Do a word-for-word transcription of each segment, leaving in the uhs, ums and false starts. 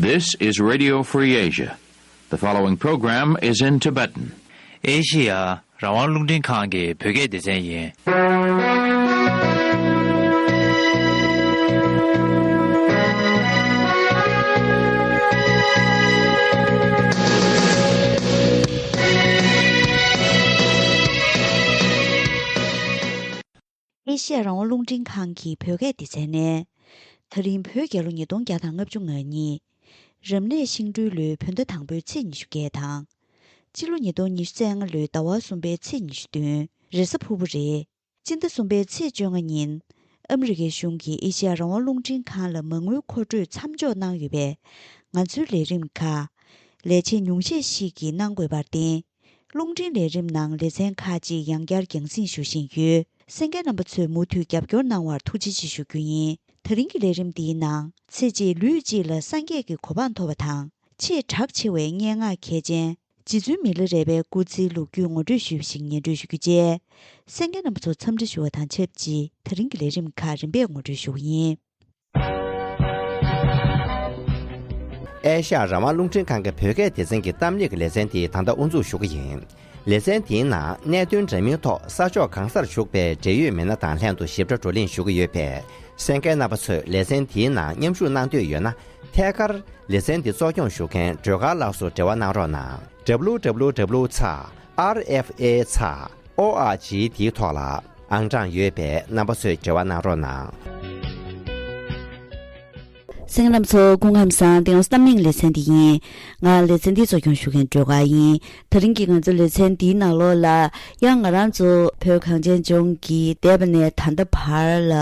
This is Radio Free Asia. The following program is in Tibetan. ཨེ་ཤི་ཡ་རང་དབང་རླུང་འཕྲིན་ཁང་གི་བོད་སྐད་སྡེ་ཚན་ཡིན། ཨེ་ཤི་ཡ་རང་དབང་རླུང་འཕྲིན་ཁང་གི་བོད་སྐད་སྡེ་ཚན་ནས། ད་རིང་བོད་རྒྱལ་ལོ་ཉིས་སྟོང་བརྒྱ་དང་ལྔ་བཅུ་ང་གཉིས། རབ་གནས་ཤིང་སྦྲུལ་ལོའི་བོད་ཟླ་དང་པོའི་ཚེས་ཉི་ཤུ་བརྒྱད་དང་། སྤྱི་ལོ་ཉིས་སྟོང་ཉི་ཤུ་རྩ་ལྔ་ལོའི་ཟླ་བ་གསུམ་པའི་ཚེས་ཉི་ཤུ་བདུན། རེས་གཟའ་ཕུར་བུ་རེད། སྤྱི་ཟླ་གསུམ་པའི་ཚེས་བཅོ་ལྔ་ཉིན། ཨ་མི་རི་ཀའི་གཞུང་གིས་ཨེ་ཤི་ཡ་རང་དབང་རླུང་འཕྲིན་ཁང་ལ་མ་དངུལ་མཁོ་སྤྲོད་མཚམས་འཇོག་གནང་ཡོད་པས། ང་ཚོའི་ལས་རིམ་ཁག་ལས་བྱེད་ཉུང་ཤས་ཤིག་གིས་གནང་དགོས་པར་བརྟེན། རླུང་འཕྲིན་ལས་རིམ་ནང་ལེ་ཚན་ཁག་ཅིག་ཡང་བསྐྱར་རྒྱང་སྲིང་ཞུ་བཞིན་ཡོད། གསན་མཁན་རྣམ་པ་ཚོས་མུ་མཐུད་རྒྱབ་སྐྱོར་གནང་བར་ཐུགས་རྗེ་ཆེ་ཞུ་རྒྱུ་ཡིན། ད་རིང་གི་ལས་རིམ་འདིའི་ནང་ཚེ་གཅིག་ལུས་གཅིག་ལ་སངས་རྒྱས་ཀྱི་གོ་འཕང་ཐོབ་པ་དང་། ཆེས་གྲགས་ཆེ་བའི་སྙན་ངག་མཁས་ཅན། རྗེ་བཙུན་མི་ལ་རས་པའི་སྐུ་ཚེའི་ལོ་རྒྱུས་ངོ་སྤྲོད་ཞུས་པ་ཞིག་སྙན་སྒྲོན་ཞུ་རྒྱུ་བཅས། གསན་མཁན་རྣམ་པ་ཚོ་འཚམས་འདྲི་ཞུ་བ་དང་ཆབས་ཅིག་ད་རིང་གི་ལས་རིམ་ཁག་རིམ་པས་ངོ་སྤྲོད་ཞུ་བ་ཡིན། ཨེ་ཤ་ཡ་རང་དབང་རླུང་འཕྲིན་ཁང་གི་བོད་སྐད་སྡེ་ཚན་གྱི་གཏམ་གླེང་གི་ལེ་ཚན་དེ་ད་ལྟ་དབུ་འཛུགས་ཞུ་གི་ཡིན། ལེ་ཚན་དེའི་ནང་གནད་དོན་འདྲ་མིན་ཐོག་ས་ཕྱོགས་གང་སར་བཞུགས་པའི་འབྲེལ་ཡོད་མི་སྣ་དང་ལྷན་དུ་ཞིབ་ཕྲ་བགྲོ་གླེང་ཞུ་གི་ཡོད་པས། གསན་མཁན་རྣམ་པ་ཚོས་ལེ་ཚན་དེའི་ནང་མཉམ་ཞུགས་གནང་འདོད་ཡོད་ན། ཐད་ཀར་ལེ་ཚན་འདི་གཙོ་སྐྱོང་ཞུ་མཁན་སྒྲོལ་དཀར་ལགས་སུ་འབྲེལ་བ་གནང་རོགས་གནང་། W W W ཚེག་R F A ཚེག O R G དེའི་ཐོག་ལ་ཨང་གྲངས་ཡོད་པས་རྣམ་པ་ཚོས་འབྲེལ་བ་གནང་རོགས་གནང་། གསན་མཁན་རྣམ་པ་ཚོ་སྐུ་ཁམས་བཟང་། དེ་ཡང་གཏམ་གླེང་ལེ་ཚན་འདི་ཡིན། ང་ལེ་ཚན་འདིའི་གཙོ་སྐྱོང་ཞུ་མཁན་སྒྲོལ་དཀར་ཡིན། ད་རིང་གི་ང་ཚོ་ལེ་ཚན་འདིའི་ནང་ལོགས་ལ་ཡང་ང་རང་ཚོ་བོད་གངས་ཅན་ལྗོངས་ཀྱི་འདས་པ་ནས་ད་ལྟ་བར་ལ་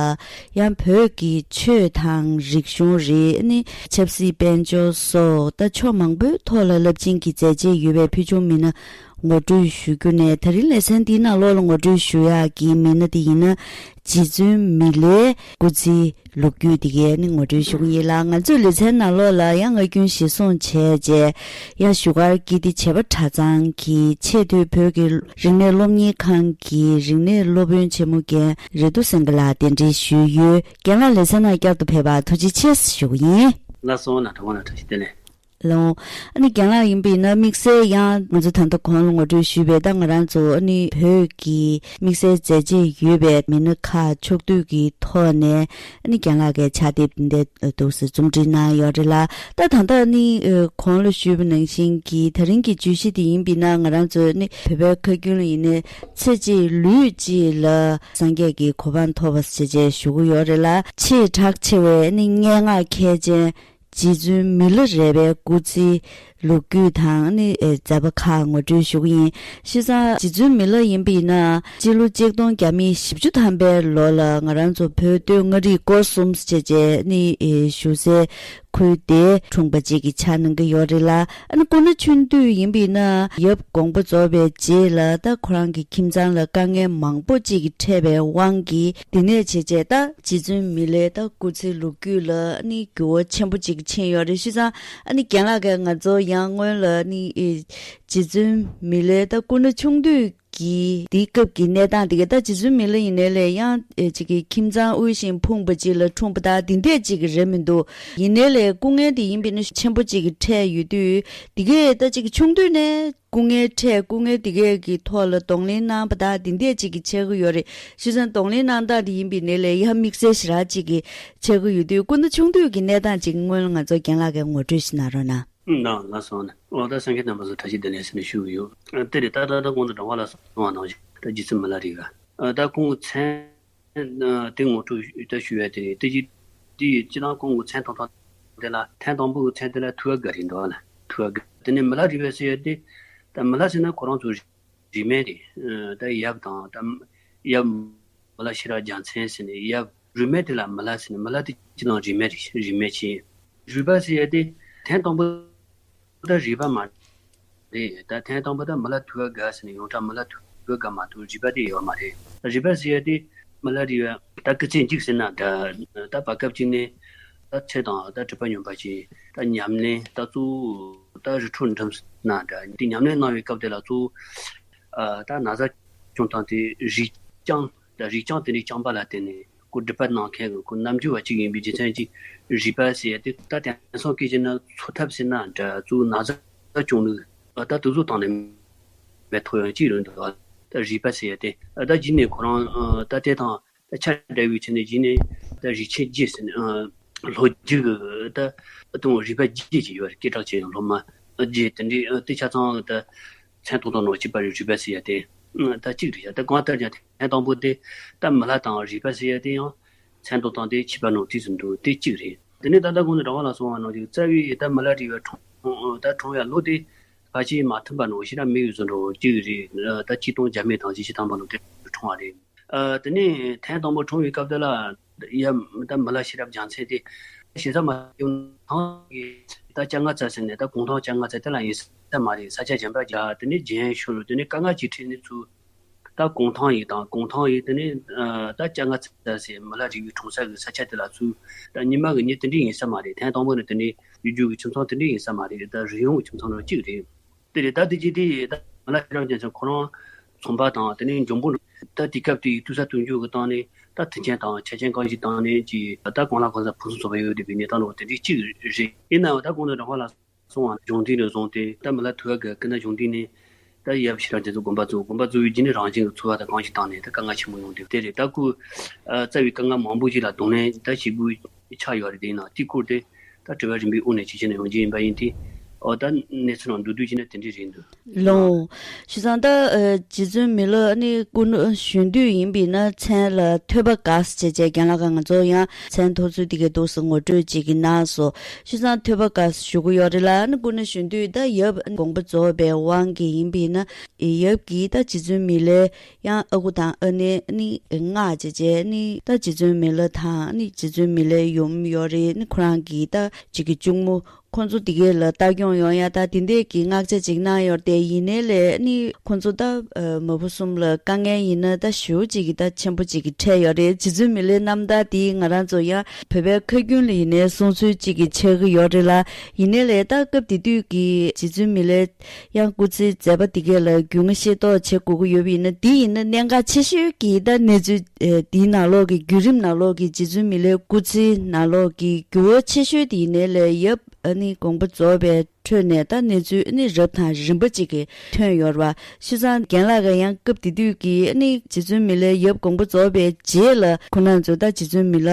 ཡང་བོད་ཀྱི་ཆོས་དང་རིག་གཞུང་རེད། ཨ་ནི་ཆབ་སྲིད་དཔལ་འབྱོར་སོགས་ད་ཕྱོགས་མང་པོའི་ཐོག་ལ་རླབས་ཆེན་གྱི་མཛད་རྗེས་ཡོད་པའི་ཕུལ་བྱུང་མི་སྣ་ངོ་སྤྲོད་ཞུ་རྒྱུ་ནས། ད་རིང་ལེ་ཚན་འདིའི་ནང་ལོགས་ལ་ངོ་སྤྲོད་ཞུ་ཡག་གི་མི་སྣ་དེ་ཡིན་ན། རྗེ་བཙུན་མི་ལའི་སྐུ་ཚེའི་ལོ་རྒྱུས་དེ་གའི་ནི་ངོ་སྤྲོད་ཞུ་གི་ཡིན་ལ། ང་ཚོའི་ལེ་ཚན་ནང་ལོགས་ལ་ཡང་སྔ་རྒྱུན་གཞིར་བཟུང་བྱས་རྗེས་ཡང་བཞུགས་སྒར་ཀིརྟི་བྱེས་པ་གྲྭ་ཚང་གི་ཆེས་མཐོའི་བོད་ཀྱི་རིག་གནས་སློབ་གཉེར་ཁང་གི་རིག་གནས་སློབ་དཔོན་ཆེན་མོ་རྒན་རེ་ཏུ་སེང་གེ་ལགས་གདན་འདྲེན་ཞུས་ཡོད། རྒན་ལགས་ལེ་ཚན་ནང་བསྐྱར་དུ་ཕེབས་པར་ཐུགས་རྗེ་ཆེ་ཞུ་གི་ཡིན། ལགས་སོ། ན་དྲང་བ་ན་བཀྲ་ཤིས་བདེ་ལེགས། ལོ། ཨ་ནི་རྒན་ལགས་ཡིན་པ་ཡིན་ན་དམིགས་བསལ་ཡང་ང་ཚོ་ད་ལྟ་གོང་ལ་ངོ་སྤྲོད་ཞུས་པའི་ད་ང་རང་ཚོ་ཨ་ནི་བོད་ཀྱི་དམིགས་བསལ་མཛད་རྗེས་ཡོད་པའི་མི་སྣ་ཁག་ཕྱོགས་བསྡུས་ཀྱི་ཐོག་ནས་ཨ་ནི་རྒན་ལགས་ཀྱི་ཕྱག་དེབ་འདི་འདུག་སེ་རྩོམ་སྒྲིག་གནང་ཡོད་རེད་ལ། ད་ད་ལྟ་ཨ་ནི་གོང་ལ་ཞུས་པ་ནང་བཞིན་གྱི་ད་རིང་གི་བརྗོད་གཞི་དེ་ཡིན་པ་ཡིན་ན་ང་རང་ཚོ་ཨ་ནི་བོད་པའི་ཁ་རྒྱུན་ལ་ཡིན་ནའི་ཚེ་གཅིག་ལུས་གཅིག་ལ་སངས་རྒྱས་ཀྱི་གོ་འཕང་ཐོབ་པ་ཞེས་བྱས་ཞུ་གི་ཡོད་རེད་ལ། ཆེས་གྲགས་ཆེ་བའི་ཨ་ནི་སྙན་ངག་མཁས་ཅན། རྗེ་བཙུན་མི་ལ་རས་པའི་སྐུ་ཚེའི་ལོ་རྒྱུས་དང་ནི་ཨེ་མཛད་པ་ཁག་ངོ་སྤྲོད་ཞུ་གི་ཡིན། བྱས་ཙང་རྗེ་བཙུན་མི་ལ་ཡིན་པ་ཡིན་ན་སྤྱི་ལོ་ཆིག་སྟོང་བརྒྱ་མེད་བཞི་བཅུ་ཐམ་པའི་ལོ་ལ་ང་རང་ཚོ་བོད་སྟོད་མངའ་རིས་སྐོར་གསུམ་ཞེས་བྱས་ནི་ཨེ་བཞུགས་སའི་ཁུལ་དེ་འཁྲུངས་པ་ཅིག་གི་ཆགས་གནང་གི་ཡོད་རེད་ལ། ཨ་ནི་སྐུ་ན་ཆུང་དུས་ཡིན་པ་ཡིན་ན་ཡབ་དགོངས་པ་རྫོགས་པའི་རྗེས་ལ་ད་ཁོ་རང་གི་ཁྱིམ་ཚང་ལ་དཀའ་ངལ་མང་པོ་ཅིག་གིས་འཕྲད་པའི་དབང་གིས་དེ་ནས་བྱས་རྗེས་ད་རྗེ་བཙུན་མི་ལའི་ད་སྐུ་ཚེའི་ལོ་རྒྱུས་ལ་ནི་འགྱུར་བ་ཆེན་པོ་ཅིག་ཕྱིན་ཡོད་རེད། བྱས་ཙང་ཨ་ནི་རྒན་ལགས་ཀྱིས་ང་ཚོ་ཡང་སྔོན་ལ་ནི་ཨེ་རྗེ་བཙུན་མི་ལའི་ད་སྐུ་ན་ཆུང་དུས་ཀྱི་དེའི་སྐབས་ཀྱི་གནས་སྟངས་དེ་ག་ད་རྗེ་བཙུན་མི་ལ་ཡིན་ནའི་ལས་ཡང་ཨེ་ཅིག་གི་ཁྱིམ་ཚང་དབུལ་ཞིང་ཕོངས་པ་ཅིག་ལ་འཁྲུངས་པ་ད་དེ་འདྲས་ཅིག་གི་རེད་མི་འདུག་ཡིན་ནའི་ལས་སྐུ་ངལ་དེ་ཡིན་པ་ཡིན་ན་ཆེན་པོ་ཅིག་གི་འཕྲད་ཡོད་དུས་དེ་གས་ད་ཅིག་ཆུང་དུས་ནས། སྐུ་ངལ་འཕྲད་སྐུ་ངལ་དེ་གས་ཀྱི་ཐོག་ལ་གདོང་ལེན་གནང་པ་དག་དེ་འདྲས་ཅིག་གི་ཆགས་ཀྱི་ཡོད་རེད། བྱས་ཙང་གདོང་ལེན་གནང་སྟངས་དེ་ཡིན་པ་ཡིན་ནའི་ལས་ཡ་དམིགས་བསལ་ཞེ་དྲག་ཅིག་གི་ཆགས་ཀྱི་ཡོད་དུས་སྐུ་ན་ཆུང་དུས་ཀྱི་གནས་སྟངས་ཅིག་སྔོན་ལ་ང་ཚོ་རྒན་ལགས་ཀྱིས་ངོ་སྤྲོད་ཞིག་གནང་རོགས་གནང་། ཨུམ། ན་ལགས་སོ། ཨོ་ད་གསན་མཁན་རྣམ་པ་ཚོ་བཀྲ་ཤིས་བདེ་ལེགས་ཟེར་ནས་ཞུ་གི་ཡོད། ཨ་དེ་རེད། ད་ད་ད་གོང་དུ་དྲང་བ་ལ་སོང་བ་ནང་བཞིན་ད་རྗེ་བཙུན་མི་ལ་རས་པ་ཨ་ད་ཁོང་གི་མཚན། དེ་ངོ་སྤྲོད་ད་ཞུ་ཡ་དེ་རེད། དེ་གཅིག་དེ་ཡི་སྤྱི་བཏང་ཁོང་གི་མཚན་ཐོག་ཐོག་དེ་ལ་མཚན་དང་པོ་གི་མཚན་དེ་ལ་ཐུ་བ་དགའ་རེད་འདུག་ལ། ཐུ་བ་དགའ། དེ་ནས་མི་ལ་རས་པ་ཟེར་ཡ་དེ་ད་མི་ལ་ཟེར་ན་ཁོ་རང་ཚོ་རིས་མེད་རེད། ད་ཡབ་དང་ད་ཡབ་མི་ལ་ཤེས་རབ་རྒྱལ་མཚན་ཟེར་ནས་ཡབ་རིས་མེད་དེ་ལ་མི་ལ་ཟེར་ནས་མི་ལ་དེ་སྤྱི་བཏང་རིས་མེད་རེད། རིས་མེད་ཆེ། རས་པ་ཟེར་ཡ་དེ་མཚན་དང་པོ། ད་རས་པ་མ་རེད། ད་ཐེངས་དང་པོ་ད་མི་ལ་ཐུ་བ་དགའ་ཟེར་ནས་ཡོངས་གྲགས་མི་ལ་ཐུ་བ་དགའ་མ་གཏོགས་རས་པ་དེ་ཡོད་མ་རེད། རས་པ་ཟེར་ཡ་དེ་མི་ལ་རས་པ་ད་སྐུ་ཚེ་མཇུག་ཟེར་ན་འདྲ། ད་བར་སྐབས་གཅིག་ནས་ད་ཚེ་དང་ད་གྲུབ་པ་སྙོམས་པ་ཅིག་ད་ཉམས་ལེན་ད་གཙོ་བོ་ད་རི་ཁྲོད་འགྲིམས་ཟེར་ན་འདྲ། དེ་ཉམས་ལེན་གནང་བའི་སྐབས་དེ་ལ་གཙོ་བོ་ད་ན་བཟའ་གྱོན་སྟངས་དེ་རས་རྐྱང་། ད་རས་རྐྱང་དེ་འདྲའི་རྐྱང་པ་ལ་བརྟེན་ནས་ ཁོ་སྒྲུབ་པ་གནང་མཁན་གྱི་ཁོ་རྣམ་འགྱུར་བ་གཅིག་ཡིན་པའི་རྒྱུ་མཚན་གྱིས་རུས་པ་ཟེར་ཡ་དེ་ད་དེང་སང་སྐད་ཆ་ནི་འཚོ་ཐབས་ཟེར་ན་འདྲ་གཙོ་བོ་ན་ཚ་བྱུང་ལུགས་ད་དུ་གཟུགས་སྟེང་ནས་མེ་ཐོག་ཡང་གཅིག་རེད་འདུག་ད་རུས་པ་ཟེར་ཡ་དེ་ད་རྗེས་ནས་ཁོ་རང་ད་དེ་དང་ད་ཆ་འདྲ་བའི་ཆ་ནས་རྗེས་ནས་ད་རུས་ཆེན་རྗེས་ཟེར་ནས་ལྷོ་རྒྱུད་ཀྱི་ད་དུང་རུས་པ་རྗེས་ཀྱི་ཡོད་རེད། སྐད་གྲགས་ཆེ་ཡང་སློབ་མ་རྗེས་དེ་འདྲའི་དེ་ཆ་ཚང་ད། མཚན་ཐོགས་དང་ནང་གཅིག་པ་རེད། རུས་པ་ཟེར་ཡ་དེ་ད་གཅིག་རེད་ཡ། ད་གང་ལྟར་ཀྱང་ཐེངས་དང་པོ་དེ་ད་མི་ལ་དང་རུས་པ་ཟེར་ཡ་དེ་ཡང་མཚན་ཐོགས་དང་དེ་ཕྱི་པ་ནང་དུས་སུ་འདུག་དེ་གཅིག་རེད། དེ་ནས་ད་ལྟ་གོང་དུ་དྲ་བ་ལ་སོང་བ་ནང་བཞིན་རྩ་བའི་ད་མི་ལ་རུས་པ་འཁྲུངས་ད་འཁྲུངས་ཡ་ལོ་དེ་ཕལ་ཆེར་མ་ཐུབ་པ་ནང་བཞིན་ར་མི་ཡུལ་བཟོ་འགྲོ་གཅིག་རེད། ད་ཆིག་སྟོང་བརྒྱ་མེད་དང་བཞི་བཅུ་ཐམ་པ་ལོ་དེ་འཁྲུངས་བ་རེད། དེ་ནས་ཐེངས་དང་པོ་འཁྲུངས་པའི་སྐབས་དེ་ལ་ཡ་ད་མི་ལ་ཤེས་རབ་རྒྱལ་མཚན་དེ་ཞེ་ས་མ་ཡོང་ཐང་གི་ད་ལྕགས་རྔ་རྩ་ཟེར་ནས་ད་གུང་ཐང་ལྕགས་རྔ་རྩ་དེ་ལ་ཡིན་ས་མ་རེད། ས་ཆ་གཞན་པ་རྒྱ་དེ་ནས་རྒྱན་ཤོར་དེ་ནས་དཀའ་ངལ་ཅིག་འཕྲད་ནས་ཚུར་ད་གུང་ཐང་ཡིན་དང་གུང་ཐང་ཡིན་དེ་ནས་ད་ལྕགས་རྔ་རྩ་ཟེར་མི་ལ་རུས་པའི་འཁྲུངས་ས་གི་ས་ཆ་དེ་ལ་ཚུར་ད་ཉི་མ་གི་མྱི་དེ་འདྲས་ཡིན་ས་མ་རེད། ཐེངས་དང་པོ་ནས་དེ་འདྲས་ཡུལ་རྒྱུད་ཀྱི་ཁྱིམ་ཚང་དེ་འདྲས་ཡིན་ས་མ་རེད། ད་རིགས་ཡོང་གི་ཁྱིམ་ཚང་ནང་གཅིག་རེད། དེ་རེད། ད་དེ་རྗེས་དེ་ད་མི་ལ་ཤེས་རབ་རྒྱལ་མཚན་ཁོ་རང་ཚོང་པ་དང་དེ་ནས་འཇོན་པོ་ད་དེ་སྐབས་དེའི་ལྟོས་ས་ལྟོས་འཇོག་གི་སྟེང་ནས་ད་མཐུན་རྐྱེན་དང་ཆ་རྐྱེན་གང་ཞིག་སྟེང་ནས་ཀྱི་ད་གང་ལ་གང་འཚམ་ཕུན་སུམ་ཚོགས་པ་ཡོད་བསྡད་པའི་གནས་སྟངས་ལོག་དེ་འདྲའི་གཅིག་རེད། ཡིན་ནའང་ད་གོང་དུ་དྲ་བ་ལ་སོང་བ་གཞུང་དེང་ནས་བཟུང་སྟེ་ད་མི་ལ་ཐུ་བ་ག་ཀི་ན་གཞུང་དེང་ནས་ད་ཡབ་ཤེས་རབ་རྒྱལ་མཚན་དགོན་པ་བཙུགས། དགོན་པ་བཙུགས་པའི་རྗེས་ནས་རང་བཞིན་གྱི་འཚོ་བ་དང་གང་ཞིག་སྟེང་ནས་ད་དཀའ་ངལ་ཆེན་པོ་ཡོང་དུས་དེ་རེད། ད་ཁོས་རྩ་བའི་དཀའ་ངལ་མང་པོ་ཞིག་ལ་གདོང་ལེན་ད་བྱེད་དགོས་ཆགས་ཡོད་རེད། དེ་ཡིན་ན་དེའི་སྐོར་དེ་ད་དྲི་བ་རིམ་པའི་དབུ་ནས་ཇི་བཞིན་ཡོང་རྒྱུ་ཡིན་པ་ཡིན་ཏེ། ཨོ་ད་གནས་ཚུལ་ནང་མདོར་བསྡུས་བྱས་ན་དེ་འདྲས་རེད་འདུག་ལོ། བྱས་ཙང་ད་རྗེ་བཙུན་མི་ལ་ནི་སྐུ་ན་གཞོན་དུས་ཡིན་པས་ན་མཚན་ལ་ཐོས་པ་དགའ་ཟེར་བྱས་རྒན་ལགས་ཀྱིས་ང་ཚོ་ཡང་མཚན་ཐོགས་ཚུལ་དེ་གའི་འདུག་སེ་ངོ་སྤྲོད་ཅིག་གནང་སོང་། བྱས་ཙང་ཐོས་པ་དགའ་ཟེར་ཞུ་གི་ཡོད་རེད་ལ་ནི་སྐུ་ན་གཞོན་དུས་ད་ཡབ་དགོངས་པ་རྫོགས་པའི་དབང་གིས་ཡིན་པས་ན་ཡབ་ཀྱིས་ད་རྗེ་བཙུན་མི་ལའི་ཡང་ཨ་ཁུ་དང་ཨ་ནེ་ནི་མངགས་བྱས་བྱས་ནི་ད་རྗེ་བཙུན་མི་ལ་དང་ནི་རྗེ་བཙུན་མི་ལའི་ཡུམ་ཡོད་རེད། ནི་ཁོ་རང་གི་ད་ཅིག་གི་གཅུང་མོ་ཁོང་ཚོ་དེ་གའི་ལ་ལྟ་སྐྱོང་ཡོང་ཡ་ད་དེ་འདྲས་ཀྱི་མངགས་ཆ་ཅིག་གནང་ཡོད་རེད། དེ་ཡིན་ནའི་ལས་ནི་ཁོང་ཚོ་ད་མ་བུ་གསུམ་ལ་དཀའ་ངལ་ཡིན་ན་ད་ཞེ་པོ་ཅིག་གི་ད་ཆེན་པོ་ཅིག་གི་འཕྲད་ཡོད་རེད། རྗེ་བཙུན་མི་ལའི་རྣམ་ཐར་དེ་ང་རང་ཚོ་ཡང་བོད་པའི་ཁ་རྒྱུན་ལ་ཡིན་ནའི་གསུང་ཚུལ་ཅིག་གི་ཆགས་ཀྱི་ཡོད་རེད་ལ། ཡིན་ནའི་ལས་ད་སྐབས་དེ་དུས་ཀྱི་རྗེ་བཙུན་མི་ལའི་ཡང་སྐུ་ཚེའི་མཛད་པ་དེ་གས་ལ་རྒྱུས་མངའ་ཤེས་རྟོགས་བྱེད་དགོས་ཀྱི་ཡོད་པ་ཡིན་ན་དེ་ཡིན་ན་གནད་འགག་ཆེ་ཤོས་ཀྱི་ད་གནས་ཚུལ་དེའི་ནང་ལོགས་ཀྱི་བརྒྱུད་རིམ་ནང་ལོགས་ཀྱི་རྗེ་བཙུན་མི་ལའི་སྐུ་ཚེའི་ནང་ལོགས་ཀྱི་འགྱུར་བ་ཆེ་ཤོས་དེ་ཡིན་ནའི་ལས་ཡབ་ཨ་ནི་དགོངས་པ་རྫོགས་པའི་ཁྲོད་ནས་ད་གནས་ཚུལ་ཨ་ནི་རབ་དང་རིམ་པ་ཅིག་གི་ཐོན་ཡོད་རེད་བ། བྱས་ཙང་རྒན་ལགས་ཀྱིས་ཡང་སྐབས་དེ་དུས་ཀྱི་ཨ་ནི་རྗེ་བཙུན་མི་ལའི་ཡབ་དགོངས་པ་རྫོགས་པའི་རྗེས་ལ་ཁོང་རྣམ་ཚོ་ད་རྗེ་བཙུན་མི་ལ་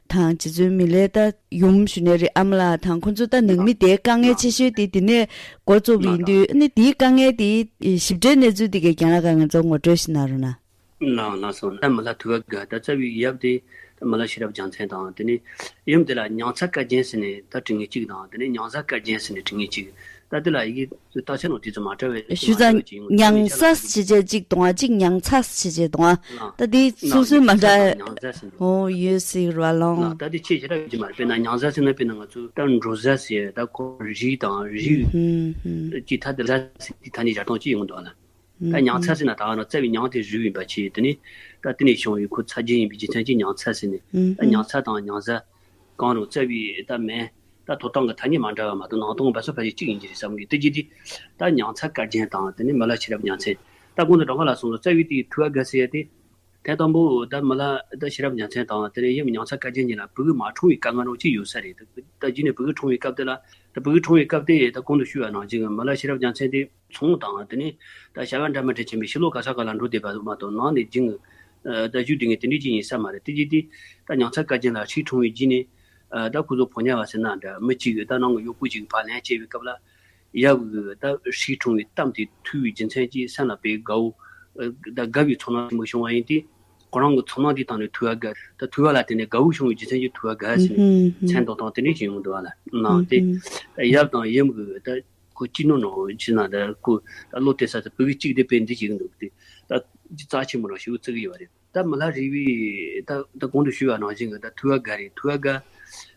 དང་རྗེ་བཙུན་མི་ལའི་ད་ཡུམ་ཞུ་ནའི་རེད་ཨ་མ་ལགས་དང་ཁོང་ཚོ་ད་ནང་མི་དེའི་དཀའ་ངལ་ཆེ་ཤོས་དེ་དེ་ནས་འགོ་བཙུགས་པ་ཡིན་དུས་ཨ་ནི་དེའི་དཀའ་ངལ་དེའི་ཞིབ་ཕྲའི་གནས་ཚུལ་དེ་གའི་རྒན་ལགས་ཀྱིས་ང་ཚོ་ངོ་སྤྲོད་ཞིག་གནང་རོགས་གནང་། ལགས་ལགས་སོ། ད་མི་ལ་ཐུ་བ་དགའ་ད་རྩ་བའི་ཡབ་དེ་ད་མི་ལ་ཤེས་རབ་རྒྱལ་མཚན་དང་དེ་ནས་ཡུམ་དེ་ལ་མྱང་ཚ་དཀར་རྒྱན་ཟེར་ནས་ད་དྲི་ངེས་གཅིག་དང་དེ་ནས་མྱང་བཟའ་དཀར་རྒྱན་ཟེར་ནས་དྲི་ངེས་གཅིག་ད་དེ་ལ་ཡི་གེ་རྟགས་ཆ་ནང་དེ་ཚོ་མ་འདྲ་བའི་ཞུ་ཙང་མྱང་ས་ཞེས་བྱས་གཅིག་དང་གཅིག་མྱང་ཚ་ཞེས་བྱས་དང་ད་དེ་སོ་སོའི་མ་འདྲ་མྱང་བཟའ་ཟེར་ནས་ཨོ་ཡོད་སྲིད་ར་ལོང་ད་དེ་ཆེས་ཞེ་དྲག་ཡོད་ཀྱི་མ་རེད། དཔེར་ན་མྱང་བཟའ་ཟེར་ན་དཔེར་ན་ང་ཚོ་ད་འབྲོ་བཟའ་ཟེར་ད་ཁོ་རིགས་དང་རིགས་ཀྱི་ད་དེ་བཟའ་ཟེར་དེ་ད་ནི་ཡར་ཐོན་གཅིག་ཡོང་འདུག་ཨ་ལ། ད་མྱང་ཚ་ཟེར་ན་ད་ག་ནང་རྩ་བའི་མྱང་དེ་རུས་ཡིན་པ་ཆེ། དེ་ནི་ད་དེ་ནས་བྱུང་བའི་ཁོ་ཚ་རྒྱུད་ཡིན་པའི་རྒྱུ་མཚན་གྱིས་མྱང་ཚ་ཟེར་ནས་ད་མྱང་ཚ་དང་མྱང་བཟའ་གང་རུང་རྩ་བའི་ད་མིང་ད་ཐོབ་ཐང་གི་ཐ་སྙད་མ་འདྲ་བ་མ་གཏོགས་ནང་དོན་སྦ་སོ་ཕལ་ཆེར་གཅིག་ཡིན་གྱི་རེད་བསམ་གི། དེ་རྗེས་དེ་ད་མྱང་ཚ་དཀར་རྒྱན་དང་དེ་ནི་མི་ལ་ཤེས་རབ་རྒྱལ་མཚན་ད་གོང་དུ་དྲ་བ་ལ་སོང་ལ་རྩ་བའི་དེའི་ཐུ་བ་དགའ་ཟེར་ཡ་དེ། ཐེངས་དང་པོ་ད་མི་ལ་ད་ཤེས་རབ་རྒྱལ་མཚན་དང་དེ་ནས་ཡུམ་མྱང་ཚ་དཀར་རྒྱན་གཉིས་ལ་ཕྲུ་གུ་མ་འཁྲུངས་པའི་དཀའ་ངལ་རང་གཅིག་ཡོད་ས་རེད། ད་རྗེས་ནས་ཕྲུ་གུ་འཁྲུངས་པའི་སྐབས་དེ་ལ་ད་ཕྲུ་གུ་འཁྲུངས་པའི་སྐབས་དེ་ད་གོང་དུ་ཞུས་པ་ནང་བཞིན་མི་ལ་ཤེས་རབ་རྒྱལ་མཚན་དེ་ཚོང་དང་དེ་ནས་ད་བྱ་བ་འདྲ་མི་འདྲ་ཆེན་པོའི་ཕྱི་ལོགས་ག་ས་ག་ལ་འགྲོ་བསྡད་པ་མ་གཏོགས་ནང་ནས་སྦྱིན་ད་བཞུགས་བསྡད་མཁན་དེ་འདྲའི་ཅིག་ཡིན་ས་མ་རེད། དེ་རྗེས་དེ་ད་མྱང་ཚ་དཀར་རྒྱན་ལ་ཕྲུ་གུ་འཁྲུངས་པའི་རྗེས་ནས་ད་ཁོ་ཚོ་ཕོ་ཉ་བ་ཟེར་ན་འདྲ་མི་གཅིག་ད་ནང་གི་གཡོག་པོ་གཅིག་ཕར་ལན་སྐྱེལ་བའི་སྐབས་ལ། ཡབ་ཀྱི་ད་ཕྲུ་གུ་འཁྲུངས་པའི་གཏམ་དེ་ཐོས་པའི་རྒྱུ་མཚན་གྱིས་སེམས་ལ་དཔེ་དགའ་བོ་ད་དགའ་བའི་ཚོར་སྣང་ཆེན་པོ་བྱུང་བ་ཡིན་ཏེ། ཁོ་རང་གི་ཚོར་སྣང་དེའི་སྟེང་ནས་ཐུ་བ་དགའ་ད་ཐུ་བ་ལ་བརྟེན་ནས་དགའ་བོ་བྱུང་བའི་རྒྱུ་མཚན་གྱིས་ཐུ་བ་དགའ་ཟེར་ནས་མཚན་འདོགས་སྟངས་དེ་འདྲ་ཞིག་ཡོང་འདུག་བ་ལ་གནང་སྟེ། ཡབ་དང་ཡུམ་གྱི་ད་ཁོ་སྐྱིད་ནོ་ནོ་ཕྱིར་ན་ད་ཁོ་ད་བློ་གཏད་ས་ད་ཕྲུ་གུ་གཅིག་དེ་དཔེ་འདི་ཞིག་འདུག་སྟེ་ད་རྩ་ཆེན་པོ་རང་ཞིག་བརྩི་གི་ཡོད་རེད། ད་མི་ལ་རུས་པའི་ད་ད་གོང་དུ་ཞུས་པ་ནང་བཞིན་གྱི་ད་ཐུ་བ་དགའ་རེད། ཐུ་བ་དགའ་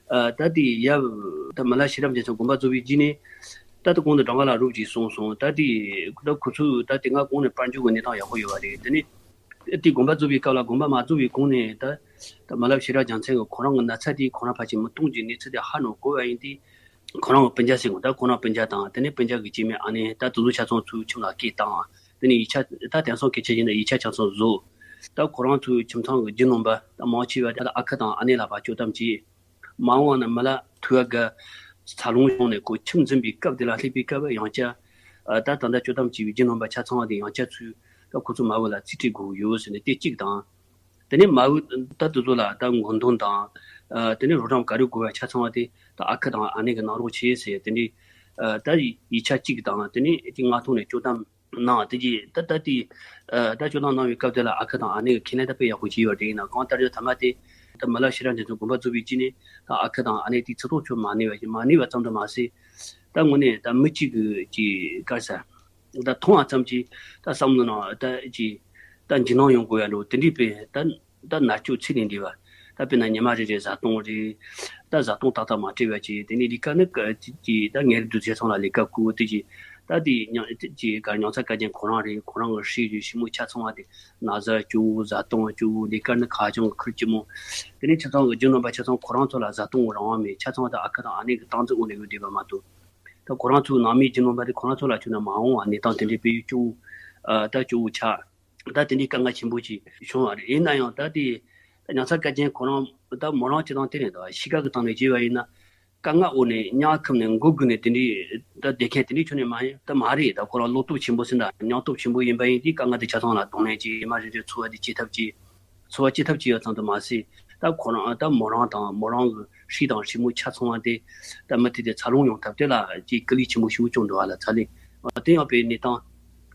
ཨ་ད་དེ་ཡབ་ད་མི་ལ་ཤེས་རབ་རྒྱལ་མཚན་དགོངས་པ་རྫོགས་པའི་རྗེས་ནས་ད་ད་གོང་དུ་དྲ་བ་ལ་རོབ་ཅིག་གསུངས་སོང་། ད་དེ་ད་ཁོ་ཚོས་ད་དེ་སྔ་གོང་ནས་དཔལ་འབྱོར་གྱི་གནས་སྟངས་ཡག་པོ་ཡོད་པ་རེད། དེ་ནས་དེ་དགོངས་པ་རྫོགས་པའི་སྐབས་ལ་དགོངས་པ་མ་རྫོགས་པའི་གོང་ནས་ད་ད་མི་ལ་ཤེས་རབ་རྒྱལ་མཚན་གྱི་ཁོ་རང་གི་ན་ཚ་དེ་ཁོ་རང་ཕལ་ཆེར་མི་གཏོང་རྒྱུའི་གནས་ཚུལ་དེ་ཧ་ནོ་གོ་བ་ཡིན་ཏེ། ཁོ་རང་གི་སྤུན་ཀྱག་ཟེར་གོ་ད་ཁོ་རང་སྤུན་ཀྱག་དང་དེ་ནས་སྤུན་ཀྱག་གི་སྐྱེ་དམན་ཨ་ནེ་ད་དེ་ཚོ་ཆ་ཚང་ཚུར་ཁྱིམ་ལ་སྐད་བཏང་། དེ་ནས་ཡིག་ཆ་ད་དེང་སང་སྐད་ཆ་བཤད་ན་ཡིག་ཆ་ཆ་ཚང་བཟོ། ད་ཁོ་རང་ཚོའི་ཁྱིམ་ཚང་གི་རྒྱུ་ནོམ་པ་ད་མང་ཆེ་བ་ད་ཨ་ཁུ་དང་ཨ་ནེ་ལ་ཕར་སྐྱོད་གཏམ་བྱས། མ་འོངས་ན་མི་ལ་ཐུག་ག་འཚར་ལོངས་བྱུང་ནས་ཁོ་ཁྱིམ་འཛིན་པའི་སྐབས་དེ་ལ་སླེབས་པའི་སྐབས་ཡང་བསྐྱར་ད་ད་ལྟ་སྐྱོད་གཏམ་བྱས་པའི་རྒྱུ་ནོམ་པ་ཆ་ཚང་བ་དེ་ཡང་བསྐྱར་ཚུར་ད་ཁོ་ཚོ་མ་བུ་ལ་རྩིས་སྤྲད་དགོས་ཡོད་ཟེར་ནས་དེ་གཅིག་དང་། དེ་ནས་མ་བུ་ད་དེ་ཚོ་ལ་ད་མགོ་འདོན་དང་། དེ་ནས་རོགས་རམ་ག་རེ་དགོས་པ་ཆ་ཚང་བ་དེ་ད་ཨ་ཁུ་དང་ཨ་ནེ་གི་གནང་རོགས་བྱེད་ཟེར་དེ་འདྲའི་ད་ཡིག་ཆ་གཅིག་དང་དེ་ནས་དེ་ང་ཐོག་ནས་སྐྱོད་གཏམ་གནང་། དེ་རྗེས་ད་ད་དེ་ད་སྐྱོད་གཏམ་གནང་བའི་སྐབས་དེ་ལ་ཨ་ཁུ་དང་ཨ་ནེ་གི་ཁས་ལེན་ད་དཔེ་ཡག་པོ་བྱས་ཡོད་རེད། ཡིན་ན་གང་ལྟར་ཡང་ཐ་མ་དེ་ད་མི་ལ་ཤེས་རབ་འདི་ཚོ་དགོངས་པ་རྫོགས་པའི་རྗེས་ནས་ད་ཨ་ཁུ་དང་ཨ་ནེ་དེ་ཚིག་ཐོག་ཆོད་མ་ནུས་པ་མ་ནུས་པ་ཙམ་དུ་མ་ཟད། ད་དངོས་གནས་ད་མི་གཅིག་གི་གི་དཀར་ས་ད་མཐོང་བ་ཙམ་གྱིས་ད་བསམ་བློ་ནང་ད་ཀྱི་ད་འཇིགས་སྣང་ཡོང་དགོས་ཡ་འགྲོ་དེ་འདྲའི་དཔེ་ད་ད་མནར་གཅོད་ཚད་ལས་འདས་པ། ད་དཔེར་ན་ཉི་མ་རེ་རེ་བཟའ་བཏུང་རེད། ད་བཟའ་བཏུང་ཏག་ཏག་མ་སྤྲད་པ་བྱས་དེ་ནས་ལས་ཀ་ནི་ཀ་ཀྱི་ད་ངལ་དུ་བྱས་ཚང་ལ་ལས་ཀ་བསྐུར་དེ་ཀྱི་ད་དེ་ཉང་ཀྱི་གར་ཉང་ཚ་བཀའ་བརྒྱུད་ཁོ་རང་རེད། ཁོ་རང་གི་ཧྲིལ་རེད། ཞི་མོ་ཆ་ཚང་བ་དེ་ན་བཟའ་སྐྱོ་བོ་བཟའ་བཏུང་སྐྱོ་བོ་ལས་ཀ་ནི་ཁ་བྱང་གི་ཁུར་ཀྱི་མོ། དེ་ནས་ཁྱིམ་ཚང་གི་རྒྱུ་ནོམ་པ་ཆ་ཚང་ཁོ་རང་ཚོ་ལ་བཟའ་བཏུང་རང་དབང་མེད། ཆ་ཚང་ད་ཨ་ཁུ་དང་ཨ་ནེ་གི་སྟངས་འཛིན་འོག་ནས་ཡོད་བསྡད་པ་མ་གཏོགས། ད་ཁོ་རང་ཚོའི་ནང་མིའི་རྒྱུ་ནོམ་པ་དེ་ཁོ་རང་ཚོ་ལ་བྱུང་ན་མ་འོངས་པ་གནས་སྟངས་དེ་འདྲའི་དཔེ་ཡོད་སྐྱོ་བོ་ད་སྐྱོ་བོ་ཆགས། ད་དེ་འདྲའི་དཀའ་ངལ་ཆེན་པོ་ཅིག་བྱུང་བ་རེད། ཡིན་ན་ཡང་ད་དེ་ད་ཉང་ཚ་བཀའ་བརྒྱུད་ཁོ་རང་ད་མོ་རང་སྤྱི་བཏང་དེ་རེད་འདུག་གཤིས་ཀ་གི་སྟེང་ནས་བརྗོད་པ་ཡིན་ན། དཀའ་ངལ་འོག་ནས་གཉའ་ཁུམ་ནས་མགོ་སྒུར་ནས་དེ་འདྲའི་ད་བསྡད་མཁན་དེ་འདྲའི་ཁྱོན་ནས་མ་ཡིན་ད་མ་རེད། ད་ཁོ་རང་བློ་སྟོབས་ཆེན་པོ་ཟིན་ད་སྙིང་སྟོབས་ཆེན་པོ་ཡིན་པ་ཡིན་དེ་དཀའ་ངལ་དེ་ཆ་ཚང་ལ་གདོང་ལེན་གྱིས་ཉི་མ་རེ་རེ་འཚོ་བ་དེ་སྐྱེལ་ཐབས་ཀྱིས། འཚོ་བ་སྐྱེལ་ཐབས་ཀྱི་ཡོད་ཙམ་དུ་མ་ཟད། ད་ཁོ་རང་ད་མོ་རང་དང་མོ་རང་གི་ཧྲིལ་དང་ཧྲིལ་མོ་ཆ་ཚང་བ་དེ་ད་མུ་མཐུད་དེ་འཚར་ལོངས་ཡོང་ཐབས་དེ་ལ་ཅིག་སྐུ་ལས་ཆེན་པོ་ཞིག་བསྐྱོན་འདུག་བ་ལ་ཚ་ལེ། དེ་ཡང་དཔེ་གནས་སྟངས་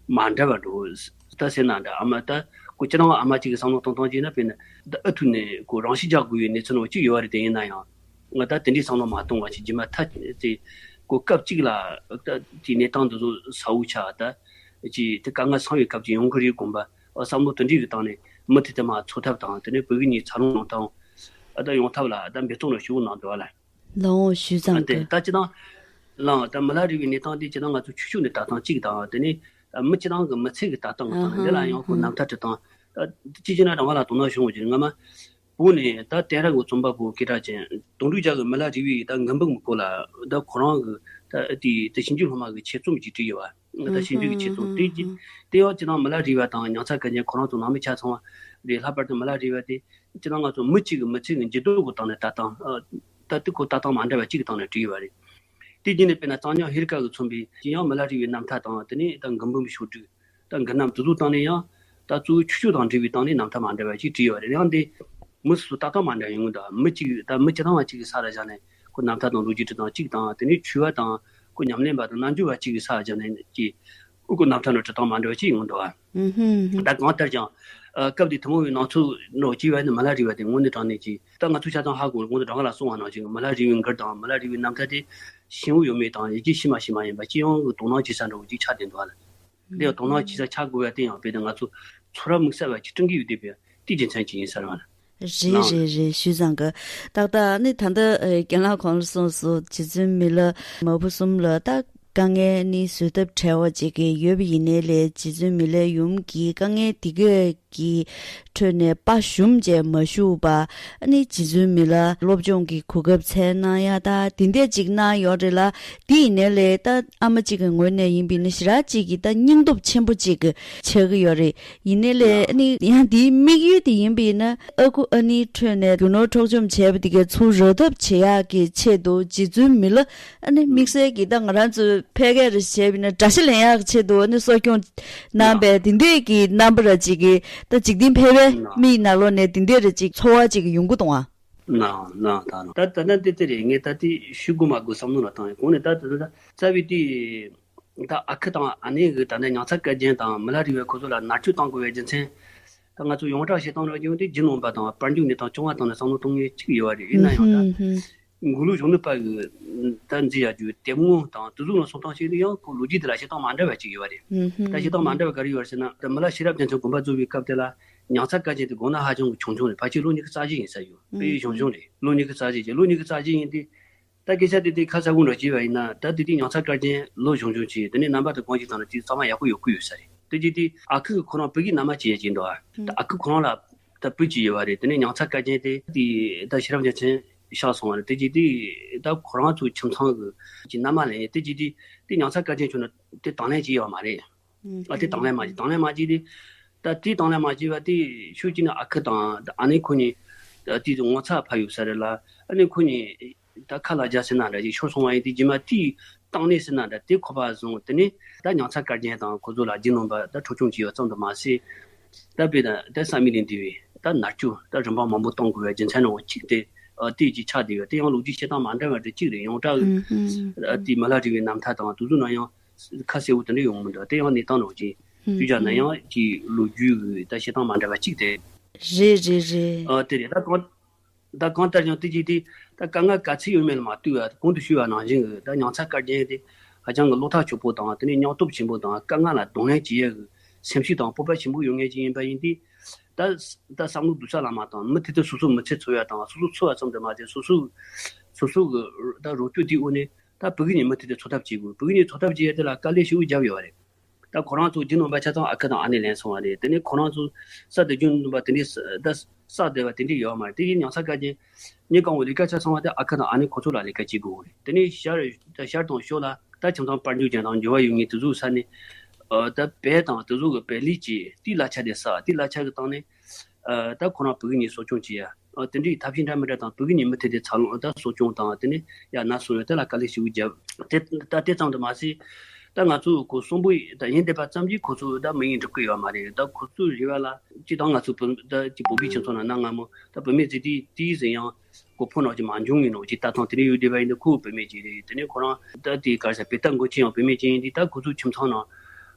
མ་འདྲ་བ་འགྲོ། ད་ཟེར་ན་འདྲ་ཨ་མ་ད་ཁོ་སྤྱི་བཏང་ཨ་མ་གཅིག་གི་བསམ་བློ་གཏོང་སྟངས་ཅིག་ན་དཔེར་ན་ད་ཨ་ཐུ་ནས་ཁོ་རང་ཤི་རྒྱག་དགོས་ཡོད་གནས་ཚུལ་ནང་གཅིག་ཡོད་བ་རེད། དེ་ཡིན་ན་ཡང་ང་ད་དེ་འདྲའི་བསམ་བློ་མ་གཏོང་བ་ཅིག་རྗེས་མ་ཐ་དེ་ཁོ་སྐབས་གཅིག་ལ་ད་དེ་གནས་སྟངས་འདི་ཚོ་ས་འུ་ཆ་ད་ཅིག་དེ་དཀའ་ངལ་སང་བའི་སྐབས་ཅིག་ཡོང་གི་རེད་དགོངས་པ། བསམ་བློ་དེ་འདྲའི་གི་སྟེང་ནས་མུ་མཐུད་དུ་མ་འཚོ་ཐབས་དང་དེ་ནས་བོད་ཀྱི་ཉིད་འཚར་ལོངས་ཡོང་ཐབས་ཨ་ད་ཡོང་ཐབས་ལ་ད་འབད་བརྩོན་ལ་ཞུ་གནང་འདུག་ལ། ལའོ་ཞུས་ཙང་དེ་གི་ད་ཅི་དང་ལའང་ད་མི་ལ་རས་པའི་གནས་སྟངས་དེ་ཅི་དང་ང་ཚོ་ཆུ་ཤུགས་ནས་ལྟ་སྟངས་གཅིག་དང་དེ་ནས་ད་མི་སྤྱི་བཏང་གི་མི་ཚེ་གི་ལྟ་སྟངས་གི་སྟེང་ནས་འདི་ལ་ཡང་ཁོ་རྣམ་ཐར་བྲི་སྟངས་ད་ཅི་བྱས་ན་རང་དབང་ལ་དོ་སྣང་བྱུང་བ་ཅིག་སྔ་མ་བོད་ནས་ད་དེང་རབས་ཀྱི་རྩོམ་པ་པོ་སྐད་གྲགས་ཅན་དོན་གྲུབ་རྒྱལ་གྱི་མི་ལ་རས་པའི་ད་ངའི་འབངས་མི་སྐོར་ལ་ད་ཁོ་རང་གི་ད་དེ་ད་ཞིབ་འཇུག་སློབ་མ་གི་ཆེད་རྩོམ་ཅིག་བྲིས་ཡོད་བ། ད་ཞིབ་འཇུག་གི་ཆེད་རྩོམ་དེ་ཀྱི་དེ་ཡང་ཅི་དང་མི་ལ་རས་པ་དང་ཉང་ཚ་བཀའ་བརྒྱུད་ཁོ་རང་ཚོ་ནང་མི་ཆ་ཚང་བ་རེད། ལྷག་པར་དུ་མི་ལ་རས་པ་དེ་ཅི་དང་ང་ཚོ་མི་གཅིག་གི་མི་ཚེ་གི་འགྱུར་ལྡོག་གི་སྟེང་ནས་ལྟ་སྟངས་ད་དེ་ཁོ་ལྟ་སྟངས་མ་འདྲ་བ་གཅིག་གི་སྟེང་ནས་བྲིས་ཡོད་བ་རེད། དེ་རྗེས་ནས་དཔེར་ན་གཙང་ཉག་ཧེ་རི་ཀ་གི་མཚོན་པའི་ཅི་ཡང་མི་ལ་རས་པའི་རྣམ་ཐར་དང་དེ་ནས་ད་མགོན་པོའི་ཞབས་དྲུང་། ད་མགུར་རྣམས་དེ་ཚོའི་སྟེང་ནས་ཡང་ད་གཙོ་བོ་ཆོས་ཕྱོགས་དང་འབྲེལ་བའི་སྟེང་ནས་རྣམ་ཐར་མ་འདྲ་བ་ཅིག་བྲིས་ཡོད་རེད། ཡང་འདི་མི་སོ་སོ་ལྟ་སྟངས་མ་འདྲ་ཡོང་གི་འདུག་མི་གཅིག་ད་མི་སྤྱི་བཏང་བ་གཅིག་གི་ས་ལ་བཞག་ནས་ཁོ་རྣམ་ཐར་དང་ལོ་རྒྱུས་བྲིས་སྟངས་གཅིག་དང་དེ་ནས་ཆོས་པ་དང་ཁོ་ཉམས་ལེན་པ་དང་རྣལ་འབྱོར་པ་གཅིག་གི་ས་ལ་བཞག་ནས་ཀྱི་ཁོ་ཁོ་རྣམ་ཐར་ནང་བྲིས་སྟངས་མ་འདྲ་བ་ཅིག་ཡོང་གི་འདུག་ཨ། ད་གང་ལྟར་ཀྱང་ཨ་སྐབས་དེ་ཐུན་མོང་བའི་ནང་ཚུགས་ནང་སྐྱེས་པ་ནི་མི་ལ་རས་པ་དེ་དངོས་གནས་དྲང་གནས་ཀྱི་ད་ང་ཚོ་ཆ་ཚང་ཧ་གོ་དངོས་གནས་དྲང་ག་ལ་གསུང་བ་ནང་བཞིན་མི་ལ་རས་པའི་མགུར་དང་མི་ལ་རས་པའི་རྣམ་ཐར་དེ་ཤེས་ཡོན་ཡོད་མེད་དང་ཡི་གེ་ཤེས་མ་ཤེས་མ་ཡིན་པ་སྤྱི་ཡོངས་ཀྱི་དོ་སྣང་བྱེད་ས་འདྲ་བོ་ཅིག་ཆགས་བསྡད་འདུག་ཨ་ལ། འདི་ཡང་དོ་སྣང་བྱེད་ས་ཆགས་དགོས་པ་དེ་ཡང་དཔེ་དེ་ང་ཚོ་ཚོར་བ་དམིགས་བསལ་བ་ཅིག་སྐྲུན་གྱི་ཡོད་དེ་བས་དེའི་རྒྱུ་མཚན་ཅིག་ཡིན་ས་རེད་བ་ལ། རེད་རེད་རེད་ཞུས་ཙང་གི། ཏག་ཏག་ནི་ད་ལྟ་རྒན་ལགས་གོང་ལ་གསུངས་སོང་རྗེ་བཙུན་མི་ལ་མ་བུ་གསུམ་ལ་ད་དཀའ་ངལ་ནི་བཟོད་ཐབས་བྲལ་བ་ཅིག་གི་ཡོད་པ་ཡིན་ནའི་ལས་རྗེ་བཙུན་མི་ལའི་ཡུམ་གྱི་དཀའ་ངལ་དེ་གས་ཀྱི་ཁྲོད་ནས་དཔའ་ཞུམ་བྱས་མ་བཞུགས་པ་ཨ་ནི་རྗེ་བཙུན་མི་ལ་སློབ་སྦྱོང་གི་གོ་སྐབས་འཚོལ་གནང་ཡ་ད་དེ་འདྲས་ཅིག་གནང་ཡོད་རེད་ལ། དེ་ཡིན་ནའི་ལས་ད་ཨ་མ་གཅིག་གི་ངོས་ནས་ཡིན་པ་ཡིན་ན་ཞེ་དྲག་ཅིག་གི་ད་སྙིང་སྟོབས་ཆེན་པོ་ཅིག་གི་ཆགས་ཀྱི་ཡོད་རེད། ཡིན་ནའི་ལས་ཨ་ནི་ཡང་དེའི་དམིགས་ཡུལ་དེ་ཡིན་པ་ཡིན་ན་ཨ་ཁུ་ཨ་ནེའི་ཁྲོད་ནས་རྒྱུ་ནོར་འཕྲོག་བཅོམ་བྱས་པ་དེ་གའི་ཚུར་རག་ཐབས་བྱེད་ཡག་གི་ཆེད་དུ་རྗེ་བཙུན་མི་ལ་ཨ་ནི་དམིགས་བསལ་གྱི་ད་ང་རང་ཚོ་ཕལ་སྐད་རེ་བྱས་པ་ཡིན་ན་དགྲ་ཤ་ལེན་ཡག་གི་ཆེད་དུ་ཨ་ནི་གསོ་སྐྱོང་གནང་པའི་དེ་འདྲས་ཀྱི་རྣམ་པ་ར་ཅིག་གི་ད་འཇིག་རྟེན་ཕལ་པའི་མིའི་ནང་ལོགས་ནས་དེ་འདྲས་ར་ཅིག་ཚོར་བ་ཅིག་ཡོང་གི་འདུག་ཨ། ན་ན་ད་ན་ད་ད་ན་དེ་དེ་རེད། ངས་ད་དེ་ཞུ་དགོས་མ་དགོས་བསམ་བློ་ལ་བཏང་ཡོད། གོང་ནས་ད་ད་ད་རྩ་བའི་དེ་ད་ཨ་ཁུ་དང་ཨ་ནེ་གི་ད་ནི་ཉང་ཚ་སྐལ་རྒྱན་དང་མི་ལ་རས་པའི་ཁོ་ཚོ་ལ་མནར་གཅོད་བཏང་དགོས་པའི་རྒྱུ་མཚན་ད་ང་ཚོ་ཡོངས་གྲགས་བཤད་སྟངས་ར་ཅིག་ཡོང་དུས་རྒྱུ་ནོམ་པ་དང་དཔལ་འབྱོར་གནས་སྟངས་སྐྱོ་བ་དང་ནི་བསམ་བློ་གཏོང་མཁན་གཅིག་ཡོད་པ་རེད། ཡིན་ན་ཡང་ད་མགོ་ལོག་གཞོན་ནུ་པ་གི་ད་འཛིན་ཡག་རྒྱུ་དེབ་ངོ་དང་དེ་ཚོ་ལ་སོང་སྟངས་ཤིག་ནི་ཡང་ཁོ་ལོ་རྒྱུས་དེ་ལ་བཤད་སྟངས་མ་འདྲ་བ་ཅིག་ཡོད་པ་རེད། ད་བཤད་སྟངས་མ་འདྲ་བ་ག་རེ་ཡོད་རེད་ཟེར་ན་ད་མི་ལ་ཤེས་རབ་རྒྱལ་མཚན་དགོངས་པ་རྫོགས་པའི་སྐབས་དེ་ལ་ཉང་ཚ་སྐལ་རྒྱན་དེ་དགོངས་ན་ཧ་ཅང་གི་ཆུང་ཆུང་རེད། ཕལ་ཆེར་ལོ་ཉི་ཤུ་རྩ་བཞི་ཡིན་ས་ཡོད། དཔེ་ཡི་ཆུང་ཆུང་རེད། ལོ་ཉི་ཤུ་རྩ་བཞི་ཅིག་ལོ་ཉི་ཤུ་རྩ་བཞི་ཡིན་དུས་ད་སྐད་ཆ་དེ་དེ་ཁ་ས་དགོངས་འགྲོ་བྱས་པ་ཡིན་ན་ད་དེ་དུས་ཉང་ཚ་སྐལ་རྒྱན་ལོ་ཆུང་ཆུང་ཅིག་དེ་ནས་རྣམ་པ་དང་གང་ཅིག་ཚང་ན་དེ་གཙང་མ་ཡག་པོ་ཡོད་ཀྱི་ཡོད་ས་རེད། དེ་རྗེས་དེ་ཨ་ཁུ་གི་ཁོ་རང་བུ་གི་མནའ་མ་བྱེད་ཡ་ཅིག་འདུག་ཨ། ད་ཨ་ཁུ་ཁོ་རང་ལ་ད་བུ་གཅིག་ཡོད་པ་རེད། དེ་ནས་ཉང་ཚ་སྐལ་རྒྱན་དེ་དེ་ད་ཤེས་རབ་རྒྱལ་མཚན་གཤགས་སོང་བ་རེད། དེ་རྗེས་དེ་ད་ཁོ་རང་ཚོའི་ཁྱིམ་ཚང་གི་ཀྱི་མནའ་མ་ལེན་དེ་རྗེས་དེ་དེ་ཉང་ཚ་སྐལ་རྒྱན་ཁྱོད་ནི་དེ་དང་ལེན་བྱེད་ཡོད་མ་རེད། ཨ་དེ་དང་ལེན་མ་བྱེད་དང་ལེན་མ་བྱེད་དེ། ད་དེའི་སྟེང་ལ་མ་བྱས་པ་དེ་ཤུགས་ཀྱིས་ནི་ཨ་ཁུ་དང་ཨ་ནེ་ཁོ་གཉིས་ད་དེ་ངོ་ཚ་ཕ་ཡུལ་ས་རེད་ལ། ཨ་ནེ་ཁོ་གཉིས་ད་ཁ་ལ་རྒྱ་ཟེར་ན་འདྲ་ཞིག་ཤོར་སོང་བ་ཡིན་དེ་རྗེས་མ་དེའི་སྟེང་ནས་ཟེར་ན་འདྲ་དེ་ཁོ་པ་བཟུང་དེ་ནས་ད་ཉང་ཚ་དཀར་རྒྱན་དང་ཁོ་ཚོ་ལ་རྒྱུ་ནོམ་པ་ད་འཕྲོག་བཅོམ་བྱས་ཡོད་ཙམ་དུ་མ་ཟད། ད་དཔེ་ད་ད་བསམ་ཡུལ་ལས་འདས་པའི་ད་མནར་གཅོད་ད་རིམ་པ་མང་པོ་གཏོང་དགོས་པའི་རྒྱུ་མཚན་ནང་གཅིག་དེ་ཨ་དེ་ཅིག་ཆགས་བསྡད་ཡོད། དེ་ཡང་ལོ་རྒྱུས་བཤད་སྟངས་མ་འདྲ་བ་དེ་གཅིག་རེད། ཡོངས་གྲགས་ཨ་དེ་མི་ལ་རས་པའི་རྣམ་ཐར་དང་དེ་ཚོ་ནང་ཡང་ཁ་གསལ་བོ་དེ་འདྲ་ཡོང་མི་འདུག་དེ་ཡང་གནས་སྟངས་ནང་གཅིག་དཔེ་བཞག་ན་ཡང་ཅིག་ལོ་རྒྱུས་ཀྱི་ད་བཤད་སྟངས་མ་འདྲ་བ་གཅིག་དེ། རེད་རེད་རེད། ཨ་དེ་རེད། ད་གང་ད་གང་ལྟར་ཀྱང་དེ་གཅིག་དེ་ད་དཀའ་ངལ་ག་ཚད་ཡོད་མེད་ལ་མ་ལྟོས་པར་གོང་དུ་ཞུས་པ་ནང་བཞིན་གྱི་ད་ཉང་ཚ་དཀར་རྒྱན་དེ་ཧ་ཅང་གི་བློ་ཐག་ཆོད་པོ་དང་དེ་ནས་སྙིང་སྟོབས་ཆེན་པོ་དང་དཀའ་ངལ་ལ་གདོང་ལེན་བྱེད་ཡས་ཀྱི་སེམས་ཤུགས་དང་སྤོབས་པ་ཆེན་པོ་ཡོད་མཁན་ཅིག་ཡིན་པ་ཡིན་དུས། ད་ད་བསམ་བློ་བསྡུ་ས་ལ་མ་བཏང་མུ་མཐུད་དུ་སོ་སོ་མི་ཚེ་འཚོ་ཡ་དང་སོ་སོ་འཚོ་བ་ཙམ་དུ་མ་ཟད་སོ་སོ་སོ་སོ་གི་ད་རོགས་སྐྱོར་དེའི་འོག་ནས་ད་ཕྲུ་གུ་གཉིས་མུ་མཐུད་དུ་འཚོ་ཐབས་བྱེད་དགོས། ཕྲུ་གུ་གཉིས་འཚོ་ཐབས་བྱེད་ཡ་དེ་ལ་དཀའ་ལས་ཞེ་པོ་བརྒྱབ་ཡོད་རེད། ད་ཁོ་རང་ཚོ་རྒྱུ་ནོམ་པ་ཆ་ཚང་ཨ་ཁུ་དང་ཨ་ནེ་ལེན་སོང་བ་རེད། དེ་ནས་ཁོ་རང་ཚོ་ས་དེ་རྒྱུ་ནོམ་པ་དེ་འདྲའི་ས་ད་ས་དེ་བ་དེ་འདྲའི་ཡོད་མ་རེད། དེ་ཡིན་ཡང་ས་དཀར་རྒྱན་གཉིས་ཀ་བོ་ལས་ཀ་ཆ་ཚང་བ་དེ་ཨ་ཁུ་དང་ཨ་ནེ་ཁོ་ཚོ་ལ་ལས་ཀ་བྱེད་དགོས་རེད། དེ་ནས་ཤར་ད་ཤར་དང་ཞོར་ལ་ད་ཁྱིམ་ཚང་དཔལ་འབྱོར་ཅན་དང་འབྱོར་བ་ཡོད་མཁན་དེ་ཚོ་ས་ནས་ཨ་ད་བལ་དང་དེ་ཚོ་གི་བལ་ལས་ཀྱི་དེའི་གླ་ཆ་དེ་ས་དེའི་གླ་ཆ་གི་སྟེང་ནས་ཨ་ད་ཁོ་རང་ཕྲུ་གུ་གཉིས་གསོ་སྐྱོང་བྱེད་ཡ། ཨ་དེ་འདྲའི་ཐབས་ཤེས་འདྲ་མི་འདྲ་དང་ཕྲུ་གུ་གཉིས་མུ་མཐུད་དེ་འཚར་ལོངས་ད་གསོ་སྐྱོང་དང་དེ་ནས་ཡར་ན་སོང་ཡོད་དེ་ལ་དཀའ་ལས་ཞེ་པོ་བརྒྱབ། དེ་ད་དེ་ཙམ་དུ་མ་ཟད་ད་ང་ཚོ་ཁོ་གསོན་པོ་ད་ཡིན་བསྡད་པ་ཙམ་གྱིས་ཁོ་ཚོ་ད་མི་ཡིན་འགྲུབ་ཀྱི་ཡོད་མ་རེད། ད་ཁོ་ཚོའི་རེ་བ་ལ་སྤྱི་དང་ང་ཚོ་བོད་ད་ཀྱི་བོད་པའི་སྤྱི་ཚོགས་ནང་གནའ་སྔ་མོ་ད་བུད་མེད་ཚོས་དེ་དེའི་ཟིན་ཡང་ཁོ་ཕོ་ནང་གི་མ་འབྱུང་ངེས་ནོ་ཅིག་ལྟ་སྟངས་དེ་འདྲ་ཡོད་བསྡད་པ་ཡིན་ན་ཁོ་བོད་མི་ཅིག་རེད། དེ་ནས་ཁོ་རང་ད་དེ་གར་ས་བེ་ཏ་མགོ་ཆེ་ཡང་བུད་མེད་ཅིག་ཡིན་དུས་ད་ཁོ་ཚོའི་ཁྱིམ་ཚང་ནང་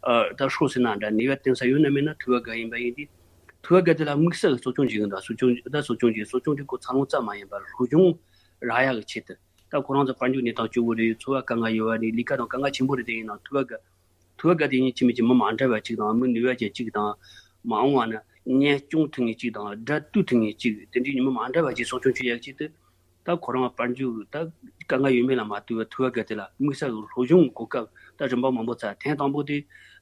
ཨ་ད་ཧྲོ་ཟེར་ན་འདྲ་ནད་པ་བསྟེན་ས་ཡོད་ན་མེད་ན་ཐུ་བ་དགའ་ཡིན་པ་ཡིན་དུས། ཐུ་བ་དགའ་དེ་ལ་དམིགས་བསལ་གྱི་གསོ་སྐྱོང་བྱེད་ཀྱི་འདུག་གསོ་སྐྱོང་ད་གསོ་སྐྱོང་བྱེད་གསོ་སྐྱོང་དེ་ཁོ་འཚར་ལོངས་ཙམ་མ་ཡིན་པར་སློབ་སྦྱོང་རག་ཡག་གི་ཆེད་དུ་ད་ཁོ་རང་ཚོ་དཔལ་འབྱོར་གནས་སྟངས་སྐྱོ་བོ་རེད། འཚོ་བ་དཀའ་ངལ་ཡོད་པ་རེད། ལས་ཀ་དང་དཀའ་ངལ་ཆེན་པོ་རེད། དེ་ཡིན་ནའང་ཐུ་བ་དགའ་ཐུ་བ་དགའ་དེ་ཡིན་ཕྱི་མི་གཅིག་མི་མ་འདྲ་བ་གཅིག་དང་མི་ནུས་པ་ཅན་གཅིག་དང་མ་འོངས་པ་ན་གཉེན་སྐྱོང་ཐུབ་ངེས་གཅིག་དང་དགྲ་བཏུལ་ཐུབ་ངེས་གཅིག་དེ་འདྲའི་མི་མ་འདྲ་བ་ཅིག་གསོ་སྐྱོང་བྱེད་ཡག་ཆེད་དུ། ད་ཁོ་རང་དཔལ་འབྱོར་ད་དཀའ་ངལ་ཡོད་མེད་ལ་མ་ལྟོས་པར་ཐུ་བ་དགའ་དེ་ལ་དམིགས་བསལ་གྱི་སློབ་སྦྱོང་གོ་སྐབས་ད་རིམ་པ་མང་པོ་བཙལ། ཐེངས་དང་པོ་དེ་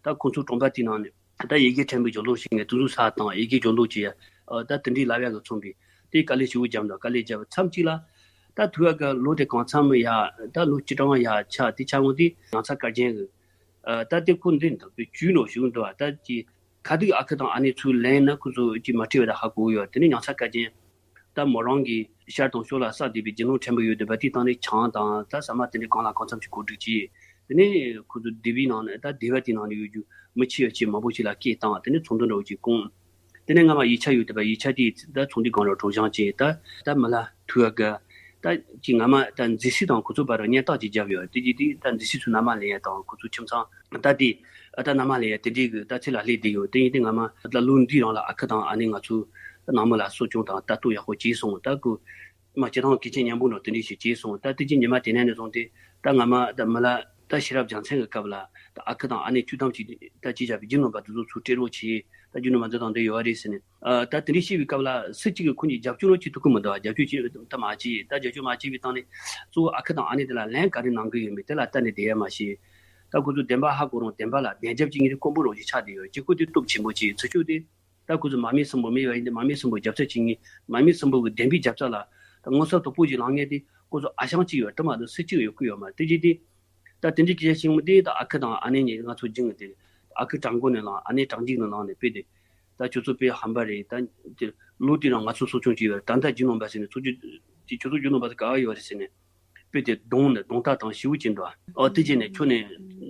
ད་ཁོང་ཚོ་གྲོང་པ་དེའི་ནང་ནས་ད་ཡི་གེ་ཕྲན་བུ་སྦྱོང་བརྡར་བྱེད་མཁན་དེ་ཚོ་ས་དང་ཡི་གེ་སྦྱོང་བརྡར་བྱེད་ཡ་ད་དེ་འདྲའི་ལབ་ཡ་གི་མཚོན་པའི་དེ་དཀའ་ལས་ཞེ་པོ་བརྒྱབ་འདུག་དཀའ་ལས་བརྒྱབ་མཚམས་གཅིག་ལ་ད་ཐུ་བ་དགའ་ལོ་དེ་གང་འཚམ་ཡ་ད་ལོ་བཅུ་གྲངས་ཡ་ཆགས་དེ་ཆགས་འོང་དུས་ཡང་ཚ་དཀར་རྒྱན་གྱི་ད་དེ་ཁོ་འདི་འདུག་པའི་བཅུའི་ནང་ཞུགས་འདུག་ད་ཀྱི་ཁ་ཐུག་ཨ་ཁུ་དང་ཨ་ནེ་ཚུར་ལེན་ན་ཁོ་ཚོ་ཅིག་མ་ཁྲིད་པ་ད་ཧ་གོ་གི་ཡོད། དེ་ནས་ཡང་ཚ་དཀར་རྒྱན་ད་མོ་རང་གི་ཤར་དང་ཕྱོགས་ལ་ས་དེ་བའི་རྒྱུ་ནོར་ཕྲན་བུ་ཡོད་འདུག་པ་དེའི་སྟེང་ནས་ཆང་དང་ད་ཟ་མ་དེ་འདྲའི་གང་ལ་གང་འཚམ་ཅིག་གོ་སྒྲིག་བྱས། དེ་ནས་ཁོ་ཚོ་སྡེ་བའི་ནང་ནས་ད་སྡེ་བ་དེའི་ནང་ནས་ཡོད་རྒྱུ་མི་ཆེ་བ་ཆེ་མང་པོ་ཞིག་ལ་སྐད་བཏང་། དེ་ནས་ཚོགས་འདུ་འདྲ་བོ་ཅིག་བསྐོངས། དེ་ནས་སྔ་མ་ཡིག་ཆ་ཡོད་འདུག་པ་ཡིག་ཆ་དེ་ད་ཚོགས་འདུའི་སྒང་ལ་སྒྲོག་སྦྱང་བྱས། ད་ད་མི་ལ་ཐུ་བ་དགའ་ད་ཅིག་སྔ་མ་ད་མཛེས་སེ་དང་ཁོ་ཚོ་བར་ལ་གཉེན་རྟགས་ཅིག་བརྒྱབ་ཡོད། དེ་རྗེས་དེ་ད་མཛེས་སེ་ཚོའི་མནའ་མ་ལེན་ཡ་དང་ཁོ་ཚོའི་ཁྱིམ་ཚང་ད་དེ་ཨ་ད་མནའ་མ་ལེན་ཡ་དེ་འདྲའི་གི་ད་ཚེ་ལ་སླེབས་བསྡད་ཡོད། དེ་ཡིན་དུས་སྔ་མ་ད་ལོ་འདིའི་རིང་ལ་ཨ་ཁུ་དང་ཨ་ནེ་ང་ཚོ་ད་ནང་མི་ལ་གསོ་སྐྱོང་དང་ལྟ་རྟོག་ཡག་པོ་བྱས་སོང་། ད་ཁོ་མ་སྤྱི་བཏང་གལ་ཆེན་མཉམ་པོ་ནང་དེ་འདྲ་ཞིག་བྱས་སོང་། ད་དེ་རྗེས་ཉི་མ་དེ་ནས་ནས་བཟུང་སྟེ་ད་སྔ་མ་ད་མི་ལ་ད་ཤེས་རབ་རྒྱལ་མཚན་གྱི་སྐབས་ལ་ད་ཨ་ཁུ་དང་ཨ་ནེ་བཅུ་ཐམ་ཅིག་ད་ཅི་བྱ་བའི་རྒྱུ་ནོར་པ་དེ་ཚོ་ཚུར་སྤྲད་རོགས་བྱས། ད་རྒྱུ་ནོར་པ་འདི་དང་འདི་ཡོད་རེད་ཟེར་ནས་ཨ་ད་དེ་འདྲ་བཤད་པའི་སྐབས་ལ་སུ་གཅིག་གིས་ཁོ་གཉིས་རྒྱབ་སྐྱོར་རོགས་བྱེད་ཐུབ་ཀྱི་མི་འདུག་རྒྱབ་སྐྱོར་བྱེད་ད་མ་བྱས། ད་རྒྱབ་སྐྱོར་མ་བྱས་པའི་སྟེང་ནས་གཙོ་བོ་ཨ་ཁུ་དང་ཨ་ནེ་དེ་ལ་ལན་ག་རེ་གནང་གི་ཡོད་མེད་དེ་ལ་ལྟ་ནས་བསྡད་ཡ་མ་ཤེས། ད་ཁོ་ཚོ་བདེན་པ་ཧ་གོ་རུང་བདེན་པ་ལ་བདེན་རྒྱབ་ཀྱི་ངེས་དེ་དཀོན་པོ་རོགས་ཅིག་ཆགས་བསྡད་ཡོད། གཅིག་པོ་དེ་སྟོབས་ཆེན་པོ་ཅིག་ཚུར་ཤོག་དེ། ད་ཁོ་ཚོ་མ་མི་གསུམ་པོ་མེད་པ་ཡིན་ཏེ་མ་མི་གསུམ་པོ་རྒྱབ་རྩ་བྱེད་ངེས། མ་མི་གསུམ་པོ་གི་བདེན་པའི་རྒྱབ་རྩ་ལ་ད་མངོན་གསལ་དོད་པོ་ཞིག་ལངས་ངེས་ཏེ་ཁོ་ཚོ་ཨ་ཞང་གཅིག་ཡོད་དེ་མ་གཏོགས་སུ་གཅིག་ཡོད་ཀྱི་ཡོད་མ་རེད། དེ་རྗེས་དེ་ད་དེ་འདྲའི་སྐད་ཆ་ཤིང་མོ་དེ་ད་ཨ་ཁུ་དང་ཨ་ནེ་གཉིས་ང་ཚོ་སྦྱིན་གི་དེ་ཨ་ཁུ་བྲག་མགོ་ནས་ལངས། ཨ་ནེ་བྲག་འཇིགས་ནས་ལངས་ནས་དཔེ་དེ་ད་ཁྱོད་ཚོ་དཔེ་ཧམ་པ་རེད། ད་དེ་ལོ་དེ་རང་ང་ཚོ་གསོ་སྐྱོང་བྱས་ཡོད། ད་ལྟ་རྒྱུ་ནོར་པ་ཟེར་ནས་ཚོ་རྒྱུ་དེ་ཁྱོད་ཚོ་རྒྱུ་ནོར་པ་ཟེར་ག་བ་ཡོད་རེད་ཟེར་ནས། དཔེ་དེ་གདོང་ནས་གདོང་ཐག་དང་ཞེ་པོ་ཅིག་འདུག་ཨོ་དེ་བྱས་ནས་ཁྱོད་ནས་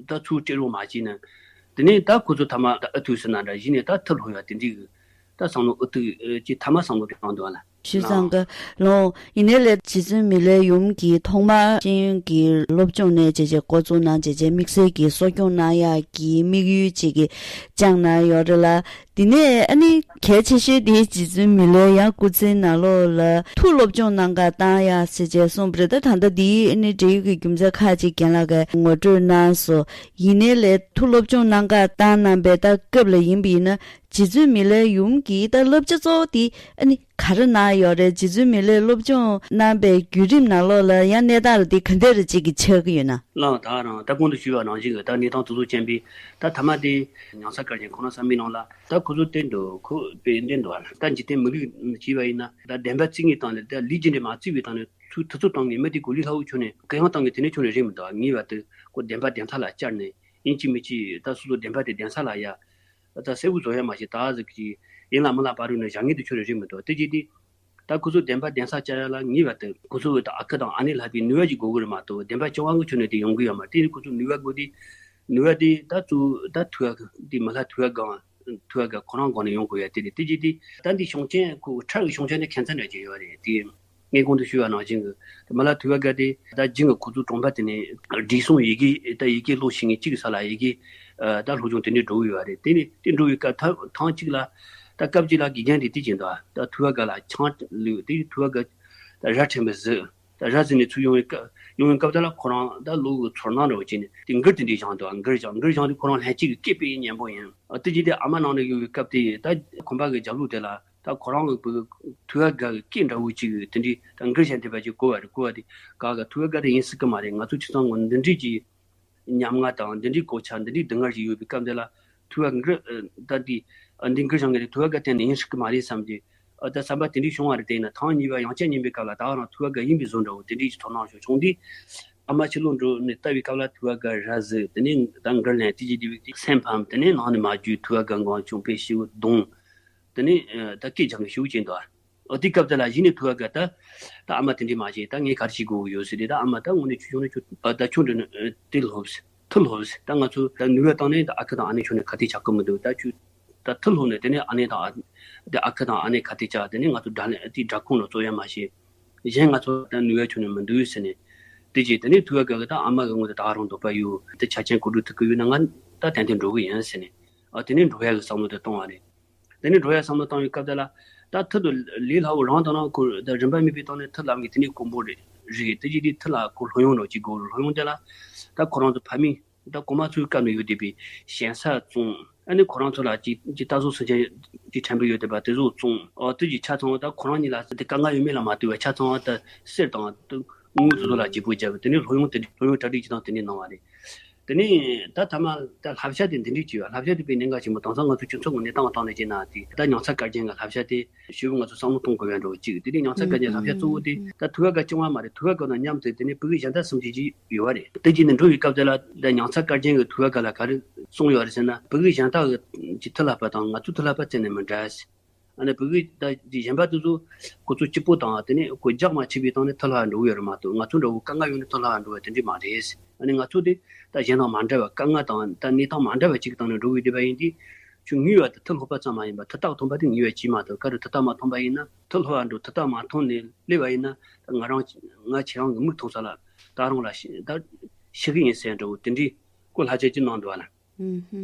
ད་ཚུར་སྤྲད་རོགས་མ་བྱས་ན། དེ་ནས་ད་ཁོ་ཚོ་ཐ་མ་ད་ཨ་ཐུ་ཟེར་ན་འདྲ་གཞི་ནས་ད་ཐུར་ལྷོ་ཡ་དེ་འདྲའི་གི་ད་བསམ་བློ་ཨ་ཐུ་ཅི་ཐ་མ་བསམ་བློ་དེ་བཏང་འདུག་ཨ་ལ། ཞུས་ཙང་ག་ལོང་ཡིན་ནའི་ལས་རྗེ་བཙུན་མི་ལའི་ཡུམ་གྱིས་ཐོག་མར་ཤེས་ཡོན་གྱི་སློབ་སྦྱོང་ནས་བྱས་བྱས་འགོ་བཙུགས་གནང་བྱས་བྱས་དམིགས་བསལ་གྱི་གསོ་སྐྱོང་གནང་ཡག་གི་དམིགས་ཡུལ་ཅིག་གི་བཅངས་གནང་ཡོད་རེད་ལ། དེ་ནས་ཨ་ནི་གལ་ཆེ་ཤོས་དེ་རྗེ་བཙུན་མི་ལའི་ཡང་སྐུ་ཚེའི་ནང་ལོགས་ལ་ཐུགས་སློབ་སྦྱོང་གནང་ག་བཏང་ཡ་ཟེར་བྱས་གསུངས་པ་རེད། ད་ད་ལྟ་འདིའི་ཨ་ནི་འབྲེལ་ཡོད་ཀྱི་རྒྱུ་མཚན་ཁག་ཅིག་རྒན་ལགས་ཀྱིས་ངོ་སྤྲོད་གནང་སོང་། ཡིན་ནའི་ལས་ཐུགས་སློབ་སྦྱོང་གནང་ག་བཏང་གནང་པའི་ད་སྐབས་ལ་ཡིན་པ་ཡིན་ན་རྗེ་བཙུན་མི་ལའི་ཡུམ་གྱིས་ད་བསླབ་བྱ་གཙོ་བོ་དེ་ཨ་ནི་ག་རེ་གནང་ཡོད་རེད། རྗེ་བཙུན་མི་ལའི་སློབ་སྦྱོང་གནང་པའི་བརྒྱུད་རིམ་ནང་ལོགས་ལ་ཡང་གནས་སྟངས་རེ་དེ་ག་འདྲ་རེ་ཅིག་གི་ཆགས་ཀྱི་ཡོད་ན། ལགས་ད་རང་ད་གོང་དུ་ཞུས་པ་ནང་བཞིན་གྱི་ད་གནས་སྟངས་དེ་ཚོ་རྐྱེན་པས་ད་ཐ་མ་དེ་ཉང་ཚ་དཀར་རྒྱན་ཁོ་རང་བསམ་པའི་ནང་ལ་ད་ཁོ་ཚོ་བསྟན་འདུག་ཁོ་དཔེ་བསྟན་འདུག་ད་འཇིག་རྟེན་མི་ལུས་བྱས་པ་ཡིན་ན་ད་བདེན་པ་བརྩི་ངེས་བཏང་ནས་ད་ལུས་ཀྱི་འདྲེ་མ་བརྩི་བའི་བཏང་ནས་ཚུར་ཐུབ་ཚོད་བཏང་ངེས་མི་དེ་གོ་ལི་ལྷ་བོ་ཁྱོན་ནས་གུ་ཡངས་བཏང་ངེས་དེ་ནས་ཁྱོན་ནས་རེད་མི་འདུག་ངེས་པར་དུ་ཁོ་བདེན་པ་བདེན་མཐའ་ལ་བཅར་ནས་ཡིན་གཅིག་མིན་གཅིག་ད་སོ་སོ་བདེན་པ་དེ་བདེན་ས་ལ་ཡ། ད་གསལ་པོ་བཟོ་ཡ་མ་བྱེད། ད་ཟིག་གི་ཡིན་ལ་མིན་ལ་བར་རུ་ནས་བཞག་ངེས་དུ་ཁྱོད་རེ་རེད་མི་འདུག་དེ་རྗེས་དེ། ད་ཁོ་ཚོ་བདེན་པ་བདེན་ས་བཅར་ཡ་ལ་ངེས་པ་དེ་ཁོ་ཚོ་གི་ད་ཨ་ཁུ་དང་ཨ་ནེ་ལྷག་པའི་ནུས་པ་ཅིག་དགོས་གི་རེད་མ་གཏོགས། བདེན་པ་སྤྱི་དབང་གི་ཁྱོན་ནས་དེ་ཡོང་གི་ཡོད་མ་རེད། དེ་ནི་ཁོ་ཚོ་ནུས་པ་དགོས་དེ། ནུས་པ་དེ་ད་གཙོ་བོ་ད་ཐུའུ་ཨ་དེ་མི་ལྷ་ཐུའུ་ཨ་སྒང་ཐུའུ་ཨ་སྒང་ཁོ་རང་སྒང་ནས་ཡོང་དགོས་ཡ་དེ་རེད། དེ་རྗེས་དེ་ད་འདི་ཤོང་ཆེན་ཁོ་ཁྲག་གི་ཤོང་ཆེན་ནི་ཁྱད་མཚར་འདྲ་ཅིག་ཡོད་རེད། དེ་ངས་གོང་དུ་ཞུས་པ་ནང་བཞིན་གི་ད་མི་ལྷ་ཐུའུ་ཨ་སྒང་དེ་ད་རྗེས་གི་ཁོ་ཚོ་གྲོང་པ་དེ་ནས་བསྒྲིགས་སོང་། ཡི་གེ་ད་ཡི་གེ་ཀློག་ཤེས་མཁན་གཅིག་གི་ས་ལ་ཡི་གེ་ད་སློབ་སྦྱོང་དེ་འདྲས་འགྲོ་གི་ཡོད་རེད། དེ་ནས་དེ་འགྲོ་བའི་སྐབས་ཐ་ཐེངས་གཅིག་ལ་ད་སྐབས་གཅིག་ལ་དགེ་རྒན་དེ་དེ་བྱས་འདུག་ད་ཐུའུ་ཨ་སྒང་ལ་ཆང་ལུས་དེ་ཐུའུ་ཨ་སྒང་ད་ར་ཕྲན་པའི་གཟི། ད་ར་བཟི་ནས་ཚུར་ཡོང་བའི་སྐབས་ཡོང་བའི་སྐབས་དེ་ལ་ཁོ་རང་ད་ལོ་གི་ཚོར་སྣང་འདྲ་བོ་བྱས་ནས་དེ་འགུལ་དེ་འདྲས་བཞེངས་འདུག་འགུལ་བཞེངས་འགུལ་བཞེངས་དེ་ཁོ་རང་ལྷན་སྐྱེས་ཀྱི་སྐད་དཔེ་སྙན་པོ་ཡིན། ཨ་དེ་རྗེས་དེ་ཨ་མ་ནང་ནས་ཡོང་བའི་སྐབས་དེ་ད་ཁོམ་པ་གི་རྒྱབ་ལོགས་དེ་ལ་ད་ཁོ་རང་གི་བུ་ཐུའུ་ཨ་སྒང་གི་སྐད་འདྲ་བོ་ཅིག་དེ་འདྲས་ད་འགུལ་བཞེངས་དེ་བ་ཅིག་གོ་བ་རེད། གོ་བ་དེ་ག་ག་ཐུའུ་ཨ་སྒང་དེ་ཡིན་སྲིད་གི་མ་རེད། ང་ཚོ་ཁྱིམ་ཚང་ངོ་འདི་འདྲས་ཀྱི་ཉམ་ང་དང་འདི་འདྲའི་གོ་ཆ་འདི་འདྲའི་སྡུག་བསྔལ་ཞིག་ཡོད་པའི་སྐབས་འདི་ལ་ཐུའུ་ཨ་འགུལ་ད་འདི་འདི་འགུལ་བཞེངས་གི་རེད། ཐུའུ་ཨ་སྒང་བརྟེན་ནས་ཡིན་སྲིད་གི་མ་རེད་བསམ་གྱི། ད་བསམ་པ་དེ་འདྲའི་བྱུང་བ་རེད། དེ་ཡིན་ན་ཐེངས་གཉིས་པ་ཡང་བསྐྱར་ཉན་པའི་སྐབས་ལ་ད་ག་རང་ཐུའུ་ཨ་སྒང་ཡིན་པའི་བཟོ་འདྲ་བོ་དེ་འདྲའི་ཅིག་ཚོར་སྣང་བྱུང་བྱུང་དུས། ཨ་མ་ཕྱི་ལོགས་འགྲོ་ནས་ལྟ་བའི་སྐབས་ལ་ཐུའུ་ཨ་སྒང་ར་བཟི། དེ་ནས་ད་འགུལ་ལན་དེ་ཅིག་དེ་བས་དེ་སེམས་ཕམ། དེ་ནས་ནང་ནས་མ་རྒྱུས་ཐུའུ་ཨ་སྒང་སྒང་ཆུང་དཔེ་ཞིག་གདོང་། དེ་ནས་ད་སྐད་རྒྱག་གི་ཞུ་ཅན་དུ། ཨོ་དེའི་སྐབས་དེ་ལ་གཞི་ནས་ཐུའུ་ཨ་སྒང་ད་ད་ཨ་མ་དེ་འདྲས་མ་བྱེད། ད་ངས་ག་རེ་བྱེད་དགོས་ཡོད་ཟེར་དུས། ད་ཨ་མ་ད་དངོས་གནས་ཁྱོད་ཆུང་ནས་ཁྱོད་ད་ཁྱོད་འདྲ་ནི་དེ་ལྷོབ་ཟེར་ཐུ་ལྷོབ་ཟེར། ད་ང་ཚོ་ད་ནུས་པ་བཏང་ནས་ད་ཨ་ཁུ་དང་ཨ་ནེ་ཆུང་ནས་ཁ་གཏད་བཅག་གི་མི་འདུག་ད་ཁྱོད་ད་ཐུ་ལྷོབ་ནས་དེ་ནས་ཨ་ནེ་དང་ཨ་དེ་ཨ་ཁུ་དང་ཨ་ནེ་ཁ་གཏད་བཅག་དེ་ནས་ང་ཚོ་དགྲ་ལན་དེ་དགྲ་ཁོང་ལ་རྩོད་ཡ་མ་བྱེད། གཞན་ང་ཚོ་ད་ནུས་པ་ཆུང་ནས་མི་འདུག་ཟེར་ནས། དེ་རྗེས་དེ་ནས་ཐུའུ་ཨ་སྒང་གི་ད་ཨ་མ་གི་ངོས་དེ་ད་ག་རང་འདོད་པ་ཡོད། དེ་ཆ་རྐྱེན་གོ་སྒྲིག་ཐུབ་ཀྱི་ཡོད་ན་ང་ད་ཏན་ཏན་འགྲོ་གི་ཡིན་ཟེར་ནས། ཨ་དེ་ནས་འགྲོ་ཡ་གི་བསམ་བློ་དེ་བཏང་བ་རེད། དེ་ནས་འགྲོ་ཡ་བསམ་བློ་བཏང་བའི་སྐབས་དེ་ལ་ད་ཐུ་དུ་ལས་སླ་བོ་རང་དང་རང་ཁོ་ད་རིན་པ་མེད་པའི་སྟེང་ནས་ཐུ་ལམ་གྱི་དེ་ནས་དཀོན་པོ་རེད་རེད། དེ་རྗེས་དེ་ཐུ་ལ་ཁོ་སློབ་ཡོན་རོགས་ཀྱི་སྒོ་སློབ་ཡོན་དེ་ལ་ད་ཁོ་རང་ཚོ་ཕ་མས་ད་གོང་མ་ཚོའི་སྐབས་ནས་ཡོད་བསྡད་པའི་ཞན་ས་བཙོང་། ཨ་ནི་ཁོ་རང་ཚོ་ལ་ཅི་ཅི་ད་གཟོད་སུན་ཆད་ཅི་ཕྲན་བུ་ཡོད་བསྡད་པ་དེ་ཚོ་བཙོང་། ཨོ་དེ་ཀྱི་ཆ་ཚང་བ་ད་ཁོ་རང་གཉིས་ལ་དེ་དཀའ་ངལ་ཡོད་མེད་ལ་མ་ལྟོས་པར་ཆ་ཚང་བ་ད་གསེར་དང་དངུལ་དེ་ཚོ་ལ་བརྗེ་པོ་བརྒྱབ། དེ་ནས་སློབ་ཡོན་དེ་སློབ་ཡོན་གྲ་སྒྲིག་བྱེད་སྟངས་དེ་ནས་གནང་བ་རེད། དེ་ནས་ད་ཐ་མ་ད་བསླབ་བྱ་དེ་འདི་འདྲས་བྱས་པ། བསླབ་བྱ་དེ་དཔེ་གནད་འགག་ཆེན་པོ། དེང་སང་ང་ཚོ་སྤྱི་ཚོགས་ཀྱི་གནས་སྟངས་སྟེང་ནས་བྱས་ན་དེ་ད་མྱང་ཚ་བཀའ་བརྒྱུད་ཀྱི་བསླབ་བྱ་དེ་ཞེ་པོ་ང་ཚོ་བསམ་བློ་གཏོང་དགོས་པའི་འགྲོ་གཅིག་དེ་ནས་མྱང་ཚ་བཀའ་བརྒྱུད་བསླབ་བྱ་གཙོ་བོ་དེ་ད་ཐུའུ་ཨ་སྒང་རྐྱང་བ་མ་རེད། ཐུའུ་ཨ་སྒང་དང་མཉམ་དུ་དེ་ནས་ཕྲུ་གུ་གཞན་དག་གསུམ་བཅས་ཀྱི་ཡོད་པ་རེད། དེ་བྱས་ནས་འགྲོ་བའི་སྐབས་དེ་ལ་ད་མྱང་ཚ་བཀའ་བརྒྱུད་ཀྱི་ཐུའུ་ཨ་སྒང་ལ་ག་རེ་གསུངས་ཡོད་རེད་ཟེར་ན། ཕྲུ་གུ་གཞན་དག་གི་ཐུ་ལྷག་པ་དང་ང་ཚོའི་ཐུ་ལྷག་པ་རྩད་ནས་མི་འདྲ། ཨ་ནི་ཕྲུ་གུ་ད་གཞན་པ་དེ་ཚོ་ཁོ་ཚོ་སྐྱིད་པོ་དང་དེ་ནས་ཁོ་རྒྱགས་མ་ཆེ་བའི་སྟེང་ནས་ཐུ་ལྷག་འགྲོ་གི་ཡོད་རེད་མ་གཏོགས། ང་ཚོ་འདྲ་བོ་དཀའ་ངལ་ཡོང་ནས་ཐུ་ལྷག་འགྲོ་བ་དེ་འདྲས་མ་རེད། ཨ་ནི་ང་ཚོ་དེ་ད་གཞན་དང་མ་འདྲ་བ། དཀའ་ངལ་དང་ད་གནས་སྟངས་མ་འདྲ་བ་ཅིག་སྟེང་ནས་འགྲོ་གི་བསྡད་པ་ཡིན་དུས། ཁྱོད་ངུས་པ་དེ་ཐུ་ལྷག་པ་ཙམ་མ་ཡིན་པར་ཐུ་རྟགས་ཐོན་པ་དེ་ངུས་པ་ཅིག་མ་གཏོགས། ག་རེ་ཐུ་རྟགས་མ་ཐོན་པ་ཡིན་ན་ཐུ་ལྷག་འགྲོ། ཐུ་རྟགས་མ་ཐོན་ནས་སླེབས་པ་ཡིན་ན་ད་ང་རང་ང་ཁྱེད་རང་གི་མིག་མཐོང་ས་ལ་ད་རང་ལ་ཤི་ད་ཤི་གི་ཡིན་ཟེར་འདྲ་བོ་དེ་འདྲས་ཁོ་བསླབ་བྱ་ཅིག་གནང་འདུག་བ་ལ།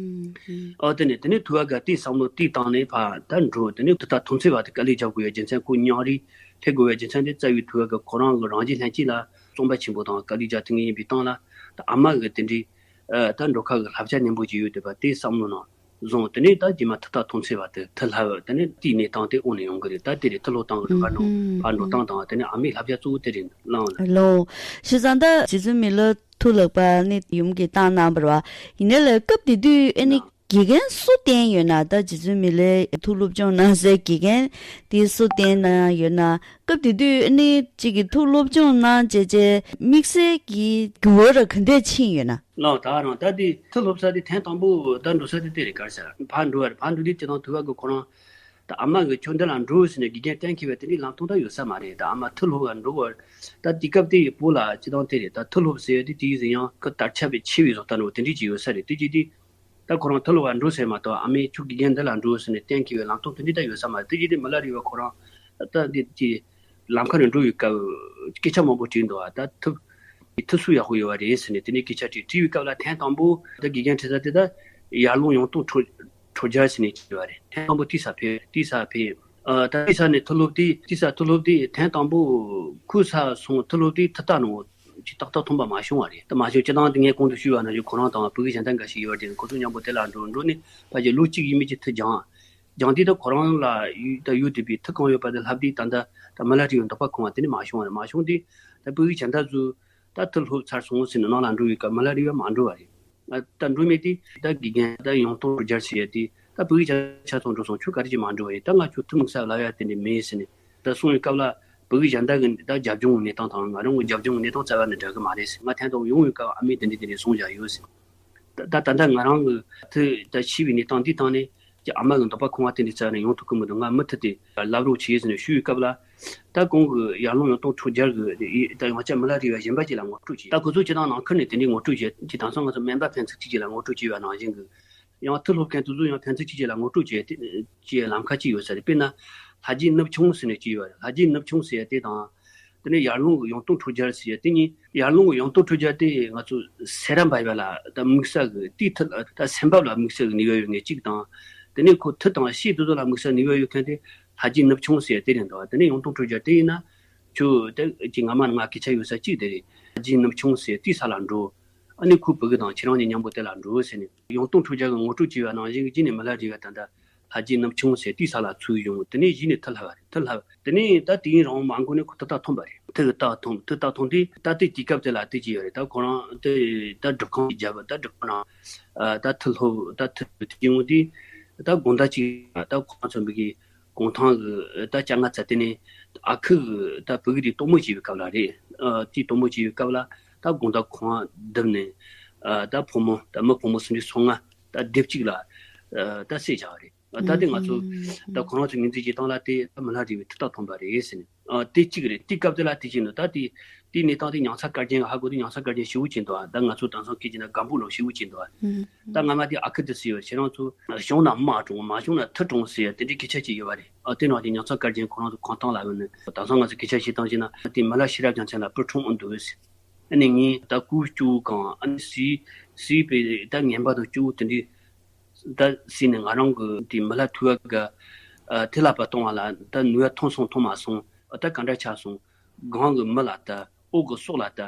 ཨོ་དེ་ནས་དེ་ནས་ཐུའུ་ཨ་སྒང་དེའི་བསམ་བློ་དེའི་སྟེང་ནས་ཕར་ད་འགྲོ། དེ་ནས་ཐུ་རྟགས་ཐོན་ཚར་བ་དེ་དཀའ་ལས་རྒྱག་དགོས་པའི་རྒྱུ་མཚན། ཁོ་མཉམ་རུབ་སླེབས་དགོས་པའི་རྒྱུ་མཚན་དེ་རྩ་བའི་ཐུའུ་ཨ་སྒང་ཁོ་རང་གི་རང་བཞིན་ལྷན་སྐྱེས་ལ་བཙོན་པ་ཆེན་པོ་དང་དཀའ་ལས་རྒྱག་ཐུབ་མཁན་ཡིན་པའི་སྟེང་ལ། ད་ཨ་མ་གི་དེ་འདྲའི་ཨ་ད་འགྲོ་ཁ་གི་བསླབ་བྱ་སྙིང་པོ་ཅིག་ཡོད་བསྡད་པ་དེ་བསམ་བློ་ནང་བཟུང་། དེ་ནས་ད་རྗེས་མ་ཐུ་རྟགས་ཐོན་ཚར་བ་དེ་ཐུ་ལྷག་དེ་ནས་དེའི་གནས་སྟངས་དེ་འོག་ནས་ཡོང་གི་རེད། ད་དེ་རེད། ཐུ་ལྷག་སྟངས་གི་རིམ་པ་ནང་ཕར་འགྲོ་སྟངས་དང་དེ་ནས་ཨ་མའི་བསླབ་བྱ་གཙོ་བོ་དེ་རེད་ལགས། ལགས། བྱས་ཙང་ད་རྗེ་བཙུན་མི་ལ་ཐུགས་ལགས་པ་ནི་ཡུམ་གྱིས་བཏང་གནང་བ་རེད་བ། ཡིན་ནའི་ལས་སྐབས་དེ་དུས་ཨ་ནི་དགེ་རྒན་སུ་བསྟེན་ཡོད་ན། ད་རྗེ་བཙུན་མི་ལའི་ཐུགས་སློབ་སྦྱོང་གནང་སའི་དགེ་རྒན་དེ་སུ་བསྟེན་གནང་ཡོད་ན། སྐབས་དེ་དུས་ཨ་ནི་གཅིག་གི་ཐུགས་སློབ་སྦྱོང་གནང་བྱས་བྱས་དམིགས་བསལ་གྱི་འགྱུར་བ་ར་ག་འདྲས་ཕྱིན་ཡོད་ན། ལགས། ད་རང་ད་དེ་ཐུགས་སློབ་ས་དེ་ཐེངས་དང་པོ་ད་འགྲོ་ས་དེ་དེ་རེད། ག་རེ་ཟེར་ཕར་འགྲོ་བ་རེད། ཕར་འགྲོ་དུས་སྤྱིར་བཏང་ཐུགས་ཁ་གི་ཁོ་རང་ད་ཨ་མ་གི་ཁྱོད་འདི་ལ་འགྲོ་ཟེར་ནས་དགེ་རྒན་གཏན་འཁེལ་བའི་དེ་འདྲའི་ལམ་སྟོན་ད་ཡོད་ས་མ་རེད། ད་ཨ་མ་ཐུགས་སློབ་བ་འགྲོ་བར་ད་དེ་སྐབས་དེ་ཡི་བོད་ལ་སྤྱིར་བཏང་དེ་རེད། ད་ཐུགས་སློབ་ཟེར་ཡ་དེ་དེ་ཡིན་ཟིན་ཡང་ཁོ་དར་ཁྱབ་པའི་ཆེ་བའི་བཟོ་ལྟ་འདྲ་བོ་དེ་འདྲས་ཅིག་ཡོད་ས་རེད། དེ་ཅིག་དེ་ད་ཁོ་རང་ཐུགས་སློབ་བ་འགྲོ་ཟེར་མ་གཏོགས་ཨ་མས་ཁྱོད་དགེ་རྒན་འདི་ལ་འགྲོ་ཟེར་ནས་གཏན་འཁེལ་བའི་ལམ་སྟོན་དེ་འདྲས་ད་ཡོད་ས་མ་རེད། དེ་ཅིག་དེ་མི་ལ་རས་པ་ཁོ་རང་ད་འདི་ཅི་ལམ་ཁ་ནས་འགྲོ་བའི་སྐབས་སྐད་ཆ་མང་པོ་དྲིས་འདུག་ཨ་ད་ཐུགས་ཀྱི་ཐུགས་སུ་ཡག་པོ་ཡོད་པ་རེད་ཟེར་ནས་དེ་ནས་སྐད་ཆ་དྲིས། དྲིས་པའི་སྐབས་ལ་ཐེངས་དང་པོ་ད་དགེ་རྒན་ཁྲིད་ས་དེ་ད་ཡར་ཀླུང་ཡང་སྟོང་ཁྲོ་ཁྲོ་རྒྱལ་ཟེར་ནས་བྱས་པ་རེད། ཐེངས་དང་པོ་ཏི་ས་ཕེབས། ཏི་ས་ཕེབས། ཨ་ད་ཏི་ས་ནས་ཐུགས་སློབ་དེ་ཏི་ས་ཐུགས་སློབ་དེ་ཐེངས་དང་པོ་ཁོའི་ས་སོང་། ཐུགས་སློབ་དེ་ཐུགས་རྟགས་ནང་ཅིག་ཏག་ཏག་ཐོན་པ་མ་བྱུང་བ་རེད། ད་མ་བྱུང་། སྤྱིར་བཏང་དེ་ངས་གོང་དུ་ཞུས་པ་ནང་བཞིན་ཁོ་རང་དང་ཕྲུ་གུ་གཞན་དག་འགའ་ཞིག་ཡོད་པ་དེ་ཁོ་ཚོ་མཉམ་པོ་དེ་ལ་འགྲོ་འགྲོ་ནས་ཕལ་ཆེར་ལོ་གཅིག་ཡས་མས་ཅིག་ཐུགས་སྦྱངས། སྦྱངས་དུས་ད་ཁོ་རང་ལ་ཡུ་ད་ཡུལ་དེ་པའི་ཐུགས་གང་ཡོད་པ་དེ་ལྷབ་དུས་ད་ལྟ་ད་མི་ལ་རས་པའི་འདོད་པ་ཁེངས་པ་དེ་ནི་མ་བྱུང་བ་རེད། མ་བྱུང་དུས་ད་ཕྲུ་གུ་གཞན་དག་ཚོས་ད་ཐུགས་སློབ་ཚར་སོང་ཟེར་ནས་ནང་ལ་འགྲོ་བའི་སྐབས་མི་ལ་རས་པ་མ་འགྲོ་བ་རེད། ད་འགྲོ་མེད་དུས་ད་དགེ་རྒན་ད་ཡང་སྟོང་ཁྲོ་རྒྱལ་ཟེར་ཡ་དེ་ད་ཕྲུ་གུ་ཆ་ཆ་ཚང་འགྲོ་སོང་། ཁྱོད་ག་རེ་བྱས་མ་འགྲོ་བ་རེད། ད་ང་ཁྱོད་ཐུགས་དམིགས་ས་ལབ་ཡ་དེ་འདྲས་མེད་ཟེར་ནས་ད་གསུངས་པའི་སྐབས་ལ་ཕྲུ་གུ་གཞན་དག་གི་ད་རྒྱབ་ལྗོངས་ཀྱི་གནས་སྟངས་དང་ང་རང་གི་རྒྱབ་ལྗོངས་ཀྱི་གནས་སྟངས་རྩ་བ་ནས་འདྲ་གི་མ་རེད་ཟེར། ང་ཐེངས་དང་པོ་ཡོང་བའི་སྐབས་ཨ་མས་དེ་འདྲས་དེ་འདྲས་གསུངས་བཞག་ཡོད་ཟེར། ད་ད་ད་ལྟ་ང་རང་གི་ད་ད་ཤི་བའི་གནས་སྟངས་འདི་སྟེང་ནས་ ཀྱི་ཨ་མ་གི་འདོད་པ་ཁོང་བ་དེ་འདྲའི་རྩ་ནས་ཡོང་ཐུབ་ཀྱི་མི་འདུག་ང་མུ་མཐུད་དེ་ལབ་རོགས་བྱེད་ཟེར་ནས་ཞུ་བའི་སྐབས་ལ། ད་གོང་གི་ཡར་ཀླུང་ཡང་སྟོང་ཁྲོ་རྒྱལ་གྱིས་ད་ཡང་བསྐྱར་མི་ལ་རས་པ་གཞན་པ་ཅིག་ལ་ངོ་སྤྲོད་བྱས། ད་ཁོ་ཚོ་སྤྱིར་བཏང་ནང་ཁུལ་ནས་དེ་འདྲའི་ངོ་སྤྲོད་བྱས་ཀྱི་དེང་སང་ང་ཚོ་སྨན་པ་ཕན་ཚུན་གཅིག་གཅིག་ལ་ངོ་སྤྲོད་བྱས་པ་ནང་བཞིན་གྱི། ཡང་མཐུ་སློབ་མཁན་དེ་ཚོ་ཡང་ཕན་ཚུན་གཅིག་གཅིག་ལ་ངོ་སྤྲོད་བྱས་ཏེ་ཅེས་ལམ་ཁ་གཅིག་ཡོད་ས་རེད། དཔེར་ན། ལྷ་རྗེ་ནུབ་ཆུང་ཟེར་ནས་གཅིག་ཡོད་རེད། ལྷ་རྗེ་ནུབ་ཆུང་ཟེར་ཡ་དེ་དང་། དེ་ནས་ཡར་ཀླུང་གི་ཡང་སྟོང་ཁྲོ་རྒྱལ་ཟེར་ཡ་དེ་གཉིས། ཡར་ཀླུང་གི་ཡང་སྟོང་ཁྲོ་རྒྱལ་དེ་ང་ཚོ་སེ་ར་འབབ་ཡ་ལ་ད་དམིགས་བསལ་གྱི་དེའི་མཐུ་ད་སེམས་བབ་ལ་དམིགས་བསལ་གྱི་ནུས་པ་ཡོད་ངེས་གཅིག་དང་། དེ་ནས་ཁོ་མཐུ་དང་གཤིས་དེ་ཚོ་ལ་དམིགས་བསལ་ནུས་པ་ཡོད་མཁན་དེ་ལྷ་རྗེ་ནུབ་ཆུང་ཟེར་ཡ་དེ་རེད་འདུག་དེ་ནས་ཡང་སྟོང་ཁྲོ་རྒྱལ་དེ་ཡིན་ན། ཁྱོད་དེ་ཀྱི་ང་མ་ང་སྐད་ཆ་ཡོད་ས་གཅིག་དེ་རེད། ལྷ་རྗེ་ནུབ་ཆུང་ཟེར་དེའི་ས་ལ་འགྲོ། ཨ་ནི་ཁོའི་བུ་གུ་དང་ཁྱེད་རང་གཉིས་མཉམ་པོ་དེ་ལ་འགྲོ་ཟེར་ནས་ཡང་སྟོང་ཁྲོ་རྒྱལ་གྱིས་ངོ་སྤྲོད་བྱས་པ་ནང་བཞིན་གྱི་རྗེས་ནས་མི་ལ་རས་པ་ད་ལྟ་ལྷ་རྗེ་ནུབ་ཆུང་ཟེར་དེའི་ས་ལ་ཚུར་ཡོང་། དེ་ནས་གཞི་ནས་མཐུ་ལྷབ་པ་རེད། མཐུ་ལྷབ། དེ་ནས་ད་དེའི་རིང་མ་འགོར་ནས་ཁོ་མཐུ་རྟགས་ཐོན་པ་རེད། མཐུ་གི་རྟགས་ཐོན། མཐུ་རྟགས་ཐོན་དུས་ད་ལྟའི་དུས་སྐབས་དེ་ལ་དེ་ཅི་ཡོད་རེད། ད་ཁོ་རང་དེ་ད་སྒྲུབ་ཁང་གི་རྒྱབ་ད་སྒྲུབ་ཁང་ནང་ད་མཐུ་སློབ་ད་མཐུ་དེ་ཡོང་དུས་ད་དགོང་དག་ཅིག་ད་ཁོ་རང་ཚོ་འབུ་གི་གུང་ཐང་གི་ད་ལྕགས་རྔ་རྩ་དེ་ནས་ཨ་ཁུ་གི་ད་བུ་གུ་དེ་སྟོན་མོ་བྱེད་པའི་སྐབས་ལ་རེད། ཨ་དེ་སྟོན་མོ་བྱེད་པའི་སྐབས་ལ་ད་དགོང་དག་ཁོང་བསྡུམས་ནས་ཨ་ད་ཕོ་མོ་ད་མི་ཕོ་མོ་སུམ་ཅུ་སོ་ལྔ་ད་སྡེབ་གཅིག་ལ་ཨ་ད་བསད་བཞག་པ་རེད། ཨ་ད་དེ་ང་ཚོ་ད་ཁོ་རང་ཚོ་ངོས་འཛིན་བྱེད་སྟངས་ལ་དེ་ད་མི་ལ་རས་པའི་མཐུ་རྟགས་ཐོན་པ་རེད་ཟེར་ནས། ཨ་དེ་གཅིག་རེད། དེ་སྐབས་དེ་ལ་དེ་བྱས་ནས་ད་དེ་དེའི་གནས་སྟངས་དེ་ཉང་ཚ་དཀར་རྒྱན་ཧ་གོ་དུས་ཉང་ཚ་དཀར་རྒྱན་ཞེ་པོ་ཅིག་འདུག་ཨ་ད་ང་ཚོ་དེང་སང་སྐད་ཆ་ནང་སྒམ་པོ་ལོ་ཞེ་པོ་ཅིག་འདུག་ཨ། ད་ང་མ་དེ་ཨ་ཁུ་དེ་ཟེར་བ་ཁྱེད་རང་ཚོ་གཞུང་ནང་དམག་དྲངས་མ་བྱུང་ན་མཐུ་དྲངས་ཟེར་ཡ་དེ་འདྲའི་སྐད་ཆ་ཅིག་ཡོད་པ་རེད། ཨ་དེ་ནང་དེ་ཉང་ཚ་དཀར་རྒྱན་ཁོ་རང་ཚོ་ཁང་སྟེང་ལ་ཡོད་ནས་དེང་སང་ང་ཚོ་སྐད་ཆ་བཤད་སྟངས་བྱས་ན་དེ་མི་ལ་ཤེས་རབ་རྒྱལ་མཚན་ལ་སྤུ་ཁྲོང་ཨ་འདུག་ཟེར། ཨ་ནི་ངས་ད་སྐུ་སྐྱོ་གང་ཨ་ནི་སྲིད་སྲིད་པའི་ད་ངན་པ་དང་སྐྱོ་བོ་དེ་འདྲའི་ད་སྲིད་ནས་ང་རང་གི་དེ་མི་ལ་ཐུག་ཡ་ག་ཨ་དེ་ལ་པ་གཏོང་བ་ལ་ད་ནུས་ཡ་ཐོན་སོང་ཐོན་མ་སོང་ཨ་ད་ག་འདྲ་ཆགས་སོང་། སྒང་གི་མི་ལ་ད་འོག་གི་སྲོག་ལ་ད།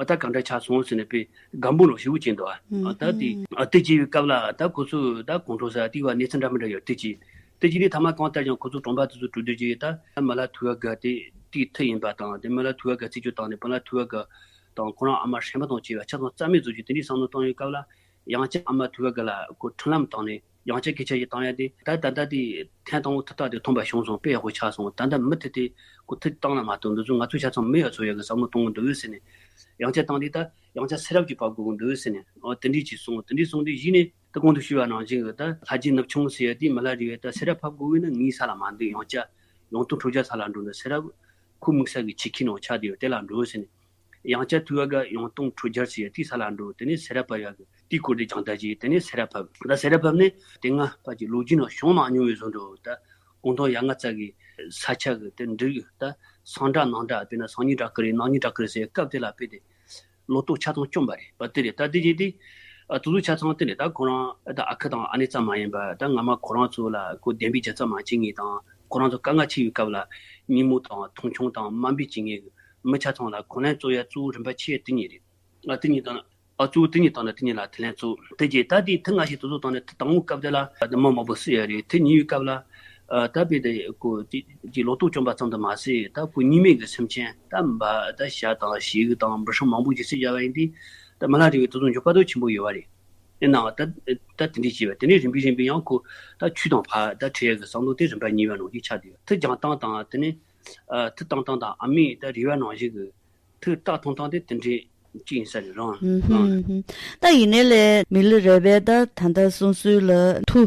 ཨ་ད་གང་འདྲ་ཆགས་སོང་ཟེར་ནས་དཔེ་སྒམ་པོ་ལོ་ཞེ་པོ་ཅིག་འདུག་ཨ། ཨ་ད་དེ་ཨ་དེ་བྱས་པའི་སྐབས་ལ་ད་ཁོ་ཚོས་ད་གོང་ཁྲོ་ཟ་དེ་བ་གནས་ཚུལ་འདྲ་མི་འདྲ་ཡོད་དེ་བྱས། དེ་བྱས་དེ་ཐ་མ་གང་ལྟར་ཀྱང་ཁོ་ཚོ་གྲོང་པ་དེ་ཚོ་གྲོས་བསྡུར་བྱས་ད་ད་མི་ལ་ཐུག་ཡ་ག་དེ་དེའི་མཐུ་ཡིན་པ་དང་དེ་མི་ལ་ཐུག་ཡ་ག་རྩད་གཅོད་བཏང་ནས་མི་ལ་ཐུག་ཡ་ག་དང་ཁོ་རང་ཨ་མ་ཧྲན་པ་དང་བཅས་པ་ཆ་ཚང་རྩ་མེད་བཟོ་རྒྱུ་དེ་འདྲའི་བསམ་བློ་བཏང་བའི་སྐབས་ལ། ཡང་བསྐྱར་ཨ་མ་ཐུག་ག་ལ་ཁོ་འཕྲིན་ལམ་བཏང་ནས་ཡང་བསྐྱར་སྐད་ཆ་ཞིག་བཏང་ཡ་དེ་ད་ད་ལྟ་དེ་ཐེངས་དང་པོ་མཐུ་རྟགས་དེ་ཐོན་པ་བྱུང་སོང་། དཔེ་ཡག་པོ་ཆགས་སོང་། ད་ལྟ་མུ་མཐུད་དེ་ཁོ་མཐུ་བཏང་ན་མ་གཏོགས་འདི་ཚོ་ང་ཚོ་ཆ་ཚང་མི་ཡག་ཚོ་ཡག་གི་བསམ་བློ་གཏོང་གི་འདུག་ཟེར་ནས་ཡང་བསྐྱར་བཏང་དུས་ད་ཡང་བསྐྱར་ཚེ་རབས་ཀྱི་བབ་དགོས་ཀྱི་འདུག་ཟེར་ནས་ཨོ་དེ་འདྲས་ཅིག་གསུངས། དེ་འདྲས་གསུངས་དུས་གཞི་ནས་ད་གོང་དུ་ཞུས་པ་ནང་བཞིན་གྱི་ད་ལྷ་རྗེ་ནུབ་ཆུང་ཟེར་ཡ་དེ་མི་ལ་རས་པས་ད་ཚེ་རབས་ཕབ་དགོས་ཀྱི་ན་ངའི་ས་ལ་མ་འདུག་ཡང་བསྐྱར་ཡང་སྟོང་ཁྲོ་རྒྱལ་ས་ལ་འགྲོ་ནས་ཚེ་རབས་ཁོ་དམིགས་བསལ་གྱི་ཆེད་མཁས་ནང་ཆགས་བསྡད་ཡོད་དེ་ལ་འགྲོ་ཟེར་ནས། ཡང་བསྐྱར་ཐུག་ག་ཡང་སྟོང་ཁྲོ་རྒྱལ་ཟེར་ཡ་དེའི་ས་ལ་འགྲོ། དེ་ནས་ཚེ་རབས་ཕབ་ཡག་གི་དེའི་སྐོར་དེ་སྦྱང་བརྡར་བྱས། དེ་ནས་ཚེ་རབས་ཕབ། ད་ཚེ་རབས་ཕབ་ནས་དེ་སྔ་ཕ་གི་ལོ་རྒྱུས་ནང་བྱུང་མ་མྱོང་བའི་བཟོ་འདྲ་ད་གུང་ཐང་ཡ་ལྔ་རྩ་གི་ས་ཆ་གི་དེ་འབྲུག་ད་སངས་སྒྲ་ནང་སྒྲ་དཔེར་ན་སང་ཉིན་སྒྲ་ཁུ་རེད་ནང་ཉིན་སྒྲ་ཁུ་རེད་ཟེར་སྐབས་དེ་ལ་དཔེ་དེ་ལོ་ཏོག་ཆ་ཚང་བཅོམ་པ་རེད་པ། དེ་རེད། ད་དེ་བྱས་དེ་ཨ་དུ་ཚོ་ཆ་ཚང་དེ་རེད། ད་ཁོ་རང་ད་ཨ་ཁུ་དང་ཨ་ནེ་ཙམ་མ་ཡིན་པ་ད་སྔ་མ་ཁོ་རང་ཚོ་ལ་ཁོ་བདེན་པའི་རྒྱ་ཚ་མ་བྱེད་ངེས་དང་ཁོ་རང་ཚོ་དཀའ་ངལ་ཆེ་བའི་སྐབས་ལ་ཉིན་མོ་དང་མཐོང་ཆུང་དང་དམའ་འབེབས་བྱེད་ངེས་གི་མི་ཆ་ཚང་ལ་གོ་ལན་སྩོལ་ཡ་གཙོ་བོ་རིམ་པ་ཆེ་དེ་གཉིས་རེད། ཨ་དེ་གཉིས་དང་ཨ་གཙོ་བོ་དེ་གཉིས་དང་ནི་དེ་གཉིས་ལ་དེ་ལན་གཙོ་དེ་རྗེས་ད་དེ་ཐེངས་སྔ་ཞིག་དེ་ཚོ་དང་ནི་དེ་དང་པོའི་སྐབས་དེ་ལ་ཨ་དེ་མི་མང་པོ་བསད་ཡ་རེད། དེ་གཉིས་པའི་སྐབས་ལ་ཨ་ད་དཔེ་དེ་ཁོ་དེ་དེ་ལོ་ཏོག་བཅོམ་པ་ཙམ་དུ་མ་ཟད་ད་ཁོ་གཉིས་མེད་ཀྱི་སེམས་ཅན་ད་འབའ་ད་བྱ་དང་བྱི་གུ་དང་འབུ་སྲིན་མང་པོ་ཞིག་བསད་བཞག་པ་ཡིན་དུས་ད་མི་ལ་རས་པས་དེ་ཚོ་འཇོག་པ་དོ་ཆེན་པོ་ཡོད་པ་རེད། ཨེ་ནའང་ད་ད་དེ་འདྲས་བྱས་པ་དེ་ནས་རིམ་པས་རིམ་པས་ཡང་ཁོ་ད་ཆོས་དང་ཕར་ད་ཁྲིད་ཡ་གི་བསམ་བློ་དེ་རིམ་པ་གཉིས་པ་ནང་བཞིན་ཆགས་བསྡད་ཡོད། མཐུ་སྦྱང་སྟངས་དང་དེ་ནས་ཨ་མཐུ་བཏང་སྟངས་དང་ཨ་མས་ད་རས་པ་ནང་བཞིན་གི་མཐུ་རྟགས་ཐོན་སྟངས་དེ་དེ་འདྲའི་གཅིག་ཡིན་ས་རེད། རང་ཨུམ་རང་ཧུམ་ཧུམ། ད་ཡིན་ནའི་ལས་མི་ལ་རས་པས་ད་ད་ལྟ་སོང་ཚུལ་ལ་མཐུ་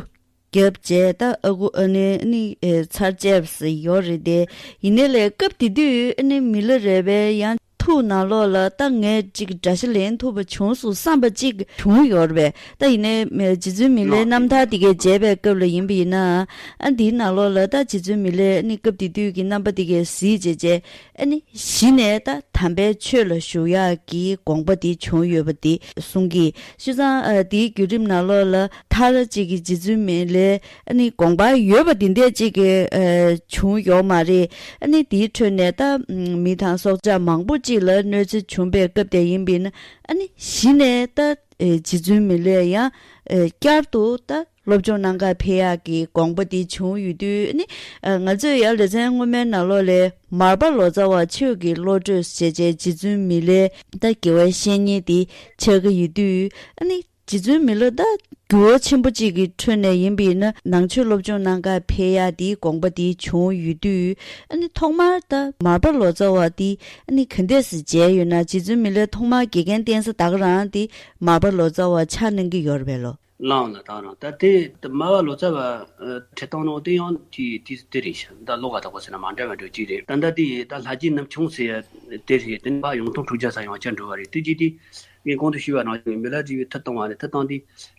རྒྱབ་བྱས་ད་ཨ་ཁུ་ཨ་ནེ་ནི་ཨེ་ཚར་བཅད་པ་ཟེར་ཡོད་རེད་དེ། ཡིན་ནའི་ལས་སྐབས་དེ་དུས་ཨ་ནི་མི་ལ་རས་པས་ཡང་མཐུ་ནང་ལོགས་ལ་ད་ངས་ཅིག་དགྲ་ཤ་ལེན་ཐུབ་པ་བྱུང་སོང་བསམ་པ་ཅིག་བྱུང་ཡོད་རེད་པས། ད་ཡིན་ནའི་རྗེ་བཙུན་མི་ལའི་རྣམ་ཐར་དེ་གས་མཇལ་བའི་སྐབས་ལ་ཡིན་པ་ཡིན་ན་ཨ་འདིའི་ནང་ལོགས་ལ་ད་རྗེ་བཙུན་མི་ལའི་ཨ་ནི་སྐབས་དེ་དུས་ཀྱི་རྣམ་པ་དེ་གས་གཟིགས་བྱས་བྱས། ཨ་ནི་གཞི་ནས་ད་དམ་པའི་ཆོས་ལ་ཞུགས་ཡག་གི་དགོངས་པ་དེ་བྱུང་ཡོད་པ་དེ་གསུང་གི། བྱས་ཙང་ཨ་དེའི་བརྒྱུད་རིམ་ནང་ལོགས་ལ་མཐར་གཅིག་གི་རྗེ་བཙུན་མི་ལའི་ཨ་ནི་དགོངས་པ་ཡོད་པ་དེ་འདྲས་གཅིག་གི་ཨ་བྱུང་ཡོད་མ་རེད། ཨ་ནི་དེའི་ཁྲོད་ནས་ད་མི་དང་སྲོག་ཆགས་མང་པོ་གཅིག་ལ་གནོད་འཚེ་བྱུང་པའི་སྐབས་དེ་ཡིན་པས་ན་ཨ་ནི་གཞི་ནས་ད་ཨ་རྗེ་བཙུན་མི་ལའི་ཡང་ཨ་བསྐྱར་དུ་ད་སློབ་སྦྱོང་གནང་གར་ཕེབས་ཡག་གི་དགོངས་པ་འདི་བྱུང་ཡོད་དུས་ནི། ཨ་ང་ཚོས་ཡང་ལེ་ཚན་སྔོན་མའི་ནང་ལོགས་ལས་མར་པ་ལོ་ཙཱ་བ་ཆོས་ཀྱི་བློ་གྲོས་ཞེས་བྱའི་རྗེ་བཙུན་མི་ལའི་ད་དགེ་བའི་བཤེས་གཉེན་འདི་ཆགས་ཀྱི་ཡོད་དུས་ཨ་ནི་རྗེ་བཙུན་མི་ལ་ད་འགྱུར་བ་ཆེན་པོ་གཅིག་གི་ཁྲོད་ནས་ཡིན་པས་ན་ནང་ཆོས་སློབ་སྦྱོང་གནང་གར་ཕེབས་ཡག་འདིའི་དགོངས་པ་འདི་བྱུང་ཡོད་དུས་ཨ་ནི་ཐོག་མར་ད་མར་པ་ལོ་ཙཱ་བ་འདི་ཨ་ནི་ག་འདྲས་སེ་མཇལ་ཡོད་ན། རྗེ་བཙུན་མི་ལའི་ཐོག་མར་དགེ་རྒན་བསྟེན་ས་ད་ག་རང་འདི་མར་པ་ལོ་ཙཱ་བ་ཆགས་གནང་གི་ཡོད་རེད་པས་ལོ། ལའང་ལ་དག་རང་ད་དེ་སྨྲ་བ་ལོ་ཙཱ་བ་ཁྲིད་སྟངས་ནང་དེ་ཡང་དེ་དེ་དེ་རེད་ཤག་ད་ལོགས་ཀ་དག་པ་ཟེར་ན་མ་འདྲ་བ་འདྲ་ཅིག་རེད། ད་ལྟ་དེ་ད་ལྷ་རྗེ་ནུབ་ཆུང་ཟེར་ཡ་དེ་རེད། དེ་ནི་ཕ་ཡང་སྟོང་ཁྲོ་རྒྱལ་ས་ཡང་བསྐྱར་འགྲོ་བ་རེད། དེ་རྗེས་དེ་ངས་གོང་དུ་ཞུས་པ་ནང་བཞིན་མི་ལ་རས་པའི་མཐུ་བཏང་བ་རེད། མཐུ་བཏང་དེ་